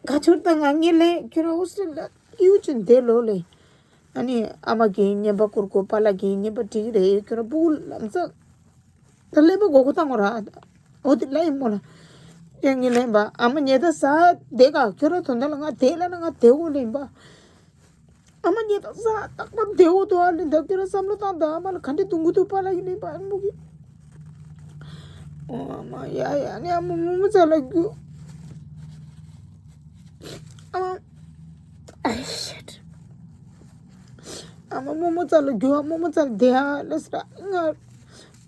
ཁ་ཆུར་ད་ང་ངེ་ལེ་ཁྱོད་ར་ཧོ་སི་ཊལ་ལ་ཡུ་ཅིན་དེ་ལོ་ལེ། ཨ་ནི་ཨ་མ་གིས་བརྙན་པ་བསྐུར་གོ་པཱ་ལགས་ཀྱིས་བརྙན་པ་བྲིས་ཀྱི་རེད་ཁྱོད་ར་སྤུ་གུ་ལམ་སང་། ད་ཀླད་པ་མགོ་སྐོར་བཏང་གོ་ར། འོ་དེ་ལ་ཡིན་མོ་ལ། ཡང་ངས་ལན་པ་ཨ་མ་ཉལ་ཐ་ས་བསྡད་ག་ཁྱོད་ར་དོན་དག་ལ་ང་བསྡད་ལ་ན་ང་བསྡད་གོ་ལེན་པ། ཨ་མ་ཉལ་ཐ་ས་རྟག་པར་བསྡད་གོ་དོ་ཨ་ལེན་ད་ཁྱོད་ར་བསམ་བློ་བཏང་ད་ཨ་མ་ལ་ག་འདྲེ་དུང་གུ་དུ་པ་ལ་ཡིན་ལེན་པ་ཨ་མོ་གི། ཨོ་ཨ་མ་ཡ་ཡ་ནི་ཨ་མ་མོ་མོ་ཙལ་ལ་རྒྱུ། ཨ་མ། ཨ་ཤེད། ཨ་མ་མོ་མོ་ཙལ་ལ་རྒྱུ་ཨ་མོ་མོ་ཙལ་བསྡད་ཨ་ལ་ཟེར་ཨ་ང་།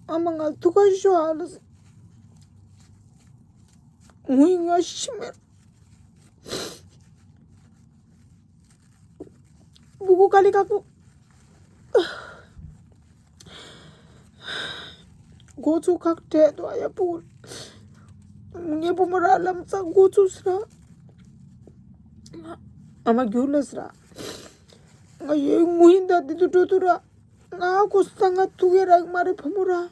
ཨ་མ་ང་ཐུག་ག་ཤོག་ཨ་ལ་ཟེར། ངུས་ང་ཤི་མེད། སྤུ་གུ་དཀའ་ལས་ཁག་པོ། འགོ་ཚུགས་ཁག་བྲལ་དུ་ཨ་ཡ་སྤུ་གུ། ངའི་བུ་མོ་ར་ལམ་སང་འགོ་ཚུགས་ཟེར། ཨ་མ་རྒྱུགས་ལ་ཟེར། ང་ཡོད་ངུ་ཡིན་ད་འདི་དུ་འགྲོ་དུ་ར། ང་གོ་ས་ང་ཐུག་ཡ་རག་མ་རེད་བུ་མོ་ར།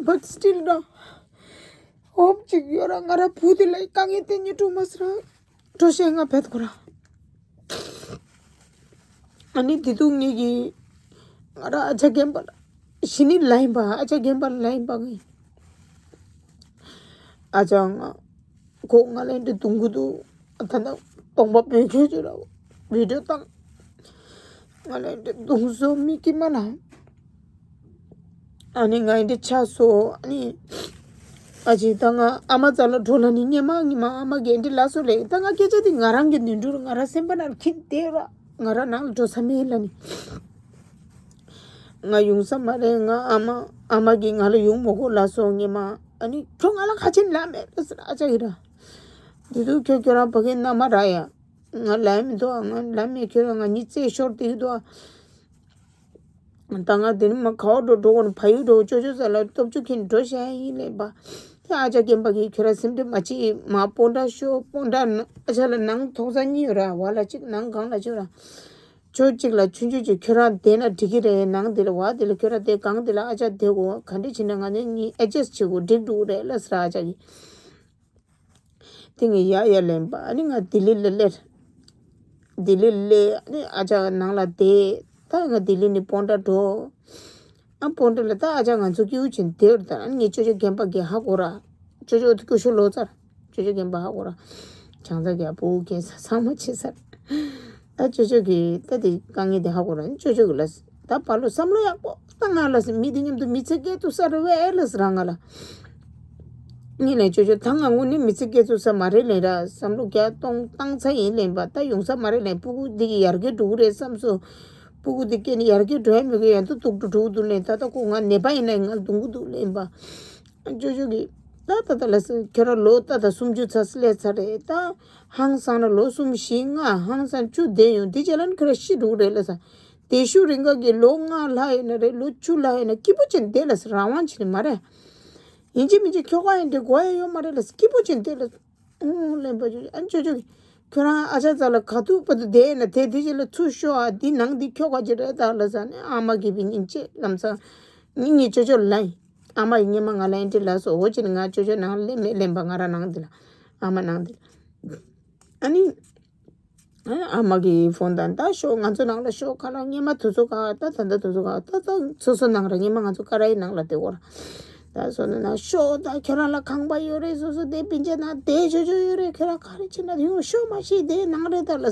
But still ར། ཧོབ་ཅིག་ཡོད་ར་ང་ར་བུ་དེ་ལ་དཀའ་ངལ་དེ་ཉིད་སྤྲོ་མ་ཟེར། འགྲོ་ཤེས་ང་བེད་ཁོ་ར། ཨ་ནི་དེ་དུས་ངེད་ཀྱི་ང་ར་ཨ་ཅག་རྒན་པ་ལ་ཞི་ནི་ལ་ཡིན་པ་ཨ་ཅག་རྒན་པ་ལ་ཡིན་པ་ངེད་ཨ་ཅག་ང་ཁོ་ང་ལ་འདི་དུང་གུ་དུ་ད་ནི་སྟོང་པ་བོད་ཁྱོད་ཚོ་ར་བི་ཌིའོ་བཏང་ང་ལ་འདི་དུང་བཟོ་མི་ཀི་མ་ལ། ཨ་ནི་ང་ཡི་འདི་ཆགས་སོ་ཨ་ནི། ཨ་ཅེ་ད་ང་ཨ་མ་རྩ་ལ་འགྲོ་ལ་ནི་སྙེ་མ་ཉི་མ་ཨ་མ་གི་འདི་ལ་སོ་ལེ་ད་ང་སྐད་ཆ་འདི་ང་རང་གི་ནུས་འགྲུར་ང་རང་སེམས་པ་ནང་ཁྱི་དེ་ར་ང་རང་ནང་ལ་འགྲོ་ས་མེད་ལ་ནི། ང་ཡོང་ས་མ་རེད། ང་ཨ་མ་ཨ་མ་གིས་ང་ལ་ཡོང་མ་དགོས་ལབ་སོང་ངས་མ། ཨ་ནི་ཁྱོད་ང་ལ་ཁ་ཆེམས་ལབ་མེད་ལ་ཟེར། ཨ་ཅག་གིས་ར། འདི་དུས་ཁྱོད་ཁྱོད་རང་ཕ་གིའི་མནའ་མ་ར་ཡ། ང་ལབ་མི་འདུག་ང་ལབ་མེད། ཁྱོད་རང་ང་གཉིས་རྩེད་ཤོར་དེ་འདུག་ད་ང་དེ་ནི་མ་ག་བ་འགྲོ་འགྲོ་དགོས་ན་ཕ་ཡུལ་འགྲོ། ཅོ་ཅོ་ས་ལ་སྟོབས་ཆུ་ཁྱེར་འགྲོ་བྱ་ཡིན་ལེན་པ། དེ་ཨ་ཅག་རྒན་པ་གིས་ཁྱོད་རང་སེམས་ཁྲལ་མ་བྱེད་མ། སྤོན་ཊ་ཤོག་སྤོན་ཊ་ཨ་ཅག་ལ་ནང་ཐོག་ས་གཉིས་ཡོད་ར། བ་ལ་གཅིག་ནང་གང་ལ་གཅིག་ར། ཅོ་གཅིག་ལ་ཆུང་ཆུང་གཅིག་ཁྱོད་རང་བསྡད་ན་འགྲིག་གི་རེད། ནང་དེ་ལ་བ་དེ་ལ་ཁྱོད་རང་བསྡད། གང་དེ་ལ་ཨ་ཅག་བསྡད་དགོས། ག་འདྲ་བྱས་ན་ང་ནི་གཉིས་ཨེ་ཇེ་སི་བྱེད་དགོས། འགྲིག་འགྲོ་གི་རེད་ལ་ཟེར་ཨ་ཅག་གིས། དེ་ངས་ཡ་ཡ་ལེན་པ། ཨ་ནི་ང་ལྡི་ལི་ལ་སླེབས། ལྡི་ལི་སླེབས། ཨ་ནི་ཨ་ཅག་ནང་ལ་བསྡད། ད་ང་ལྡི་ལི་ནས་སྤོན་ཊ་འགྲོ། ཨ་སྤོན་ཊ་ལ་ད་ཨ་ཅག་ང་ཚོ་སྐྱིད་པོ་བྱས་བསྡད་ཡོད་རེད། ད་ཨ་ནི་ངའི་ཅོ་ཅོ་རྒན་པ་གིས་ཧ་གོ་ར། ཅོ་ཅོ་དེ་སྐྱོ་ཤོས་ལོ་ཙཱ། ཅོ་ཅོ་རྒན་པ་ཧ་གོ་ར། བྱང་ས་རྒྱ་བོ་རྒན་ས་ཚང་མ་ཆེ་ས་རེད། ད་ཅོ་ཅོ་གིས་ད་དེ་དཀའ་ངལ་དེ་ཧ་གོ་ར། ཅོ་ཅོ་གིས་ལ། ད་བ་ལོ་བསམ་བློ་ཡག་པོ་བཏང་ང་ལ་ཟེར། མི་དེ་མཉམ་དུ་མི་ཚེ་སྐྱེལ་ཐུབ་ས་རེད་པས་ལ་ཟེར་ར་ང་ལ། ངས་ལན་ཅོ་ཅོ་ད་ང་དངོས་གནས་མི་ཚེ་སྐྱེལ་ཐུབ་ས་མ་རེད་ལན་ར། བསམ་བློ་བརྒྱ་སྟོང་བཏང་ཚར་ཡིན་ལན་པ། ད་ཡོང་ས་མ་རེད་ལན། སྤུ་གུ་འདི་གི་ཡར་རྒྱས་འགྲོ་གི་རེད་བསམ་སོང་། སྤུ་གུ་འདི་སྐྱེས་ནས་ཡར་རྒྱས་འགྲོ་ཡ་མི་དགོས། ཡང་དུ་སྡུག་ཏུ་འགྲོ་གི་འདུག་ལན། ད་ལྟ་ཁོ་ང་ནད་པ་ཡིན་ན་ང་ལ་སྡུག་གི་འདུག་ལན་པ། ཅོ་ཅོ་གིས་ད་ད་ད་ལ་ཟེར། ཁྱོད་རང་ལོ་ད་ད་སུམ་ཅུ་ཚར་སླེབས་ཚར་རེད། ད་ཧང་སང་ན་ལོ་གསུམ་བཞི་ལྔ་ཧང་སང་བཅུ་བསྡད་ཡོང་། དེ་རྗེས་ལ་ནི་ཁྱོད་རང་ཤི་འགྲོ་གི་རེད་ལ་ཟེར། དེ་ཤུ་རིང་ག་གི་ལོ་ལྔ་ལྷག་ཡིན་ན་རེད། ལོ་བཅུ་ལྷག་ཡིན་ན་སྐྱིད་པོ་བྱས་བསྡད་ལ་ཟེར། རང་དབང་བྱས་ནས་མ་རེད། ཡིན་གཅིག་མིན་གཅིག་ཁྱོ་ག་ཡིན་དེ་དགོས་ཡ་ཡོད་མ་རེད་ལ་ཟེར། སྐྱིད་པོ་བྱས་བསྡད་ལ་ཟེར། ཨོ་ལན་པ་ཅོ་ཅོ། ཨ་ཅོ་ཅོ་གིས་ཁྱོད་རང་ཨ་ཅག་རྩ་ལ་ག་དུས་བར་དུ་བསྡད་ཡིན་ན་དེ་དེ་རྗེས་ལ་ཚུར་ཤོག་ཨ། འདི་ནང་འདི་ཁྱོ་ག་ཅིག་རེད་ད་ལ་ཟེར་ནས། ཨ་མ་གིས་བི་སྙིང་རྗེ་ལམ་སང་ནི་ངས་ཅོ་ཅོ་ལ་ཡིན། ཨ་མ་ཡིས་སྔོན་མ་ང་ལ་ཨེ་འདྲ་ལབ་སོང་། འོ་ཅི་ནི་ང་ཅོ་ཅོ་ནང་སླེབས་མེད་ལན་པ། ང་རང་ནང་འདི་ལ། ཨ་མ་ནང་འདི་ལ། ཨ་ནི། ཨ་ཨ་མ་གིས་ཕོན་བཏང་། ད་ཤོག་ང་ཚོ་ནང་ལ་ཤོག་ཁ་ལོ། སྔོན་མ་དུས་ཚོད་ག་ད་ད་ལྟ་དུས་ཚོད་ག་ད་ད་སོ་སོ་ནང་ར། སྔོན་མ་ང་ཚོ་ཀ་རའི་ནང་ལ་བསྡད་ཡོད་ར། ད་སོ་ནི་ན་ཤོག་ད་ཁྱོད་རང་ལ་ཁང་པ་ཡོད་རེད། སོ་སོ་དེ་སྤུན་མཆེད་ནང་བསྡད་ཆོག་ཆོག་ཡོད་རེད། ཁྱོད་རང་ག་རེ་བྱེད་ན་ཡོང་ཤོག་མ་ཤེས་དེ་ནང་རེད་ད་ལ།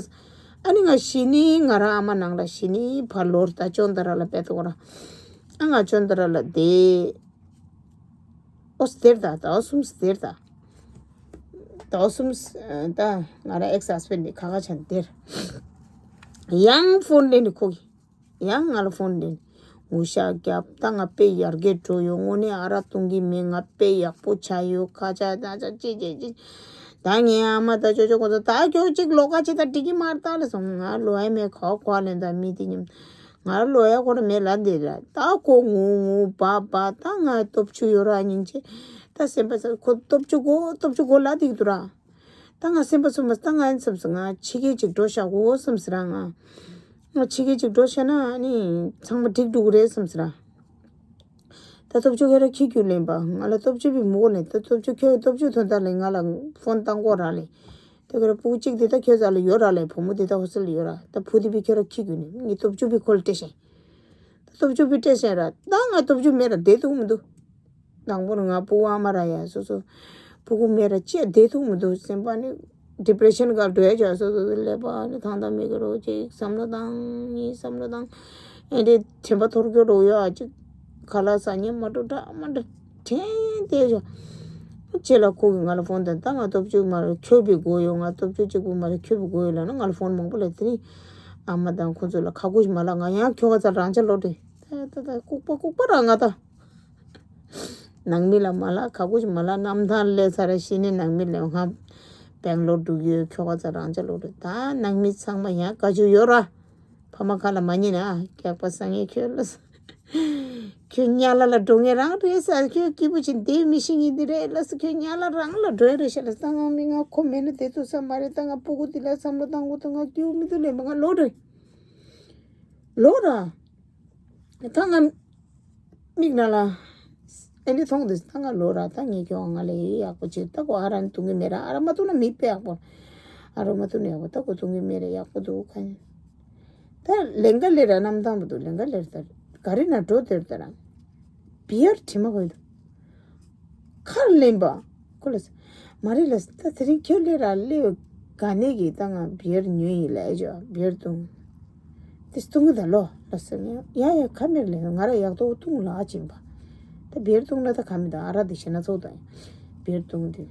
ཨ་ནི་ང་གཞི་ནས་ང་རང་ཨ་མ་ནང་ལ་གཞི་ནས་ཕར་ལོག་ད་ཅོན་ཏ་ར་ལ་བསྡད་ཡོད་ར། ཨ་ང་ཅོན་ཏ་ར་ལ་བསྡད། ཨོ་སྟེར་ད་ད་ཨོ་སུམ་སྟེར་ད། ད་ཨོ་སུམ་ད་ང་རང་ཨེག་སི་ཧས་བྷེན་ཌི་ཁ་ཁ་ཆ་ནས་སྟེར། ཡང་ཕོན་ལེན་ནི་ཁོ་གིས། ཡང་ང་ལ་ཕོན་ལེན། ངུ་ཤག་རྒྱབ། ད་ང་དཔེ་ཡར་རྒྱས་འགྲོ་ཡོད། དངོས་གནས་ཨ་རག་བཏུང་གི་མེད། ང་དཔེ་ཡག་པོ་ཆགས་ཡོད། ཁ་ཆ་ད་ཆ་ཅི་ཅི་ཅི། ད་ངའི་ཨ་མ་ད་ཅོ་ཅོ་ཁོ་ཚོ་ད་ཁྱོད་ཅིག་ལོགས་ཀ་ཅིག་ད་འགྲིག་གི་མ་རེད་ད་ལ་སོང་། ང་ལོ་ཡ་མེད་ག་བ་ག་བ་ལེན་ད་མི་དེ་མཉམ། ང་ལོ་ཡ་ཁོ་ར་མེད་ལ་འདི་ར། ད་ཁོ་ངུ་ངུ་བ་བ། ད་ང་སྟོབས་ཆུ་ཡོད་ར་སྙིང་རྗེ། ད་སེམས་པ་ས་ཁོ་སྟོབས་ཆུ་དགོས་སྟོབས་ཆུ་དགོས་ལ་འདི་འདུག་ར། ད་ང་སེམས་པ་སུ་མ་ད་ང་ཡིན་བསམ་སོང་། ང་ཕྱི་རྒྱལ་ཅིག་འགྲོ་བཞག་དགོས་བསམ་སོང་ར། ང་ང་ཕྱི་རྒྱལ་ཅིག་འགྲོ་བཞག་ན་ཨ་ནི་ཚང་མ་འགྲིག་འགྲོ་གི་རེད་བསམ་སོང་ར། ད་སྟོབས་ཆུ་ཁྱོད་ར་ཁྱི་རྒྱུག་ལེན་པ། ང་ལ་སྟོབས་ཆུ་བི་མུ་གོ་ནས། ད་སྟོབས་ཆུ་ཁྱོད་སྟོབས་ཆུ་ཐོན་ད་ལེ་ང་ལ་ཕོན་བཏང་གོ་ར་ལེ། ད་ཁྱོད་ར་སྤུ་གུ་གཅིག་དེ་ད་ཁྱོད་རྩ་ལ་ཡོད་ར་ལེ། བུ་མོ་དེ་ད་ཧོ་སི་ལ་ཡོད་ར། ད་བུ་དེ་བི་ཁྱོད་ར་ཁྱི་རྒྱུག་ནས་ངས་སྟོབས་ཆུ་བི་ཁོ་ལ་སྤྲད་ཤེས། ད་སྟོབས་ཆུ་བི་སྤྲད་ཤེས་ར། ད་ང་སྟོབས་ཆུ་མེད་ར་བསྡད་ཐུབ་མི་འདུག་དང་པོ་ནི་ང་སྤུ་གུ་ཨ་མ་ར་ཡ། སོ་སོ་སྤུ་གུ་མེད་ར་ཅི་བསྡད་ཐུབ་མི་འདུག་སེམས་པ་ནི་ཌི་པི་རེ་ཤན་ག་འགྲོ་ཡ་ཅག་སོ་སོ་ཀླད་པ་ནི་ཐང་ཐང་མི་དགོས་རོགས། ཅིག་བསམ་བློ་བཏང་གཉིས་བསམ་བློ་བཏང་། ཨེ་འདྲའི་དྲན་པ་འཐོར་སྐྱོ་རོགས་ཡ། ཅིག་ཁ་ལག་ཟ་ཉེ་མ་འགྲོ་འདྲ་མ་འདྲ་དྲན་བསྡད་ཅག་ཅེ་ལ་ཁོ་གིས་ང་ལ་ཕོན་བཏང་། ད་ང་སྟོབས་ཆུ་མ་རེད་ཁྱོད་བི་དགོས་ཡོད། ང་སྟོབས་ཆུ་གཅིག་པུ་མ་རེད་ཁྱོད་བི་དགོས་ཡོད་ལབ་ན་ང་ལ་ཕོན་མང་པོ་ལབ། དེ་ནི་ཨ་མ་དང་ཁོ་ཚོ་ལ་ཁ་ཁུ་ཞིག་མ་ལབ། ང་ཡང་ཁྱོ་ག་ཚ་རང་ཅག་ལོག་དྲན། ད་ད་ད་ལྐུགས་པ་ལྐུགས་པ་ར་ང་ད། ནང་མི་ལ་མ་ལབ། ཁ་ཁུ་ཞིག་མ་ལབ། གནམ་ཐང་སླེབས་ཚར་ར་ཤི་ནས་ནང་མི་ལ་ང་སྦེང་ལོར་འགྲོ་གི་ཡོད། ཁྱོ་ག་ཚ་རང་ཅག་ལོག་དྲན། ད་ནང་མི་ཚང་མ་ཡང་དགའ་ཆུ་ཡོད་ར། ཕ་མ་ཁ་ལ་མ་ཉན་ན་སྐྱག་པ་ཟ་ངེས་ཁྱོད་ལ། ཁྱོད་ཉ་ལ་ལ་འགྲོ་ངེས་རང་རེད་ས། ཁྱོད་སྐྱིད་པོ་ཅིག་བསྡད་མི་ཤེས་ངེས་འདི་རེད་ལ་ས། ཁྱོད་ཉ་ལ་རང་ལ་འགྲོ་ཡ་རེད་ཤ་ལ་ས། ང་མི་ང་ཁོ་མེད་ན་བསྡད་ཐུབ་ས་མ་རེད། ད་ང་སྤུ་གུ་འདི་ལ་བསམ་བློ་བཏང་དགོས་ད་ང་སྐྱིད་པོ་མི་འདུག་ལེན་པ་ང་ལོག་རེད། ལོག་ར། ད་ང་མིག་ནང་ལ་ཨེ་འདི་མཐོང་དུས་ད་ང་ལོག་ར། ད་ངས་ཁྱོད་ང་ལ་ཡག་པོ་བྱེད། ད་ཁོ་ཨ་ར་ནི་བཏུང་གི་མེད་ར། ཨ་ར་མ་བཏུང་ན་མི་དཔེ་ཡག་པོ། ཨ་ར་མ་བཏུང་ན་ཡག་པོ། ད་ཁོ་བཏུང་གི་མེད་ར། ཡག་པོ་འདུག་ག་ནི། ད་ལེན་ག་ལེ་ར་གནམ་ཐང་བུ་འདུག་ལེན་ག་ལེ་ར་ད་ག་རེ་ན་འགྲོ་དེར་ད་ར། བི་ཡར་དྲི་མ་གོ་འདུག་ཁར་ལེན་པ། ཁོ་ལ་ས། མ་རེད་ལ་ས། ད་དེ་རིང་ཁྱོད་ལེ་ར་ལེ་ག་ནས་གི་ད་ང་བི་ཡར་ཉོས་ཡིན་ལ་ཨེ་ཅོ་བི་ཡར་བཏུང་། དེ་བཏུང་གི་ད་ལོ་ལ་ས། ཡ་ཡ་ཁ་མེར་ལེ་ང་ར་ཡག་ཏོ་བཏུང་ལ་ཨ་ཅིན་པ། ད་བི་ཡར་བཏུང་ན་ད་ཁ་མི་ད་ཨ་ར་དེ་ཤེ་ན་ཚོགས་ད་བི་ཡར་བཏུང་དེ།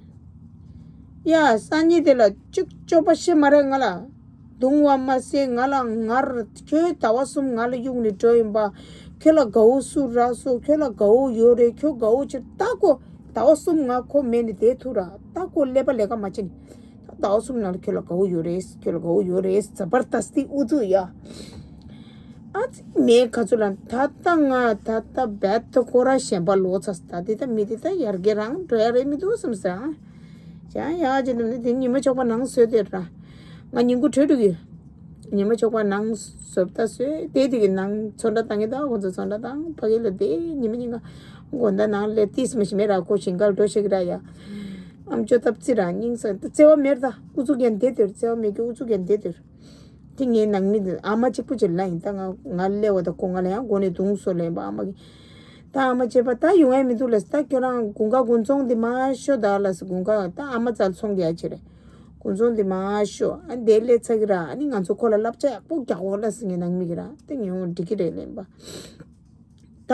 ཡ་སང་ཉིན་དེ་ལ་ཅིག་སྤྱོད་པ་ཤེས་མ་རེད་ང་ལ། རྡུང་བ་མ་ཟད་ང་ལ་ངར་ཁྱོད་ཟླ་བ་གསུམ་ང་ལ་གཡུག་ནས་འགྲོ་ཡིན་པ། ཁྱོད་ལ་དགའ་བོ་སུ་རག་སོ། ཁྱོད་ལ་དགའ་བོ་ཡོད་རེད། ཁྱོད་དགའ་བོ་ཆེ་ད་ཁོ་ཟླ་བ་གསུམ་ང་ཁོ་མེད་ནས་བསྡད་ཐུབ་ར། ད་ཁོ་ཀླད་པ་ལས་ཀ་མ་བྱེད་ནི། ད་ཟླ་བ་གསུམ་ནང་ལ་ཁྱོད་ལ་དགའ་བོ་ཡོད་རེད། ཁྱོད་ལ་དགའ་བོ་ཡོད་རེད། ཛ་བར་དསྟི་ཨུ་ཚུགས་ཡ། ཨ་ཙི་མེད་ག་ཚོད་ལ་ད་ལྟ་ང་ད་ལྟ་བད་དུ་ཁོ་ར་གཞན་པ་ལོག་ཚར། ད་དེ་ད་མི་དེ་ད་ཡར་རྒྱས་རང་འགྲོ་ཡ་རེད་མི་འདུག་བསམ་ས། ཡང་ཡ་ཅེ་འདུག་ནི་དེ་ཉི་མ་ཆོག་པ་ནང་བཟོས་དེ་ར། ང་ཉིན་གུང་གྲོལ་འགྲོ་གི་ཡོད། ཉི་མ་ཆོག་པ་ནང་བཟོ་ད་བཟོས་དེ་དེ་གི་ནང་ཚོན་ཁྲ་བཏང་གི་ད་ཁོ་ཚོ་ཚོན་ཁྲ་བཏང་ཕ་གི་ལ་དེ་ཉི་མ་ཉིན་ག་དགོང་དག་ནང་ལས་ཏིས་མ་ཞིག་མེད་ར། ཁོ་ཞིང་ཁར་འགྲོ་ཤེས་གི་ར་ཡ། ཨམ་ཅོ་ཏབ་ཙི་ར་སྙིང་ས་ད་བརྩེ་བ་མེད་ད་ཨུ་ཚུགས་རྒྱན་དེ་དེར་བརྩེ་བ་མེད་གི་ཨུ་ཚུགས་རྒྱན་དེ་དེར། དེ་ངའི་ནང་མི་དེ་ཨ་མ་གཅིག་པུ་ཅིག་ལ་ཡིན། ད་ང་ང་སླེབས་པ་ད་ཁོ་ང་ལ་ཡང་མགོ་ནས་རྡུང་སོ་ལེན་པ་ཨ་མ་གི། ད་ཨ་མ་བྱས་པ་ད་ཡོང་ཡ་མི་འདུག་ལ། ད་ཁྱོད་རང་དགུན་ཁ་དགུན་ཚོང་འདི་མ་ཤོ་ད་ལ་སི་དགུན་ཁ་ད་ཨ་མ་རྩལ་ཚོང་རྒྱག་ཆེ་རེད། དགུན་ཚོང་འདི་མ་ཤོ་ཨ་འདས་ལས་ཚ་གི་ར། ཨ་ནི་ང་ཚོ་ཁོ་ལ་བསླབ་བྱ་ཡག་པོ་རྒྱག་འོ་ལ་སི་ངའི་ནང་མི་གི་ར། ད་ངས་འོང་འགྲིག་གི་རེད་ལེན་པ། ད་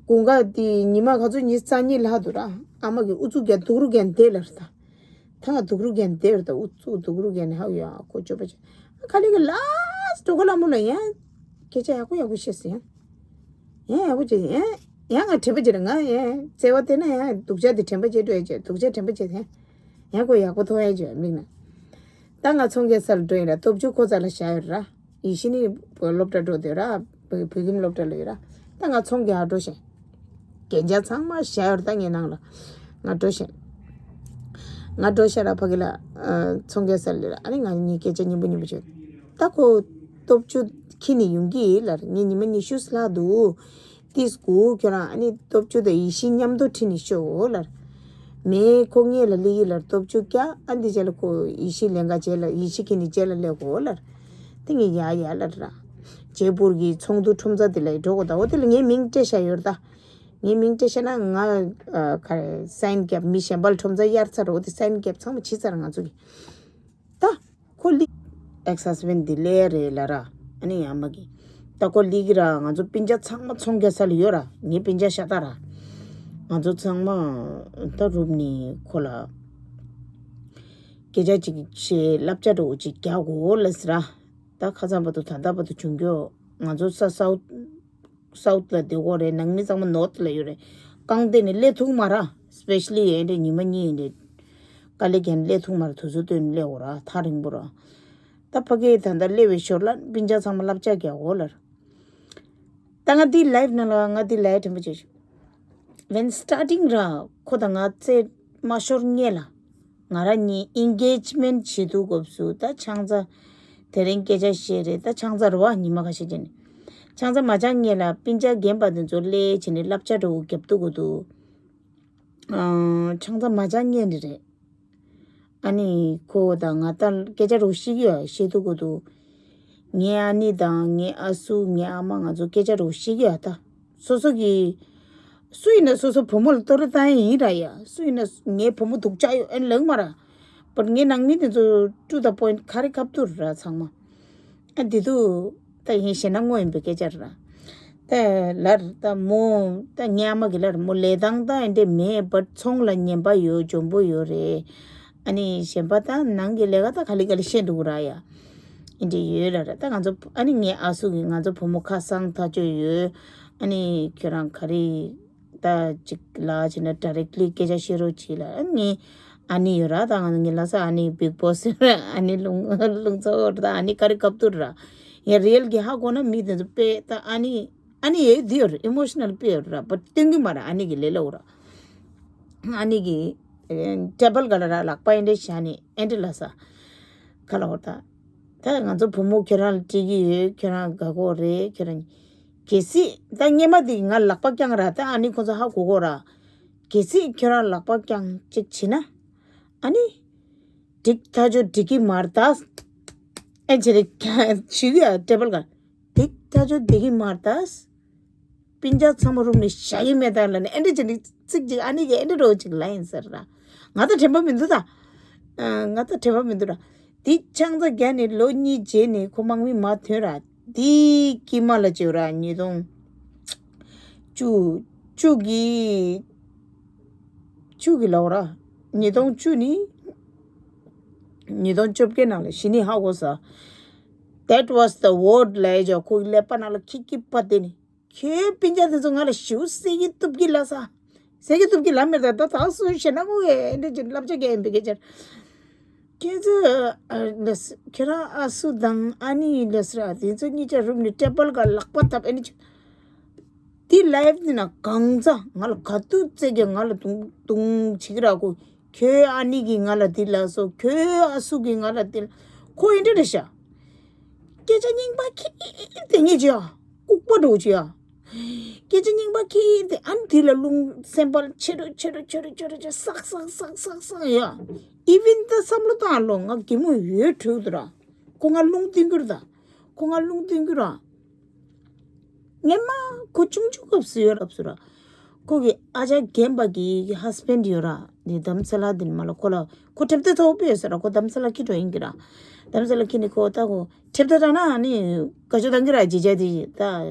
དགུན་ཁ་འདི་ཉི་མ་ག་ཚོད་ཉི་ཤུ་རྩ་གཉིས་ལྷག་འདུག་ར། ཨ་མ་གི་ཨུ་ཚུགས་རྒྱག་སྡུག་རུ་རྒྱག་འདས་ལ་ར་ད། ད་ང་སྡུག་རུས་རྒན་དེར་ད་ཨུ་ཚུགས་སྡུག་རུས་རྒན་ཧ་ཡ་ཁོ་ཅོ་པ་ཅི། ཁ་ལི་གི་ལ་སི་ཀྲོ་གོ་ལ་མོ་ལ་ཡ་སྐད་ཆ་ཡག་པོ་ཡག་པོ་བཤད་སི་ཡ། ཡ་ཡག་པོ་བྱེད་ཡ། ཡ་ང་དྲན་པ་བྱེད་ར་ང་ཡ་བརྩེ་བ་དེ་ན་ཡ་སྡུག་ཅག་དེ་དྲན་པ་བྱེད་འགྲོ་ཡ་བྱེད་སྡུག་ཅག་དྲན་པ་བྱེད་ཡ། ཡ་ཁོ་ཡག་པོ་མཐོང་ཡ་བྱེད་མིག་ན། ད་ང་ཚོང་ཁང་སར་འགྲོ་ཡིན་ར་སྟོབས་ཆུ་ཁོ་ཚ་ལ་བཞག་ཡོད་ར། ཡིད་ཤི་ནི་སློབ་གྲྭ་འགྲོ་དེ་ར་བོད་ཁྱིམ་སློབ་གྲྭ་ལ་ཡོད་ར། ད་ང་ཚོང་ཁང་ཧ་འགྲོ་ཞིང་། རྒྱན་ཆ་ཚང་མ་བཞག་ཡོད་ར་ད་ངའི་ནང་ལ། ང་འགྲོ་ཞིང་། ང་འགྲོ་ཤ་ར་ཕ་གི་ལ། ཚོང་ཁང་སར་ལ་ར་ཨ་ནི་ང་གཉིས་སྐད་ཆ་སྙན་པོ་སྙན་པོ་བྱོས། ད་ཁོ་སྟོབས་ཆུ་ཁྱི་ནི་ཡོང་གི་ལར་ངས་ཉི་མ་ཉི་ཤུ་ལྷག་འདུག་ཏིས་གུ་ཁྱོད་རང་ཨ་ནི་སྟོབས་ཆུ་དང་ཡིད་ཤི་མཉམ་དུ་ཁྲིད་ནས་ཤོག་ལར། མེ་ཁོ་ངེད་ལ་ལི་ཡི་ལར་སྟོབས་ཆུ་ཀྱ་ཨ་འདི་རྗེས་ལ་ཁོ་ཡིད་ཤི་ལེན་ག་རྗེས་ལ་ཡིད་ཤི་ཁྱི་ནི་རྗེས་ལ་ལས་གོ་ལར། དེ་ངས་ཡ་ཡ་ལར་ར། རྗེ་པུར་གྱི་ཚོང་དུ་ཁྲོམ་ཚ་དེ་ལ་ཡི་འགྲོ་གོ་ད་འོ་དེ་ལ་ངའི་མིང་སྤྲད་ཤ་ཡོད་ར་ད། ངའི་མིང་སྤྲད་ཤ་ན་ང་ཨ་ག་རེ་སའིན་རྒྱབ་མི་གཞན་པ་ལ་ཁྲོམ་ཚ་གཡར་ཚར་འོ་དེ་སའིན་རྒྱབ་ཚང་མ་བྱི་ཚར་ང་ཚོ་གི། ད་ཁོ་ལི་ཨེག་སི་ཧས་བྷེན་འདི་ལས་རེད་ལ་ར་ཨ་ནི་ཡ་མ་གི། ད་ཁོ་ལི་གི་ར་ང་ཚོ་སྤུན་ཀྱག་ཚང་མ་ཚོང་རྒྱག་ས་ལ་ཡོད་ར་ངའི་སྤུན་ཀྱག་ཤ་སྟག་ར། ང་ཚོ་ཚང་མ་ད་རུབ་ནི་ཁོ་ལ་སྐད་ཆ་ཅིག་བཤད་བསླབ་བྱ་འདྲ་བོ་ཅིག་རྒྱག་དགོས་ལ་ཟེར་ར། ད་ཁ་སང་བར་དུ་ད་ལྟ་བར་དུ་བྱུང་རྒྱུ་ང་ཚོ་ས་སའུ་སའུ་ཐི་ལ་བསྡད་ཡོད་རེད། ནང་མི་ཚང་མ་ནོར་ཐི་ལ་ཡོད་རེད། རྐང་སྟེང་ནས་སླེབས་ཐུབ་མ་ར། སི་པེ་ཤ་ལི་ཨེ་འདྲས་ཉི་མ་གཉིས་ཨེ་འདྲས་དཀའ་ལས་རྒྱག་ནས་སླེབས་ཐུབ་མ་ར། དུས་ཚོད་བཏོན་ནས་སླེབས་ཡོད་ར་ཐག་རིང་པོ་ར། ད་ཕ་གིར་ད་ལྟ་སླེབས་པའི་ཞོར་ལ་སྤུན་ཀྱག་ཚང་མ་བསླབ་བྱ་རྒྱག་འོ་ལར། ད་ང་འདི་ལའེབ་ནང་ལ་ང་འདི་ལའེབ་དྲན་པ་བྱེད། When starting ར་ཁོ་དང་ང་རྩེད་མ་ཤོར་སྔོན་ལ་ང་རང་གཉིས་ཨེན་གེཇ་མེན་ཊི་བྱེད་དུས་སྐབས་སུ་ད་ཆང་ས་དེ་རིང་སྐད་ཆ་བཤད་རེད། ད་ཆང་ས་རེད་བ་ཉི་མ་ཁ་ཤས་རྗེས་ནས་ཆང་ས་མ་ཆང་སྔོན་ལ་སྤུན་ཀྱག་རྒན་པ་དེ་ཚོ་སླེབས་བྱས་ནས་བསླབ་བྱ་འདྲ་བོ་རྒྱབ་འདུག་གོ་འདུག་ཨང་། ཆང་ས་མ་ཆང་སྔོན་ནས་རེད། ཨ་ནི་ཁོ་དང་ང་ད་སྐད་ཆ་རོ་ཤི་གི་ཡོད་ཤེས་ཐུབ་གོ་འདུག་ངའི་ཨ་ནེ་དང་ངའི་ཨ་སུ་ངའི་ཨ་མ་ང་ཚོ་སྐད་ཆ་རོ་ཤི་གི་ཡོད་ད། སོ་སོ་གི་སུ་ཡིན་ན་སོ་སོ་བུ་མོ་ལ་གཏོར་བཏང་ཡིན་ར་ཡ། སུ་ཡིན་ན་ངའི་བུ་མོ་སྡུག་ཅག་ཡོད་ཨེ་ལབ་མ་ར། བཊ་ངའི་ནང་མི་དེ་ཚོ་ཊུ་ད་པོ་ཡིན་ཊི་ག་རེ་ཁ་ཐུག་ར་ཚང་མ། ཨ་འདི་དུ་ད་ཡིན་ཞེ་ན་དངོས་ཡིན་པའི་སྐད་ཆ་རེད་ར། ད་ལར་ད་མོ་ད་ངའི་ཨ་མ་གི་ལར་མོ་ལས་སྟངས་ད་ཨེ་འདྲས་མེད་བཊ་ཚོང་ལ་ཉན་པ་ཡོད་འཇོན་པོ་ཡོད་རེད། ཨ་ནི་གཞན་པ་ད་ནང་གི་ལས་ཀ་ད་ག་ལེ་ག་ལེ་ཤེས་འདུག་ར་ཡ། ཨེ་འདྲས་ཡོད་ལ་ར་ད་ང་ཚོ་ཨ་ནི་ངའི་ཨ་སུ་གི་ང་ཚོ་བུ་མོ་ཁ་སང་ཐག་ཆོད་ཡོད། ཨ་ནི་ཁྱོད་རང་ག་རེ། ད་ཅིག་ལ་བྱས་ན་ཌའི་རེག་ལི་སྐད་ཆ་བཤད་རོགས་གྱིས་ལ་ཨ་ནི་ཨ་ནི་ཡོད་ར་ད་ང་ངི་ལ་ས་ཨ་ནི་བིག་བོ་སི་ཨ་ནི་ལུང་ལུང་ཚོ་ད་ཨ་ནི་ག་རེ་སྐབས་ཐུར་ར་ཡ་རེལ་གི་ཧ་གོ་ན་མི་དེ་ཚོ་དཔེ་ད་ཨ་ནི་ཨ་ནི་ཡོད་དེ་ཡོད་ར་ཨི་མོ་ཤི་ནལ་དཔེ་ཡོད་ར་བཊ་སྟོན་གི་མ་ར་ཨ་ནི་གི་ལེ་ལོ་ར་ཨ་ནི་གི་ཊེ་བལ་ག་ལ་ར་ལག་པ་ཨེ་འདྲས་བཞག་ནི་ཨེ་འདྲས་ལ་ས་ག་ལ་འོ་ད། ད་ང་ཚོ་བུ་མོ་ཁྱོད་རང་ལ་སྤྲད་ཀྱི་ཡོད་ཁྱོད་རང་དགའ་གོ་རེད་ཁྱོད་རང་གལ་སྲིད་ད་སྔས་མ་དེ་ང་ལག་པ་བརྐྱངས་ར་ད་ཨ་ནི་ཁོ་ཚོ་ཧ་གོ་གོ་ར། གལ་སྲིད་ཁྱོད་རང་ལག་པ་བརྐྱངས་ཅིག་བྱེད་ན། ཨ་ནི། འགྲིག་ཐག་ཆོད་འགྲིག་གི་མ་རེད་ད། ཨེ་ཆེ་རེ་ཞུ་གི་ཡ་ཊེ་བལ་ག་འགྲིག་ཐག་ཆོད་འགྲིག་གི་མ་རེད་ད། སྤུན་ཀྱག་ཚང་མ་རུམ་ནས་བཞག་གི་མེད་ད་ལ་ནི་ཨེ་འདྲ་ཅིག་ནི་ཚིག་ཅིག་ཨ་ནི་གི་ཨེ་འདྲ་རོ་ཅིག་ལ་ཡིན་ཟེར་ར། ང་ད་དྲན་པ་མི་འདུག་ད། ང་ད་དྲན་པ་མི་འདུག་ར། དེ་ཆང་ས་བརྒྱབ་ནས་ལོ་གཉིས་རྗེས་ནས་ཁོ་དམག་མི་མར་ཐོན་ར། དེའི་དཀྱིལ་མ་ལ་བཅོས་ར་ཉིས་སྟོང་བཅུ་བཅུ་གི་བཅུ་གི་ལོ་ར། ཉིས་སྟོང་བཅུ་ནི་ཉིས་སྟོང་བཅོ་བརྒྱད་ནང་ལ་ཤི་ནི་ཧ་གོ་ས། That was the word ལ་ཡ་ཇོ་ཁོ་གི་ཀླད་པ་ནང་ལ་ཁྱི་ཀྱི་པ་དེ་ནི། ཁྱོད་སྤུན་ཀྱག་དེ་ཚོ་ང་ལ་ཞེ་པོ་ཟེར་གི་གཏུབ་གི་ལབ་ས། ཟེར་གི་གཏུབ་གི་ལབ་མེད་ད། ད་དག་སུ་ཞེ་ན་མོ་ཡེ་འདྲ་ཅིག་བསླབ་བྱ་རྒྱག་ཡིན་པའི་སྐད་ཆ། ཁྱེད་ཚོ་ཨ་ལས་ཁྱེད་རང་ཨ་སུ་དང་ཨ་ནི་ལས་ར་དེ་ཚོ་གཉིས་ཆ་རུམ་ནས་ཊེ་བལ་ག་ལག་པ་བཏབ་ཨ་ནི་ཅིག་དེ་ལའེབ་དེ་ན་གང་ཚ་ང་ལ་ག་དུས་བཙལ་གི་ང་ལ་དུང་དུང་བྱེད་ཀྱི་ར་ཁོ། ཁྱོད་ཨ་ནི་གིས་ང་ལ་དེ་ལབ་སོང་། ཁྱོད་ཨ་སུ་གིས་ང་ལ་དེ་ལབ། ཁོ་ཨེ་འདྲ་རེད་ཤག་སྐད་ཆ་རྙིང་པ་ཁྱི་དེ་ངས་བྱས་ཨ། ལྐུགས་པ་འགྲོ་བྱས་ཨ། སྐད་ཆ་རྙིང་པ་ཁྱི་དེ་ཨ་ནི་དེ་ལ་རླུང་སེམས་པ་ཆེ་རུ་ཆེ་རུ་ཆེ་རུ་ཆེ་རུ་ཆེ་སག་སག་སག་སག་སག་ཡ། ཨི་ཝིན་ད་བསམ་བློ་བཏང་ལོ། ང་གད་མོ་ཡོད་དྲུག་དུ་ར། ཁོ་ང་རླུང་བསྟན་གྱུར་ད། ཁོ་ང་རླུང་བསྟན་གྱུར་ར། ངས་མ་ཁོ་ཆུང་ཆུང་སྐབས་སུ་ཡོད་རབས་སུ་ར། ཁོ་གི་ཨ་ཅག་རྒན་པ་གི་ཧ་སི་བེན་ཌི་ཡོད་ར། འདི་དམ་ཚེ་ལ་འདི་ནི་མ་ལ་ཁོ་ལ་ཁོ་ཁྲེབ་ཏེ་ཐོག་པས་ཟེར་ར། ཁོ་དམ་ཚེ་ལ་ཁྱི་འགྲོ་ཡིན་གི་ར། དམ་ཚེ་ལ་ཁྱི་ནི་ཁོ་ད་ཁོ་ཁྲེབ་ཏེ་ད་ན་ནི་ག་ཅོ་དང་གི་ར་ཇི་ཇ་དི་ད་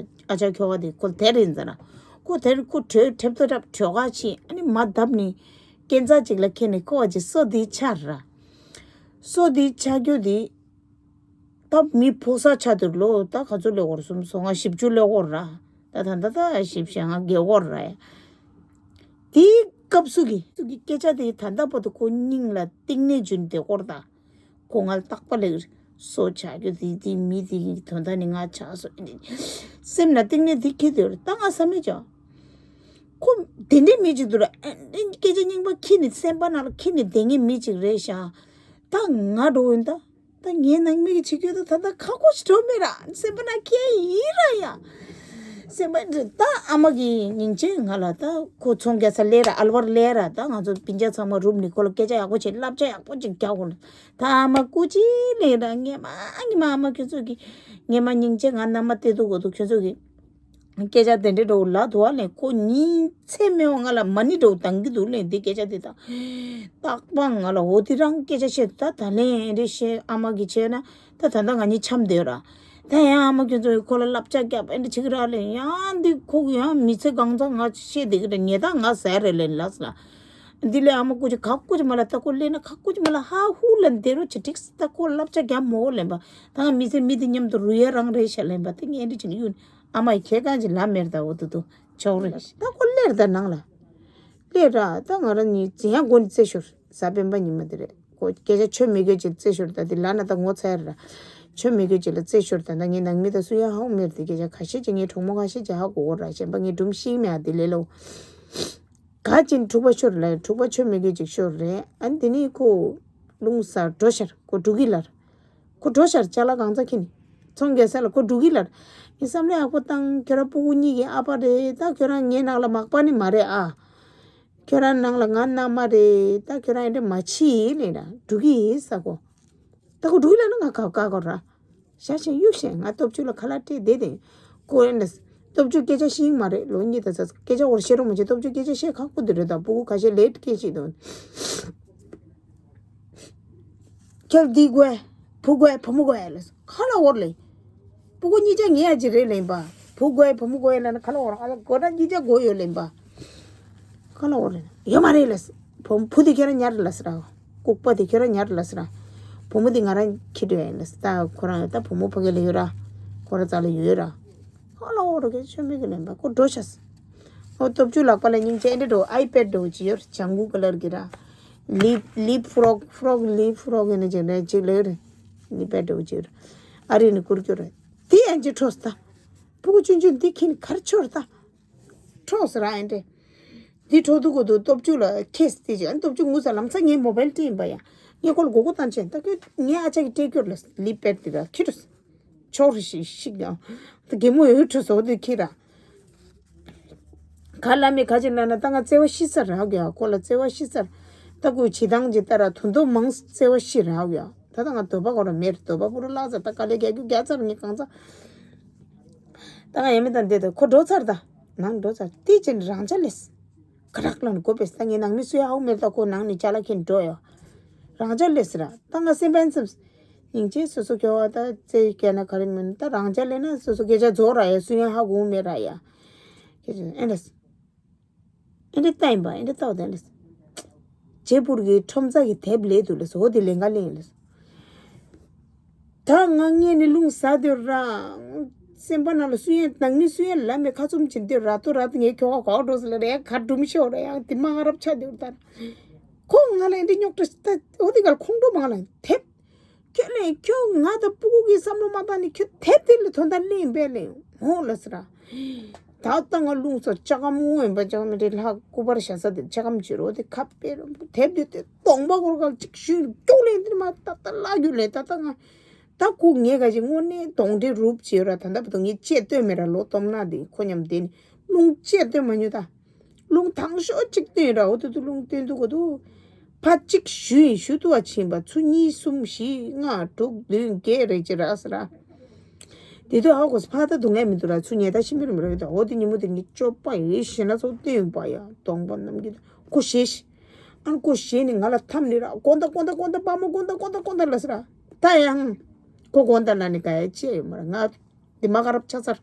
ཨ་ཅག་ཁྱོ་ག་དི་ཁོ་དེར་ཡིན་ཟེར་ར། ཁོ་དེར་ཁོ་གྲོད་ཁྲེབ་ཏེ་རབ་གྲོད་ཁ་ཆི་ཨ་ནི་མ་བརྡབ་ནི་སྐེ་འཛག་ཅིག་ལ་ཁྱེར་ནི་ཁོ་བ་ཅི་སོ་དི་ཆར་ར། སོ་དི་ཆ་རྒྱུ་དི། ད་མི་ཕོ་གསར་ཆགས་དུས་ལོ་ད་ག་ཚོད་སླེབས་ཡོད་རེད། སུམ་ཅུ་སོ་ལྔ་བཞི་བཅུ་སླེབས་ཡོད་རེད། ད་ད་ད་ད་བཞི་བཅུ་ཞེ་ལྔ་བརྒལ་ཡོད་རེད། དེའི་སྐབས་སུ་གི་སུ་གི་སྐད་ཆ་དེ་ད་ལྟ་བར་དུ་ཁོ་སྙིང་ལ་གཏིང་ནས་འཇུ་བསྡད་ཡོད་རེད། ད་ཁོ་ང་ལ་རྟག་པ་ལས་སོ་ཆགས་རྒྱུ་དེ་དེ་མི་དེ་གི་དོན་དག་ནི་ང་ཆགས་སོ། སེམས་ལ་གཏིང་ནས་དེ་འཁྱེར་བསྡད་ཡོད་རེད། ད་ང་བསམ་མེད་ཅོ། ཁོ་དེ་འདྲའི་མི་ཅིག་འདུག་ར། ཨ་ནི་སྐད་ཆ་རྙིང་པ་ཁྱེར་ནས་སེམས་པ་ནང་ལ་ཁྱེར་ནས་བསྡད་མཁན་མི་ཅིག་རེད་ཤག་ད་ང་འགྲོ་འོན་ད། ད་ངའི་ནང་མི་གི་བྱེད་རྒྱུ་ད་ད་ད་ཁ་ཁོ་ཞིག་འགྲོ་མེད་ར། སེམས་པ་ན་ཁྱེད་ཡིན་ར་ཡ། སེམས་པ་འདི་ད་ཨ་མ་གི་སྙིང་རྗེ་ང་ལ་ད་ཁོ་ཚོང་རྒྱག་ས་ལས་ར་ཨལ་བར་ལས་ར། ད་ང་ཚོ་སྤུན་ཀྱག་ཚང་མ་རུབ་ནི་ཁོ་ལ་སྐད་ཆ་ཡག་པོ་བྱེད་བསླབ་བྱ་ཡག་པོ་ཅིག་རྒྱག་དགོས་ལ། ད་ཨ་མ་སྐུ་མཁྱེན་ལས་ར། ངས་མ་ངས་མ་ཨ་མ་ཁྱོད་ཚོ་གི་ངས་མ་སྙིང་རྗེ་ང་མནའ་མ་སྟེར་དུ་དགོས་འདུག་ཁྱོད་ཚོ་གི་སྐད་ཆ་དེ་འདྲའི་འགྲོ་ལ་དུ་བ་ལས་ཁོ་ཉིན་མཚན་མེད་པ་ང་ལ་མ་ཎི་འགྲོ་བཏང་གི་འདུག་ལས་འདི་སྐད་ཆ་དེ་དང་། རྟག་པ་ང་ལ་འོ་དེ་རང་སྐད་ཆ་བཤད་ད་ད་ལན་འདི་བཤད་ཨ་མ་གི་བྱས་ན་ད་ད་ལྟ་ང་གཉིས་འཆམ་བསྡད་ར། ད་ཡང་ཨ་མ་ཁྱོད་ཚོ་ཁོ་ལ་བསླབ་བྱ་རྒྱབ་ཨེ་འདྲ་བྱེད་ཀྱི་ར་ལས་ཡང་འདི་ཁོ་གི་ཡང་མི་ཚེ་གང་ཚང་ང་བཤད་བསྡད་ཀྱི་ར། ཉེ་ད་ང་ཟེར་རེ་ལས་ལགས་ལ། འདི་ལས་ཨ་མ་སྐུ་མཁྱེན་ཁ་སྐུ་མཁྱེན་མ་ལ་ད་ཁོ་ལས་ན་ཁ་སྐུ་མཁྱེན་མ་ལ་ཧ་ཧུ་ལ་འདི་རུ་ཅི་ཀྲིག་ད་ཁོ་བསླབ་བྱ་རྒྱབ་མོ་ལེན་པ། ད་ང་མི་ཚེ་མི་འདི་མཉམ་དུ་རུ་ཡ་རང་རེད་ཤ་ལེན་པ་དེ་ངས་འདི་བྱེད་ནི་ཡོད་ནི། ཨ་མ་ཡི་ཁྱེད་གང་ཅི་ལབ་མེར་ད་འོ་དུ་དུ་ཆོག་རེད། ད་ཁོ་སླེབས་ད་ནང་ལ་སླེབས་ར། ད་ང་རང་གཉིས་ཅི་ཡང་དགོན་རྩེ་ཞོར་གཟའ་སྤེན་པ་ཉི་མ་དེ་རེད། ཁོ་སྐད་ཆ་ཆོ་མི་དགོས་ཅིག་རྩེ་ཞོར་ད་དེ་ལ་ན་ད་ངོ་ཚ་ཡ་ར། ཆོ་མི་དགོས་ཅིག་ལ་རྩེ་ཞོར་ད་ད་ངའི་ནང་མི་ད་སུ་ཡང་ཧ་གོ་མེར་དེ་སྐད་ཆ་ཁ་ཤས་ཅིག་ངའི་གྲོགས་མོ་ཁ་ཤས་ཅིག་ཧ་གོ་གོ་ར། གཞན་པ་ངའི་སྒྲུང་ཤིག་མེད་ཨ་དེ་ལས་ལོ། ག་ཅིན་འཁྲུག་པ་ཤོར་ལ་འཁྲུག་པ་ཆོ་མི་དགོས་ཅིག་ཤོར་རེད། ཨ་ནི་དེ་ནི་ཁོ་རླུང་ཟ་འགྲོ་ཤར་ཁོ་འགྲོ་གི་ལར། ཁོ་འགྲོ་ཤར་ཅ་ལག་གང་ཚ་ཁྱེར་ནི་ཚོང་རྒྱག་ས་ལ་ཁོ་འགྲོ་གི་ལར། ངས་བསམ་བློ་ཡག་པོ་བཏང་ཁྱོད་རང་སྤུ་གུ་གཉིས་ཀྱི་ཨ་ཕ་རེད། ད་ཁྱོད་རང་ངའི་ནང་ལ་མག་པ་ནི་མ་རེད་ཨ། ཁྱོད་རང་ནང་ལ་ང་མནའ་མ་རེད། ད་ཁྱོད་རང་ཨེ་འདྲ་མ་བྱེད་ལེ་ར་འགྲོ་གི་ཡིན་ས་ཁོ། ད་ཁོ་འགྲོ་གི་ལ་ན་ང་ག་ག་གོ་ར། ཤ་ཞེན་གཡུག་ཞེན་ང་སྟོབས་ཆུ་ལ་ཁ་ལག་སྤྲད་བསྡད་དེ། ཁོ་ཨེ་འདྲ། སྟོབས་ཆུ་སྐད་ཆ་ཤེས་མ་རེད། ལོ་གཉིས་དང་ཙག་སྐད་ཆ་འོར་བཤད་རོགས་མ་བྱེད། སྟོབས་ཆུ་སྐད་ཆ་བཤད་ཁག་པོ་དེ་རེད། ད་སྤུ་གུ་ཁ་ཤས་ལེ་སྐད་ཤེས་དོན། ཁྱེད་འདི་དགོས། བུ་དགོས་བུ་མོ་དགོས་ལ་ཁ་ལ་འོར་ལེ། སྤུ་གུ་གཉིས་ཆ་ངའི་ཨ་ཅེ་རེད་ལེན་པ། བུ་དགོས་བུ་མོ་དགོས་ལ་ན་ཁ་ལ་འོར། ཨ་ལ་དགོས་ན་གཉིས་ཆ་དགོས་ཡོད་ལེན་པ། ཁ་ལ་འོར་ལེ་ན་ཡོད་མ་རེད་ལ། བུ་བུ་དེ་ཁྱེད་རང་ཉར་ལ་ཟེར་ར། ལྐུགས་པ་དེ་ཁྱེད་རང་ཉར་ལ་ཟེར་ར། བུ་མོ་དེ་ང་རང་ཁྱེར་འགྲོ་ཡ་ཡིན་ལ། ད་ཁོ་རང་ད་བུ་མོ་ཕ་གི་ལ་ཡོད་ར། ཁོ་རང་རྩ་ལ་ཡོད་ར། ཁོ་ལ་འོ་རོ་གེ་ཆོས་མེད་གི་ལེན་པ་ཁོ་འགྲོ་ཤག་ཨོ་སྟོབས་ཆུ་ལག་པ་ལ་སྙིང་རྗེ་འདྲེ་འགྲོ། ཨའི་པེ་ཌི་འགྲོ་ཅི་ཡོད་ལྗང་གུ་ཀ་ལར་གི་ར། ལིབ་ལིབ་ཧྥྲོག་ཧྥྲོག་ལིབ་ཧྥྲོག་ཡིན་ན་ཅི་འདྲ་ཅིག་ལ་ཡོད་རེད། ལིབ་པེ་ཌི་འགྲོ་ཅི་ཡོད་ར། ཨ་རི་ནི་བསྐུར་རྒྱུ་རེད། དེ་ཡང་ཅི་འཕྲོ་སྟ། སྤུ་གུ་ཆུང་ཆུང་འདི་ཁྱིན་གར་ཆོར་ད། འཕྲོག་ཟེར་ར་ཨེ་འདྲེ། འདི་འཕྲོག་དུས་གོ་དུ་སྟོབས་ཆུ་ལ་ཁེས་ཏེ་ཅི་ཨ་སྟོབས་ཆུ་ངུ་ས་ལམ་ས་ངའི་མོ་བལ་སྤྲད་ཡིན་པ་ཡ། ངས་ཁོ་ལ་མགོ་སྐོར་བཏང་ཆེན་ད་ཁྱོད་ངའི་ཨ་ཅག་གི་སྤྲད་རྒྱུར་ལ་ལི་པེར་དེ་ར་ཁྱི་རུ། ཆོག་རུ་ཞིག་ཞིག་ཡང་། ད་གད་མོ་ཡོད་ཁྲོ་ཟོ་དེ་ཁྱི་ར། ག་ལ་མི་ག་ཅི་ན་ན་ད་ང་བརྩེ་བ་ཤི་ཚར་རག་ཡ། ཁོ་ལ་བརྩེ་བ་ཤི་ཚར། ད་ཁོས་བྱེད་སྟངས་ཇི་ལྟར་ར་དོན་དུ་མང་བརྩེ་བ་ཤི་རག་ཡ། ད་ད་ང་འདོད་པ་ཁོ་ར་མེར་འདོད་པ་པུ་རུ་བརླག་ཚར། ད་དཀའ་ལས་རྒྱག་རྒྱུ་རྒྱག་ཚར་ངས་གང་ཚར། ད་ང་ཡ་མི་དང་བསྡད་དོ་ཁོ་འགྲོ་ཚར་ད། ནང་འགྲོ་ཚར་དེ་ཅན་རང་ཅག་ལས། ཁ་རག་ལ་ནི་གོ་པས་ད་ངའི་ནང་མི་སུ་ཡ་ཧའུ་མེར་ད་ཁོ་ནང་ནས་ཅ་ལག་ཁྱེར་འགྲོ་ཡ། རང་ཅག་ལས་ར་ད་ང་སེམས་པན་སེམས། སྙིང་རྗེ་སོ་སོ་སྐྱོ་བ་ད་རྩེ་སྐྱེ་ན་ག་རེ་མིན་ད་རང་ཅག་ལས་ན་སོ་སོ་སྐད་ཆ་རྫོགས་ར་ཡ་སུ་ཡ་ཧ་གོ་མེ་ར་ཡ། ཁྱེད་ཅག་ཨེ་འདྲ། ཨེ་འདྲ་ལྟ་ཡིན་པ་ཨེ་འདྲ་ལྟ་བ་དེ་ཨེ་འདྲ། རྗེ་ཕུར་གྱི་ཁྲོམ་རྩ་གི་དེབ་ལས་འདུག་ལ་སོ་དེ་ལེན་ག་ལེན་ལ་སོ། ད་ང་ངས་ནི་རླུང་ཟ་དེ་ར། སེམས་པ་ནང་ལ་སུ་ཡང་ནང་མི་སུ་ཡང་ལབ་མེད། ཁ་བཙུམ་བྱེད་དུས་ར་ཏོ་ར་ཏོ་ངའི་ཁྱོ་ག་གོག་འགྲོ་ཟེར་ལ་རེད། ཁ་སྒྲུམ་ཤོར་རེད། ཡང་དེ་མ་ང་རབ་ཆ་དེ་བར་ལྟར་ཁོ་ང་ལ་འདི་རྙོག་དྲ་ད་འོ་དེ་གར་ཁོང་ཁྲོ་མང་ལ་དེབ། ཁྱོད་ལས་ཁྱོད་ང་དང་སྤུ་གུ་གི་བསམ་བློ་མ་བཏང་ནས་ཁྱོད་དེབ་དེ་ལ་དོན་དག་གླེང་པས་ལེ་འོང་ལ་ཟེར། ད་ལྟ་ང་རླུང་སོ་ལྕགས་སྒམ་དབུ་ཡིན་པ་ལྕགས་སྒམ་རེད། ལྷ་སྐུ་པར་བཞག་ས་དེ་ལྕགས་སྒམ་བྱེད་རོགས་དེ་ཁ་དཔེ་རོ་དེབ་དེ་དེ་གདོང་པ་སྐོར་ག་ཅིག་ཞུས་སྐྱོག་ལེན་དེ་མ་ད་ལྟ་ལ་རྒྱུ་ལེན་ད་ལྟ་ང་ད་ཁོ་ངས་ག་ཅིག་དངོས་གནས་གདོང་འདྲེ་རུབ་བྱེད་ར། ད་ལྟ་བར་དུ་ངས་བཅད་བཏོན་མེད་ར། ལོ་སྟོང་ན་དེ་ཁོ་མཉམ་དེ་ནི་རླུང་བཅད་བཏོན་མ་མྱོང་ད། རླུང་དང་ཤོག་གཅིག་བཏོན་ར། འོ་དུ་དུ་རླུང་བཏོན་དུ་གོ་དུ། ཕ་གཅིག་ཞུ་ཡིན་ཞུ་དུ་བ་ཕྱིན་པ་ཚུ་གཉིས་གསུམ་བཞི་ལྔ་དྲུག་བདུན་བརྒྱད་རེ་ཅི་ར་ས་ར། དེ་དུ་ཧ་གོ་ཕ་ད་སྡུག་བསྔལ་མི་འདུག་ར། ཚུ་ཉལ་ད་ཤི་མི་རུ་མི་རུ་ད། འོ་དེ་ཉིན་མོ་དེ་ངས་སྐྱོབ་པ་ཡོད་ཤི་ན་ཚོ་བཏོན་པ་ཡ་གདོང་པ་རྣམས་ཀྱི་ཁོ་ཞེས་ཤི། ཨན་ཁོ་ཞེས་ནི་ང་ལ་འཐམ་ནི་ར། དགོན་ད་དགོན་ད་དགོན་ད་པ་མོ་དགོན་ད་དགོན་ད་དགོན་ད་ལ་ས་ར། ད་ཡང་ཁོ་དགོན་ད་ལ་ནི་ག་ཡ་ཅི་ཡོད་མ་ར། ང་དེ་མ་ག་རབ་ཆ་ཚར།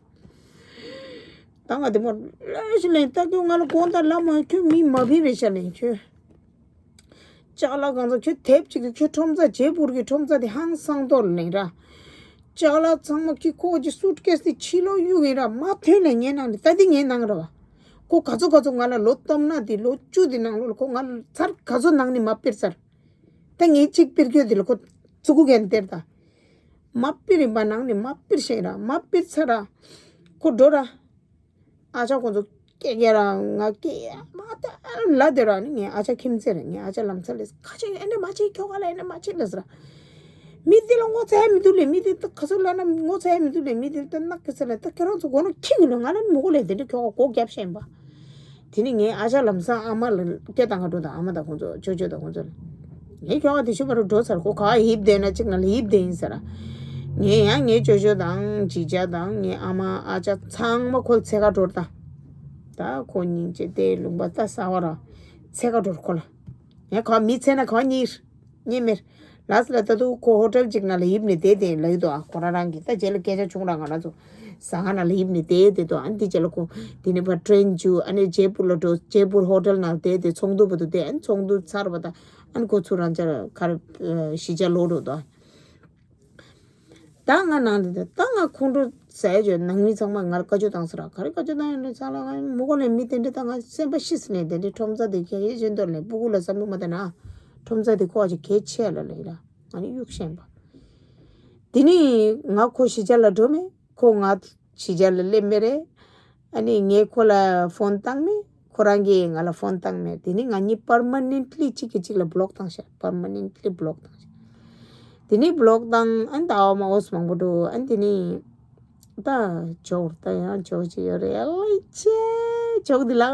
ད་ང་དེ་མོ་ལས་ཞིག་ལས་ད་ཁྱོད་ང་ལ་དགོངས་དག་ལ་མ་ཁྱོད་མི་མ་བིན་རེད་ཤ་ལས་ཁྱོད། ཅག་ལ་གང་ཚོ་ཁྱོད་དེབ་ཅིག་གི་ཁྱོད་ཁྲོམ་རྩ་བྱེད་པུར་གི་ཁྲོམ་རྩ་དེ་ཧང་སང་ཏོར་ལེན་ར། ཅག་ལ་ཚང་མ་ཁྱི་ཁོ་ཅི་སུཊ་ཀེས་དེ་ཕྱི་ལོགས་གཡུག་ཡིན་ར། མ་ཐོན་ལས་ངའི་ནང་ནས་ད་དེ་ངའི་ནང་ར་བ། ཁོ་ག་ཚོ་ག་ཚོ་ང་ལ་ལོ་སྟོང་ན་དེ་ལོ་བཅུ་དེ་ནང་ལོ་ལ་ཁོ་ང་ལ་ཚར་ག་ཚོ་ནང་ནས་མ་སྤེར་ཚར། ད་ངས་གཅིག་སྤེར་རྒྱུ་དེ་ལ་ཁོ་ཙུ་གུ་གན་སྟེར་ད། མ་སྤེར་ཡིན་པ་ནང་ནས་མ་སྤེར་ཤེས་ར་མ་སྤེར་ཚར་ར། ཁོ་འགྲོ་ར། ཨ་ཅག་ཁོ་ཚོ་སྐད་རྒྱག་ར་ང་སྐད་མ་ད་ལ་དེ་ར་ནི་ངས་ཨ་ཅག་ཁྱིམ་མཚེས་ར་ངས་ཨ་ཅག་ལམ་སང་ལས་ཁ་ཆེ་ཨེ་ནས་མ་ཆེ་ཁྱོ་ག་ལ་ཨེ་ནས་མ་ཆེ་ལས་ཟེར་ར། མི་དེ་ལ་ངོ་ཚ་ཡ་མི་འདུག་ལས་མི་དེ་ད་ག་ཚོད་ལ་ན་ངོ་ཚ་ཡ་མི་འདུག་ལས་མི་དེ་ད་ནག་གི་ཚ་ལས་ད་ཁྱོད་རང་ཚོ་མགོ་ནང་ཁྱི་གི་ལས་ང་ལ་ནི་མི་གོ་ལས་དེ་འདྲ་ཁྱོ་ག་མགོ་རྒྱབ་ཤེས་ཡིན་པ། དེ་ནི་ངའི་ཨ་ཅག་ལམ་སང་ཨ་མ་ལ་སྐད་བཏང་ག་འགྲོ་དང་ཨ་མ་དང་ཁོང་ཚོ་ཅོ་ཅོ་དང་ཁོང་ཚོ་ལ། ངའི་ཁྱོ་ག་དེ་ཤུ་བ་རུ་འགྲོ་ཚར་ཁོ་ག་ཡིབ་བསྡད་ན་གཅིག་ན་ལ་ཡིབ་བསྡད་ཡིན་ཟེར། ངས་ཡང་ངའི་ཅོ་ཅོ་དང་ཅི་ཅ་དང་ངའི་ཨ་མ་ཨ་ཅག་ཚང་མ་ཁོ་ལ་འཚོལ་ག་འགྲོ་ད། ད་ཁོ་སྙིང་རྗེ་དེ་ལུང་པ་ད་ས་བ་ར་འཚོལ་ག་འགྲོ་ཁོ་ལ། ངས་ག་མི་འཚོལ་ན་ག་གཉིས། གཉིས་མེར། ལགས་ལ་ད་དུང་ཁོ་ཧོ་ཊེལ་གཅིག་ནང་ལ་ཡིབ་ནས་བསྡད་དེ་ལ་ཡོད་དོ། ཨ་ཁོ་རང་རང་གི་ད་རྗེས་ལ་སྐད་ཆ་བྱུང་ར་ང་རང་ཚོ་ཟ་ཁང་ནང་ལ་ཡིབ་ནས་བསྡད་བསྡད་དོ། ཨ་འདི་རྗེས་ལ་ཁོ་དེ་ནས་ཕར་ཊེན་བཅུག་ཨ་ནི་ཇེ་པུར་ལ་འགྲོ། ཇེ་པུར་ཧོ་ཊེལ་ནང་བསྡད་དེ་ཚོགས་འདུ་བར་དུ་བསྡད། ཨ་ནི་ཚོགས་འདུ་ཚར་བ་ད་ཨ་ནི་ཁོ་ཚུར་རང་ཅག་གར་གཞིས་ཆགས་ལོག་འགྲོ་དོ། ད་ང་ནང་དུ་ད་ང་ཁོང་ཁྲོ་ཟ་ཡ་བྱོས། ནང་མི་ཚང་མ་ང་ལ་བཀའ་བཀྱོན་བཏང་ཟེར་ར། ག་རེ་བཀའ་བཀྱོན་བཏང་ཡོད་ལེ་ཚང་ལ་ང་མུ་གོ་ལེ་མི་དེ་འདྲ་ད་ང་སེམས་པ་ཤི་སི་ལེ་དེ་འདྲ་ཁྲོམ་ཚ་དེ་ཁྱེད་ཡེ་བྱོན་དོར་ལེ་སྤུ་གུ་ལ་བསམ་བློ་མ་བཏང་ན་ཁྲོམ་ཚ་དེ་ཁོ་ཨ་ཅེ་གལ་ཆེ་ལ་ལེ་ལ་ང་ནི་གཡུག་ཤེས་པ། དེ་ནི་ང་ཁོ་གཞིས་ཆགས་ལ་འགྲོ་མེད། ཁོ་ང་གཞིས་ཆགས་ལ་སླེབས་མེད་རེད། ཨ་ནི་ངས་ཁོ་ལ་ཕོན་བཏང་མེད། ཁོ་རང་གིས་ང་ལ་ཕོན་བཏང་མེད། དེ་ནི་ང་གཉིས་པར་མ་ནེན་ཊི་ལི་གཅིག་གིས་གཅིག་ལ་བྷི་ལོག་བཏང་ཤག་པར་མ་ནེན་ཊི་ལི་བྷི་ལོག་བཏང་ཤག་དེ་ནི་བྷི་ལོག་བཏང་ཨ་ནི་ད་འོ་མ་འོ་སུ་མང་པོ་འགྲོ། ཨ་ནི་དེ་ནི་ད་ཇོག་ད་ཡང་ཇོག་ཅིག་ཡོད་རེད། ཨ་ལེ་ཆེ་ཇོག་འདི་ལ།